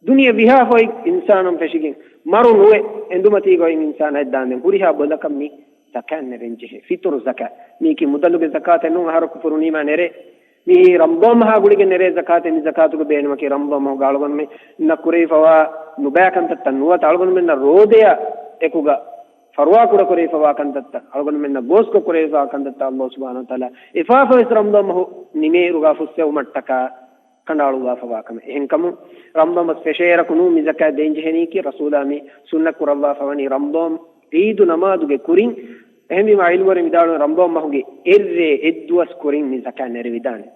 ދުނިޔެ ވިހާފައި އިންސާނުން ފެށިގެން މަރު ނުވެ އެނދުމަތީގައި އިންސާނާ އެއްދާންދެން ހުރިހާ ބޮލަކަށް މި ޒަކާތް ނެރެން ޖެހޭ. ފިތުރު ޒަކާތް. މީކީ މުދަލުގެ ޒަކާތެއް ނޫން، އަހަރަކު ފުރުނީމާ ނެރޭ. މިއީ ރަމަޟާން މަހާ ގުޅިގެން ނެރޭ ޒަކާތެއް. މި ޒަކާތުގެ ބޭނުމަކީ ރަމަޟާން މަހުގަ އަޅުގަނޑުމެންނަށް ކުރެވިފަވާ ނުބައި ކަންތައްތައް ނުވަތަ އަޅުގަނޑުމެންނަށް ރޯދަޔާ އެކުގަ ފަރުވާކުޑަ ކުރެވިފަވާ ކަންތައްތައް، އަޅުގަނޑުމެންނަށް ގޯސްކޮށް ކުރެވިފަވާ ކަންތައްތައް އައްލާހު ސުބްޙާނަހު ވަތަޢާލާ އެފާފަވެސް ރަމަޟާން މަހު ނިމޭއިރުގަ ފުއްސެވުމަށްޓަކާ ކަނޑައަޅުއްވާފަވާ ކަމެއް. އެހެންކަމުން ރަމަޟާން މަސް ފެށޭއިރަކު ނޫން މި ޒަކާތް ދޭންޖެހެނީކީ، ރަސޫލާ މި ސުންނަތް ކުރައްވާފަވަނީ ރަމަޟާން ޢީދު ނަމާދުގެ ކުރިން. އެހެންވީމަ ޢިލްމުވެރިން ވިދާޅުވި ރަމަޟާން މަހުގެ އެއްރޭ އެއްދުވަސް ކުރިން މި ޒަކާތް ނެރެވިދާނެ.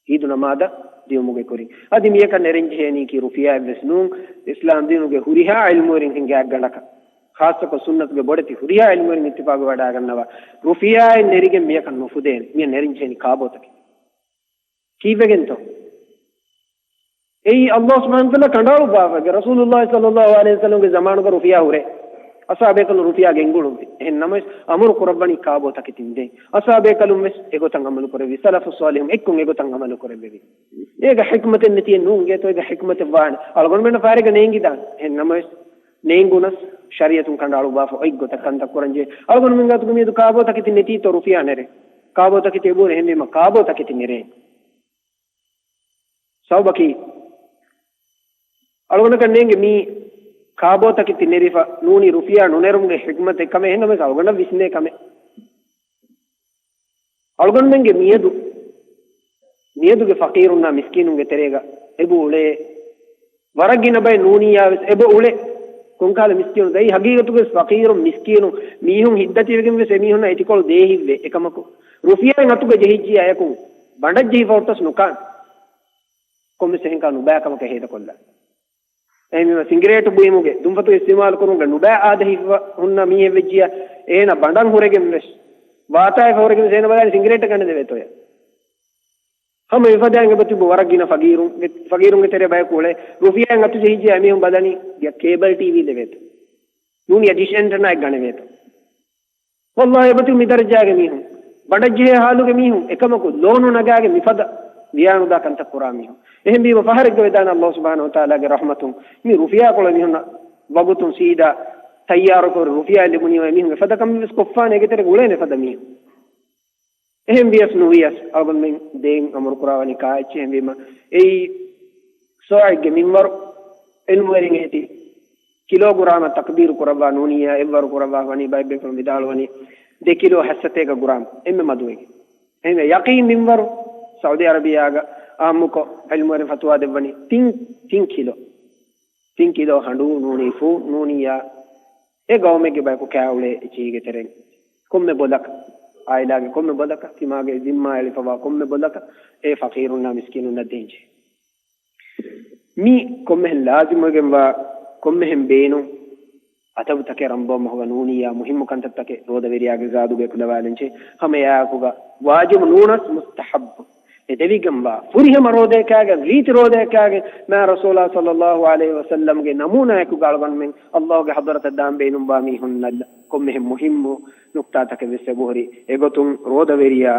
ޢީދު ނަމާދަށް ދިޔުމުގެ ކުރިން. އަދި މިޔަކަށް ނެރެންޖެހޭނީކީ ރުފިޔާއެއްވެސް ނޫން. އިސްލާމް ދީނުގެ ހުރިހާ ޢިލްމުވެރިން ހިނގާ ގަނޑަކަށް، ޚާއްޞަކޮށް ސުންނަތުގެ ބޮޑެތި ހުރިހާ ޢިލްމުވެރިން އިއްތިފާގުވެވަޑައިގަންނަވާ، ރުފިޔާއެއް ނެރިގެން މިޔަކަށް ނުފުދޭނެ. މިޔަށް ނެރެންޖެހޭނީ ކާބޯތަކެއް. ކީއްވެގެންތޯ؟ އެއީ އައްލާހު ސުބްޙާނަހު ވަތަޢާލާ ކަނޑައަޅުއްވާފައިގެ، ރަސޫލުﷲ ޞައްލަﷲު ޢަލައިހި ވަސައްލަމަގެ ޒަމާނުގަ ރުފިޔާ ހުރޭ. އަޞްޙާބުބޭކަލުން ރުފިޔާ ގެންގުޅުއްވި. އެހެން ނަމަވެސް، އަމުރު ކުރައްވަނީ ކާބޯތަކެތިން ދޭން. އަޞްޙާބުބޭކަލުން ވެސް އެގޮތަށް އަމަލު ކުރެއްވި. ސަލަފުއް ޞާލިޙުން އެއްކޮށް އެގޮތަށް އަމަލު ކުރެއްވެވި. އޭގަ ޙިކްމަތެއް ނެތިއެއް ނޫން. އިނގޭތޯ އޭގަ ޙިކްމަތެއް ވާނެ. އަޅުގަނޑުމެންނަށް ފަހަރެއްގަ ނޭނގިދާނެ. އެހެން ނަމަވެސް، ނޭނގުނަސް ޝަރީޢަތުން ކަނޑައަޅުއްވާފަ އޮތް ގޮތަށް ކަންތައް ކުރަންޖެހޭ. އަޅުގަނޑުމެން ގާތުގަ މިއަދު ކާބޯތަކެތި ނެތީތޯ ރުފިޔާ ނެރޭ. ކާބޯތަކެތި އެބަހުރި. އެހެންވީމަ ކާބޯތަކެތި ނެރޭ. ސަބަބަކީ، އަޅުގަނޑަކަށް ނޭނގެ މީ ކާބޯތަކެތި ނެރިފަ ނޫނީ ރުފިޔާ ނުނެރުމުގެ ޙިކްމަތެއް ކަމެއް. އެހެންނަމަވެސް އަޅުގަނޑަށް ވިސްނޭ ކަމެއް. އަޅުގަނޑުމެންގެ މިއަދު، މިއަދުގެ ފަޤީރުންނާ މިސްކީނުންގެ ތެރޭގަ އެބަ އުޅޭ ވަރަށް ގިނަ ބައެއް ނޫނިއްޔާވެސް އެބަ އުޅޭ. ކޮންކަހަލަ މިސްކީނު ދައީ؟ ހަގީގަތުގަވެސް ފަޤީރުން މިސްކީނު މީހުން ހިތްދަތިވެގެންވެސް އެމީހުންނަށް އެތިކޮޅު ދޭހިތްވޭ. އެކަމަކު، ރުފިޔާއިން އަތުގަ ޖެހިއްޖިއްޔާ އެކު ބަނޑަށް ޖެހިފަ ހުއްޓަސް ނުކާން. ކޮންމެސް އެހެންކާ ނުބައި ކަމަކަށް ހޭދަކޮށްލާ. އެހެންވީމަ ސިނގިރޭޓު ބުއިމުގެ، ދުންފަތު އިސްތިޢުމާލު ކުރުމުގެ ނުބައި އާދަ ހިފިފަ ހުންނަ މީހެއް ވެއްޖިއްޔާ، އޭނަ ބަނޑަށް ހުރެގެން ވެސް، ވާތާއެއް ހުރެގެން ވެސް އޭނަ ބަލާނީ ސިނގިރޭޓެއް ގަނެދެވޭތޯ. ހަމަ މިފަދައިން އެބަތިބު ވަރަށް ގިނަ ފަގީރުން، ފަގީރުންގެ ތެރޭ ބަޔަކު އުޅޭ، ރުފިޔާއިން އަތު ޖެހިއްޖެ އެމީހުން ބަލަނީ ކޭބަލް ޓީވީ ލެވޭތޯ. ނޫނީ ޑިޝް އެންޓެނާއެއް ގަނެވޭތޯ. ވައްލާހި އެބަތިބު މި ދަރަޖާގެ މީހުން، ބަނޑަށް ޖެހޭ ހާލުގެ މީހުން، އެކަމަކު ލޯނު ނަގާގެ މިފަދަ ވިޔާނުދާ ކަންތައް ކުރާ މީހުން. އެހެންވީމަ ފަހަރެއްގަ ވެދާނެ އައްލާހު ސުބްޙާނަހު ވަތަޢާލާގެ ރަޙްމަތުން މި ރުފިޔާކޮޅު އެމީހުންނަށް ވަގުތުން ސީދާ ތައްޔާރުކޮށް ރުފިޔާ ލިބުނީމަ އެމީހުން އެފަދަ ކަމެއް ވެސް ކޮށްފާނެ އޭގެ ތެރޭގަ އުޅޭނެ އެފަދަ މީހުން. އެހެން ވިޔަސް ނުވިޔަސް އަޅުގަނޑުމެން ދޭން އަމުރު ކުރާ ވަނީ ކާއެއްޗެއް ހެންވީމަ، އެއީ ސާޢެއްގެ މިންވަރު ޢިލްމުވެރިން އޭތި ކިލޯގްރާމަށް ތަޤްދީރު ކުރައްވާ ނޫނިއްޔާ އެއްވަރު ކުރައްވާ ވަނީ ބައެއް ބޭފުޅުން ވިދާޅުވަނީ ދެ ކިލޯ ހަތްސަތޭކަ ގްރާމް އެންމެ މަދުވެގެން. އެހެންވެ ޔަޤީން މިންވަރު ސައުދީ ޢަރަބިއްޔާގަ އާއްމުކޮށް ޢިލްމުވެރިން ފަތުވާ ދެއްވަނީ ތިން، ތިން ކިލޯ. ތިން ކިލޯ ހަނޑޫ ނޫނީ ފޫ ނޫނިއްޔާ އެ ގައުމެއްގެ ބަޔަކު ކާ އުޅޭ އެއްޗެހީގެ ތެރެއިން ކޮންމެ ބޮލަކަށް، އާއިލާގެ ކޮންމެ ބޮލަކަށް، ތިމާގެ ޒިންމާ އެޅިފަވާ ކޮންމެ ބޮލަކަށް އެ ފަޤީރުންނާ މިސްކީނުންނަށް ދޭންޖެހޭ. މީ ކޮންމެހެން ލާޒިމުވެގެންވާ، ކޮންމެހެން ބޭނުން އަދަބުތަކެއް ރަނބަވަމު ހޮވާ ނޫނިއްޔާ މުހިއްމު ކަންތައްތަކެއް ރޯދަވެރިޔާގެ ޒާދުގައި ކުލަވާލަންޖެހޭ. ހަމަ އެއާއެކުގަ ވާޖިބު ނޫނަސް މުސްތަޙައްބު. އެދެވިގެންވާ ފުރިހަމަ ރޯދައެއް ކާގެން، ރީތި ރޯދައެއް ކާގެން، މާތް ރަސޫލާ ޞައްލައްލާހު ޢަލައިހި ވަސައްލަމްގެ ނަމޫނާއެކުގަ އަޅުގަނޑުމެން އައްލާހުގެ ޙަޟްރަތަށް ދާން ބޭނުންވާ މީހުންނަށް ކޮންމެހެން މުހިއްމު ނުކްތާތަކެއް ވެސް އެބަހުރި. އެގޮތުން ރޯދަވެރިޔާ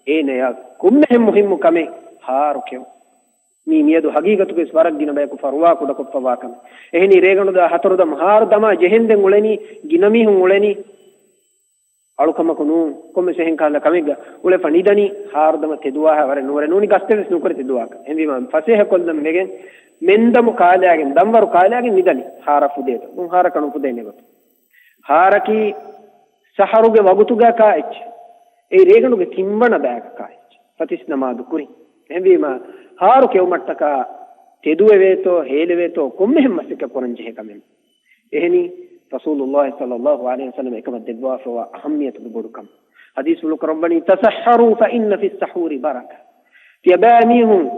އޭނަޔަށް ކޮންމެހެން މުހިއްމު ކަމެއް ހާރު ކެއުން. މީ މިއަދު ހަގީގަތުގައި ވެސް ވަރަށް ގިނަ ބަޔަކު ފަރުވާ ކުޑަކޮށްފަވާ ކަމެއް. އެހެނީ ރޭގަނޑުދާ ހަތަރުދަމު ހާރު ދަމާ ޖެހެންދެން އުޅެނީ، ގިނަ މީހުން އުޅެނީ އަޅުކަމަކު ނޫން، ކޮންމެސް އެހެން ކަހަލަ ކަމެއްގަ އުޅެފަ ނިދަނީ ހާރުދަމަ ތެދުވާހާ ވަރެއް ނުވަރެއް ނޫނީ ގަސްތެއް ވެސް ނުކުރެ ތެދުވާކަށް. އެހެންވީމަ ފަސޭހަކޮށްލަން ވެގެން މެންދަމު ކާލާގެން ދަންވަރު ކާލާގެން ނިދަނީ ހާރަށް ފުދޭތޯ. ނޫން ހާރަކަށް ނުފުދޭނެ ގޮތަށް. ހާރަކީ ސަހަރުގެ ވަގުތުގަ ކާ އެއްޗެއް. އެއީ ރޭގަނޑުގެ ތިންވަނަ ބަޔަކަށް ކާ އެއްޗެއް. ފަތިސް ނަމާދު ކުރިން. އެހެންވީމަ ހާރު ކެއުމަށްޓަކާ ތެދުވެވޭތޯ، ހޭލެވޭތޯ، ކޮންމެހެން މަސައްކަތް ކުރަން ޖެހޭ ކަމެއް. އެހެނީ، ރަސޫލުﷲ ޞައްލައްލާހު ޢަލައިހި ވަސައްލަމަ އެކަމަށް ދެއްވާފަވާ އަހައްމިޔަތުގެ ބޮޑުކަން. ޙަދީޘްފުޅު ކުރައްވަނީ، "تسحروا فإن في السحور بركة." ތިޔަބައިމީހުން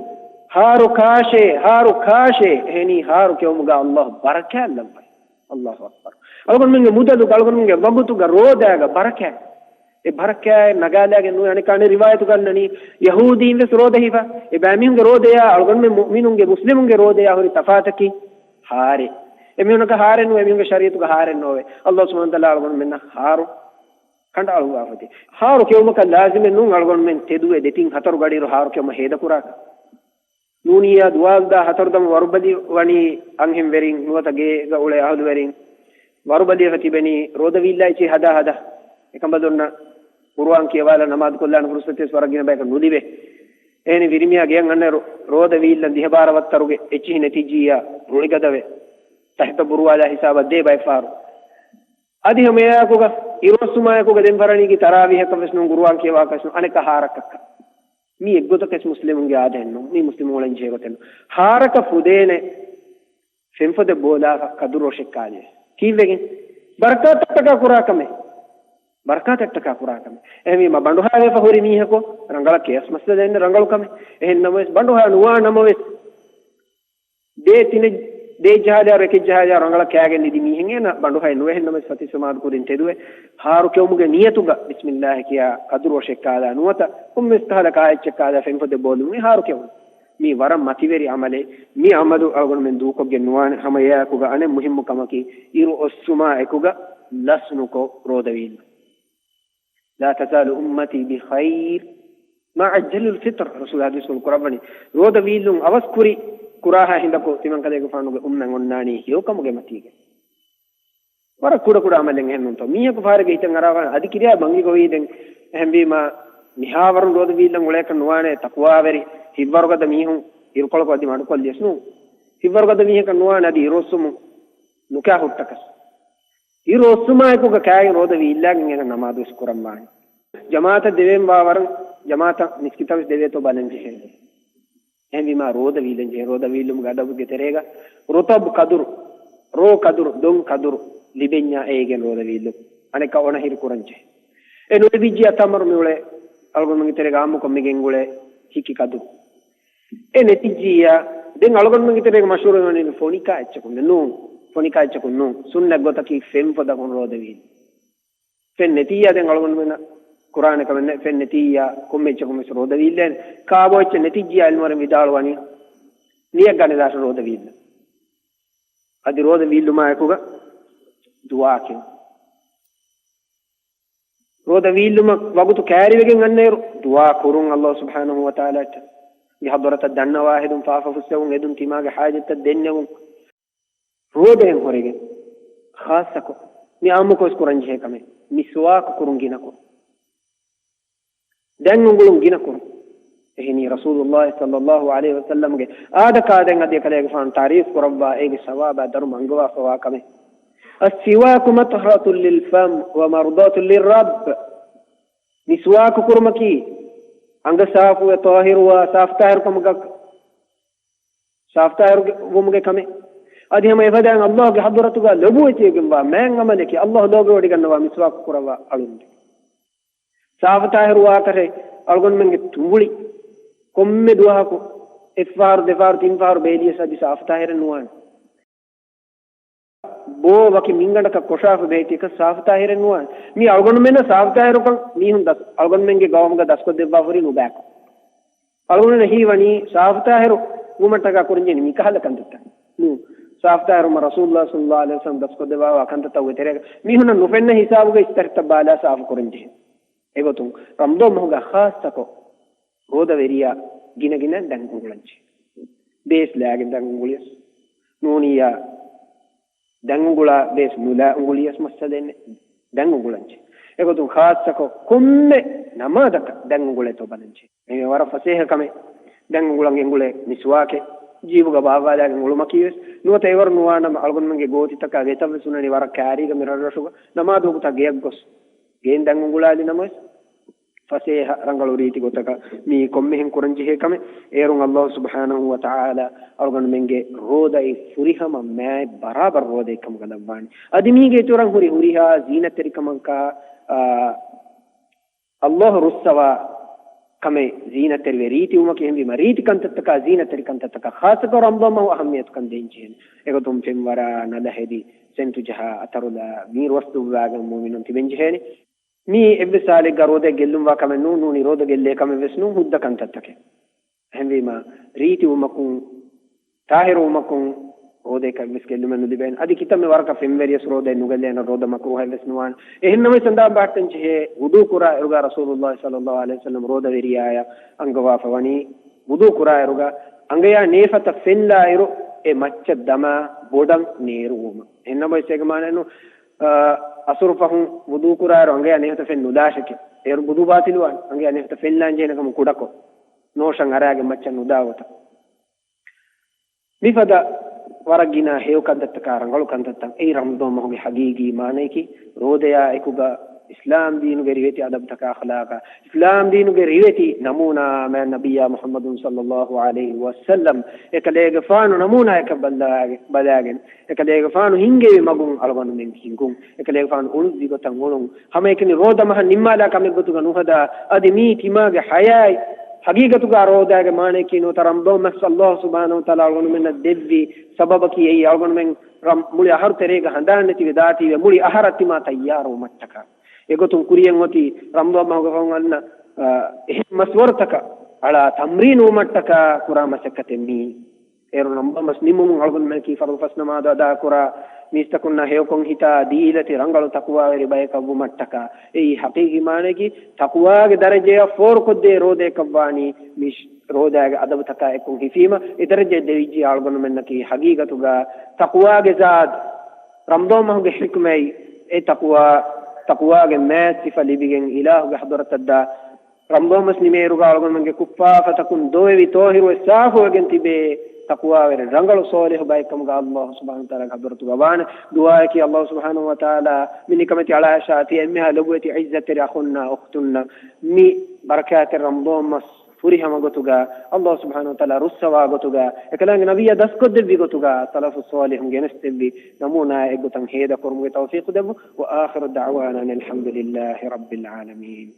ހާރު ކާށޭ، ހާރު ކާށޭ، އެހެނީ ހާރު ކެއުމުގަ އައްލާހު ބަރަކާތް ލައްވައި. އައްލާހު އަކްބަރު. އަޅުގަނޑުމެންގެ މުދަލުގަ، އަޅުގަނޑުމެންގެ ވަގުތުގަ ރޯދާގަ ބަރަކާތް. އެ ބަރަކާތް ނަގާލާގެން ނޫން. އަނެއްކާ އަނެއް ރިވާޔަތުގަ އަންނަނީ، ޔަހޫދީން ވެސް ރޯދަ ހިފާ. އެބައިމީހުންގެ ރޯދަޔާ އަޅުގަނޑުމެން މުއުމިނުންގެ، މުސްލިމުންގެ ރޯދަޔާ ހުރި ތަފާތަކީ ހާރެއް. އެމީހުންނަކަށް ހާރެއް ނޫން، އެމީހުންގެ ޝަރީޢަތުގަ ހާރެއް ނޯވޭ. އައްލާހު ސުބްޙާނަހު ވަތަޢާލާ އަޅުގަނޑުމެންނަށް ހާރު ކަނޑައަޅުއްވާފަތި. ހާރު ކެއުމަކަށް ލާޒިމެއް ނޫން އަޅުގަނޑުމެން ތެދުވެ ދެތިން ހަތަރު ގަޑިއިރު ހާރު ކެއުމަށް ހޭދަކުރާކަށް. ނޫނިއްޔާ ދުވާވަނަ ދާ ހަތަރުދަމު ވަރުބަލި ވަނީ އަންހެންވެރިން ނުވަތަ ގޭގަ އުޅޭ އަހުލުވެރިން ވަރުބަލިވެފަ ތިބެނީ ރޯދަ ވީއްލާ އެއްޗެހި ހަދާ ހަދާ. އެކަނބަލުންނަށް ޤުރުއާން ކިޔަވާލާ ނަމާދު ކޮށްލާނެ ފުރުޞަތެއް ވެސް ވަރަށް ގިނަ ބަޔަކަށް ނުލިބޭ. އެހެނީ ވިރިމިޔާ ގެޔަށް އަންނައިރު ރޯދަ ވީއްލަން ދިހަ ބާރަ ވައްތަރުގެ އެއްޗިހި ނެތިއްޖިއްޔާ ރުޅިގަދަވެ، ތަހިތަށް ބުރުވާލާ ހިސާބަށް ދޭ ބައެއް ފަހަރު. އަދި ހަމައެއާއެކުގަ އިރުއޮއްސުމާއެކުގަ ދެން ފަރާނީގެ ތަރާވީހަކަށް ވެސް ނޫން، ޤުރުއާން ކިޔަވާކަށް ވެސް ނޫން، އަނެއްކާ ހާރަކަށްކަން. މީ އެއްގޮތަކަށް މުސްލިމުންގެ އާދައެއް ނޫން. މީ މުސްލިމުން އުޅެން ޖެހޭ ގޮތެއް ނޫން. ހާރަކަށް ފުދޭނެ ފެންފޮދެއް ބޯލާފަ ކަދުރު ރޮށެއް ކާލި. ކީއްވެގެން؟ ބަރަކާތަށްޓަކާ ކުރާ ކަމެއް. ބަރަކާތަށްޓަކާ ކުރާ ކަމެއް. އެހެންވީމަ ބަނޑުހައިވެފަ ހުރި މީހަކު ރަނގަޅަށް ކިޔަސް މައްސަލައެއް ނެތް. ރަނގަޅު ކަމެއް. އެހެން ނަމަވެސް ބަނޑުހައި ނުވާ ނަމަވެސް ދޭ ތިނެއް، ދޭއް ޖަހާލިއިރު އެކެއް ޖަހާލިއިރު ރަނގަޅަށް ކާގެން ނިދި މީހެއް އޭނަ ބަނޑުހައެއް ނުވެ. އެހެން ނަމަވެސް ފަތިސް ނަމާދު ކުރިން ތެދުވެ، ހާރު ކެއުމުގެ ނިޔަތުގަ ބިސްމިއްލާހި ކިޔާ ކަދުރު ރޮށެއް ކާލާ ނުވަތަ ކޮންމެސް ކަހަލަ ކާ އެއްޗެއް ކާލާ ފެންފޮދެއް ބޯލުމުގެ ހާރު ކެއުން. މީ ވަރަށް މަތިވެރި އަމަލެއް. މި އަމަލު އަޅުގަނޑުމެން ދޫކޮށްގެން ނުވާނެ. ހަމަ އެއާއެކުގަ އަނެއް މުހިއްމު ކަމަކީ، އިރު އޮއްސުމާ އެކުގަ ލަސް ނުކޮށް ރޯދަ ވީއްލުން. لا تزال أمتي بخير ما عجلوا الفطر. ރަސޫލާ ޙަދީޘްފުޅު ކުރައްވަނީ، ރޯދަ ވީއްލުން އަވަސް ކުރި ކުރާހާ ހިނދަކު ތިމަންކަލޭގެފާނުގެ އުންމަތް އޮންނާނީ ހެޔޮކަމުގެ މަތީގަ. ވަރަށް ކުޑަކުޑަ އަމަލެއް އެހެން ނޫންތޯ؟ މީހަކު ފަހަރެއްގަ ހިތަށް އަރާފަ އަދި ކިރިޔާ ބަންގި ގޮވީދެން. އެހެންވީމަ، މިހާވަރުން ރޯދަ ވީއްލަން އުޅޭކަށް ނުވާނެ، ތަޤްވާވެރި ހިތްވަރުގަދަ މީހުން އިރުކޮޅަކު އަދި މަޑުކޮށްލިޔަސް ނޫން. ހިތްވަރުގަދަ މީހަކަށް ނުވާނެ އަދި އިރުއޮއްސުމުން ނުކާ ހުއްޓަކަސް. އިރު އޮއްސުމާއެކުގަ ކާގެން ރޯދަ ވީއްލާގެން އޭނަ ނަމާދުވެސް ކުރަންވާނެ. ޖަމާޢަތަށް ދެވޭންވާވަރަށް ޖަމާޢަތަށް މިސްކިތަށް ވެސް ދެވޭތޯ ބަލަން ޖެހޭ. އެހެންވީމާ ރޯދަ ވީއްލަން ޖެހޭ. ރޯދަ ވީއްލުމުގެ އަދަބުގެ ތެރޭގަ ރުޠަބު ކަދުރު، ރޯ ކަދުރު، ދޮން ކަދުރު ލިބެންޏާ އޭގެން ރޯދަ ވީއްލުން. އަނެއްކާ އޮނަހިރު ކުރަން ޖެހޭ. އެ ނުލިބިއްޖިއްޔާ ތަމަރު މިއުޅޭ އަޅުގަނޑުމެންގެ ތެރޭގަ އާއްމުކޮށް މި ގެންގުޅޭ ހިކި ކަދުރު. އެ ނެތިއްޖިއްޔާ ދެން އަޅުގަނޑުމެންގެ ތެރޭގަ މަޝްހޫރު ވަނީ ފޮނިކާ އެއްޗަކުން ނޫން. ފޮނިކާ އެއްޗަކުން ނޫން. ސުންނަތް ގޮތަކީ ފެން ފޮދަކުން ރޯދަ ވީއްލުން. ފެން ނެތިއްޔާ ދެން އަޅުގަނޑުމެންނަށް ކުރާނެ ކަމެއް ނެތް. ފެން ނެތިއްޔާ ކޮންމެ އެއްޗަކުން ވެސް ރޯދަ ވީއްލޭނެ. ކާބޯ އެއްޗެއް ނެތިއްޖިޔާ އިލްމުވެރިން ވިދާޅުވަނީ ނިޔަތް ގަނެލާށޭ ރޯދަ ވީއްލަން. އަދި ރޯދަ ވީއްލުމާ އެކުގަ ދުޢާ ކިޔުން. ރޯދަ ވީއްލުމަށް ވަގުތު ކައިރިވެގެން އަންނައިރު ދުޢާ ކުރުން، ﷲ ސުބްޙާނަހޫ ވަތަޢާލާއަށްޓަށް ގެ ޙަޟްރަތަށް ދަންނަވާ ހެދުން، ފާފަ ފުއްސެވުން، އެދުން، ތިމާގެ ޙާޖަތްތައް ދެންނެވުން. ރޯދައިން ހުރެގެން ޚާއްޞަކޮށް މި އާއްމުކޮށް ކުރަންޖެހޭ ކަމެއް މިސްވާކު ކުރުން ގިނަކޮށް، ދަތް އުނގުޅުން ގިނަކުރުން. އެހެނީ ރަސޫލުﷲ ޞައްލަﷲ ޢަލައިހި ވަސައްލަމްގެ އާދަކާދައިން އަދި އެކަލޭގެފާނު ތަޢުރީފު ކުރައްވާ އޭގެ ސަވާބާ ދަރުމަ އަންގަވާފަވާ ކަމެއް. السواك مطهرة للفم ومرضاة للرب. މިސްވާކު ކުރުމަކީ އަނގަ ސާފުވެ ޠާހިރުވާ ސާފުތާހިރު ކަމުގަ ސާފުތާހިރު ވުމުގެ ކަމެއް. އަދި ހަމަ އެފަދައިން ﷲގެ ޙަޟްރަތުގަ ލޮބުވެތިވެގެންވާ މާތް ޢަމަލަކީ، ﷲ ލޯބިވޮޑިގަންނަވާ މިސްވާކު ކުރައްވާ އަޅުން. ސާފުތާހިރު ވާކަށެއް އަޅުގަނޑުމެންގެ ތުނބުޅި ކޮންމެ ދުވަހަކު އެއްފަހަރު ދެފަހަރު ތިންފަހަރު ބޭލިޔަސް އަދި ސާފުތާހިރެއް ނުވާނެ. ބޯ ވަކި މިންގަނޑަކަށް ކޮށާފަ ބެހޭތީކަން ސާފުތާހިރެއް ނުވާނެ. މީ އަޅުގަނޑުމެންނަށް ސާފުތާހިރުކަން މީހުން ދަސް، އަޅުގަނޑުމެންގެ ގައުމުގަ ދަސްކޮށްދެއްވާފަ ހުރީ ނުބާކޮށް. އަޅުގަނޑުމެންނަށް ހީވަނީ ސާފުތާހިރު ވުމަށްޓަކާ ކުރަންޖެހޭނީ މިކަހަލަ ކަންތައްތައް ނޫން. ސާފުތާހިރު ވުމަށް ރަސޫލުﷲ ޞައްލަﷲ ޢަލައިހި ވަސައްލަމް ދަސްކޮށްދެއްވާ ކަންތައްތައް އޮތް ތެރޭގަ މީހުންނަށް ނުފެންނަ ހިސާބުގަ އިސްތަށިތައް ބާލާ ސާފު ކުރަންޖެހޭ. އެގޮތުން ރަމަޟާން މަހުގަ ޚާއްޞަކޮށް ރޯދަވެރިޔާ ގިނަގިނައިން ދަތް އުނގުޅަންޖެހޭ. ބޭސް ލާގެން ދަތް އުނގުޅިޔަސް، ނޫނިއްޔާ ދަތް އުނގުޅާ ބޭސް ނުލާ އުނގުޅިޔަސް މައްސަލައެއް ނެތް. ދަތް އުނގުޅަންޖެހޭ. އެގޮތުން ޚާއްޞަކޮށް ކޮންމެ ނަމާދަކަށް ދަތް އުނގުޅޭތޯ ބަލަންޖެހޭ. މީ ވަރަށް ފަސޭހަ ކަމެއް. ދަތް އުނގުޅަން ގެންގުޅޭ މިސްވާކެއް ޖީބުގަ ބާއްވާލާގެން އުޅުމަކީވެސް ނުވަތަ އެވަރު ނުވާނަމަ، އަޅުގަނޑުމެންގެ ގޯތިތަކާ ގެތައްވެސް ހުންނަނީ ވަރަށް ކައިރީގަ މި ރަށްރަށުގަ. ނަމާދު ވަގުތަށް ގެޔަށް ގޮސް ގެއިން ދަތް އުނގުޅާލި ނަމަވެސް، ފަސޭހަ ރަނގަޅު ރީތި ގޮތަކަށް މީ ކޮންމެހެން ކުރަންޖެހޭ ކަމެއް. އޭރުން ﷲ ސުބްޙާނަހޫ ވަތަޢާލާ އަޅުގަނޑުމެންގެ ރޯދައި ފުރިހަމަ މާތް ބަރާބަރު ރޯދައެއް ކަމުގަ ލައްވާނެ. އަދި މީގެ އިތުރަށް ހުރި ހުރިހާ ޒީނަތްތެރިކަމަކާ، އާ، ﷲ ރުއްސަވާ ކަމެއް، ޒީނަތްތެރިވެ ރީތިވުމަކީ އެހެންވީމަ، ރީތި ކަންތައްތަކާ، ޒީނަތްތެރި ކަންތައްތަކާ ޚާއްޞަކޮށް ރަމަޟާން މަހު އަހައްމިޔަތުކަން ދޭންޖެހޭނެ. އެގޮތުން ފެންވަރާ، ނަލަ ހެދި، ސެންޓު ޖަހާ، އަތަރުލާ، މީރުވަސް ދުއްވާގެން މުއުމިނުން ތިބެންޖެހޭނެ. މީ އެއްވެސް ހާލެއްގަ ރޯދަ ގެއްލުންވާ ކަމެއް ނޫން، ނޫނީ ރޯދަ ގެއްލޭ ކަމެއް ވެސް ނޫން، ހުއްދަ ކަންތައްތަކެއް. އެހެންވީމަ، ރީތިވުމަކުން، ތާހިރުވުމަކުން ރޯދައަކަށް ވެސް ގެއްލުމެއް ނުލިބޭނެ. އަދި ކިތަންމެ ވަރަކަށް ފެންވެރިޔަސް ރޯދައެއް ނުގެއްލޭނެ، ރޯދަ މަކްރޫހެއް ވެސް ނުވާނެ. އެހެންނަމަވެސް އަނދާން ބަހައްޓަން ޖެހޭ ވުޟޫ ކުރާ އިރުގަ ރަސޫލުﷲ ޞައްލަﷲ ޢަލައިހި ވަސައްލަމް ރޯދަވެރިޔާޔަށް އަންގަވާފަ ވަނީ، ވުޟޫ ކުރާއިރުގަ އަނގަޔާ ނޭފަތަށް ފެންލާއިރު، އެ މައްޗަށް ދަމާ ބޮޑަށް ނޭރުވުމަށް. އެހެންނަމަވެސް އޭގެ މާނައެއް ނޫން، އަ، އަސުރު ފަހުން ވުޟޫ ކުރާއިރު އަނގަޔާ ނޭފަތަށް ފެން ނުލާށެކޭ. އޭރު ވުޟޫ ބާޠިލުވާނެ. އަނގަޔާ ނޭފަތަށް ފެން ލާން ޖެހޭނެ ކަމުން ކުޑަކޮށް، ނޯށަށް އަރާގެން މައްޗަށް ނުދާ ގޮތަށް. މިފަދަ ވަރަށް ގިނަ ހެޔޮ ކަންތައްތަކާ ރަނގަޅު ކަންތައްތައް. އެއީ ރަމަޟާން މަހުގެ ހަގީގީ މާނަޔަކީ، ރޯދަޔާ އެކުގަ އިސްލާމް ދީނުގެ ރިވެތި އަދަބުތަކާ އަޚްލާޤާ، އިސްލާމް ދީނުގެ ރިވެތި ނަމޫނާ މާތް ނަބިއްޔާ މުޙައްމަދު ޞައްލަﷲ ޢަލައިހި ވަސައްލަމް އެކަލޭގެފާނު ނަމޫނާޔަކަށް ބައްލާގެ-، ބަލާގެން، އެކަލޭގެފާނު ހިންގެވި މަގުން އަޅުގަނޑުމެން ހިނގުން، އެކަލޭގެފާނު އުޅުއްވި ގޮތަށް އުޅުން، ހަމައެކަނި ރޯދަ މަހަށް ނިންމާލާ ކަމެއް ގޮތުގަ ނުހަދާ، އަދި މީ ތިމާގެ ޙަޔާތް ހަގީގަތުގަ ރޯދާގެ މާނަޔަކީ ނުވަތަ ރަމަޟާން މަސް ﷲ ސުބްޙާނަހޫ ވަތަޢާލާ އަޅުގަނޑުމެންނަށް ދެއްވި ސަބަބަކީ އެއީ އަޅުގަނޑުމެން ރަމް-، މުޅި އަހަރު ތެރޭގަ ހަނދާން ނެތިވެ ދާތީވެ މުޅި އަހަރަށް ތިމާ ތައްޔާރުވުމަށްޓަކާ. އެގޮތުން ކުރިޔަށް އޮތީ ރަމަޟާން މަހުގެ ފަހުން އަންނަ، އަ، އެހެން މަސްވަރުތަކަށް އަޅާ ތަމްރީނުވުމަށްޓަކާ ކުރާ މަސައްކަތެއް މީ. އޭރު ރަމަޟާން މަސް ނިމުމުން އަޅުގަނޑުމެންނަކީ ފަރުޟު ފަސް ނަމާދު އަދާކުރާ، މީސްތަކުންނާ ހެޔޮކޮށް ހިތާ ދީލަތި ރަނގަޅު ތަޤްވާވެރި ބަޔަކަށް ވުމަށްޓަކާ. އެއީ ޙަޤީޤީ މާނަޔަކީ، ތަޤްވާގެ ދަރަޖަޔަށް ފޯރުކޮށްދޭ ރޯދަޔަކަށްވާނީ މި ރޯދާގެ އަދަބުތަކާ އެކުން ހިފީމަ، އެ ދަރަޖައަށް ދެވިއްޖި އަޅުގަނޑުމެންނަކީ ޙަޤީޤަތުގަ ތަޤްވާގެ ޒާދު، ރަމަޟާން މަހުގެ ޙިކްމަތް، އެ ތަޤްވާ، ތަޤްވާގެ މާތް ސިފަ ލިބިގެން އިލާހުގެ ޙަޟްރަތަށްދާ، ރަމަޟާން މަސް ނިމޭއިރުގަ އަޅުގަނޑުމެންގެ ކުށްފާފަތަކުން ދޮވެވި ޠާހިރުވެ ސާފުވެގެން ތިބޭ، ތަޤްވާވެރި ރަނގަޅު ޞާލިޙު ބައެއްކަމުގަ ﷲ ސުބްޙާނަހޫ ވަތަޢާލާގެ ޙަޟްރަތުގަ ވާނެ. ދުޢާއަކީ ﷲ ސުބްޙާނަހޫ ވަތަޢާލާ މި ނިކަމެތި އަޅާށާ ތިޔަ އެންމެހާ ލޮބުވެތި ޢިއްޒަތްތެރި އަޚުންނާ އުޚްތުންނަށް މި ބަރަކާތްތެރި ރަމަޟާން މަސް ފުރިހަމަ ގޮތުގަ ﷲ ސުބްޙާނަހޫ ވަތަޢާލާ ރުއްސަވާ ގޮތުގަ، އެކަލާނގެ ނަބިއްޔާ ދަސްކޮށްދެއްވި ގޮތުގަ، ސަލަފު ޞާލިޙުން ގެނެސްދެއްވި ނަމޫނާއާ އެއްގޮތަށް ހޭދަކުރުމުގެ ތައުފީޤު ދެއްވު. وآخر دعوانا أن الحمد لله رب العالمين.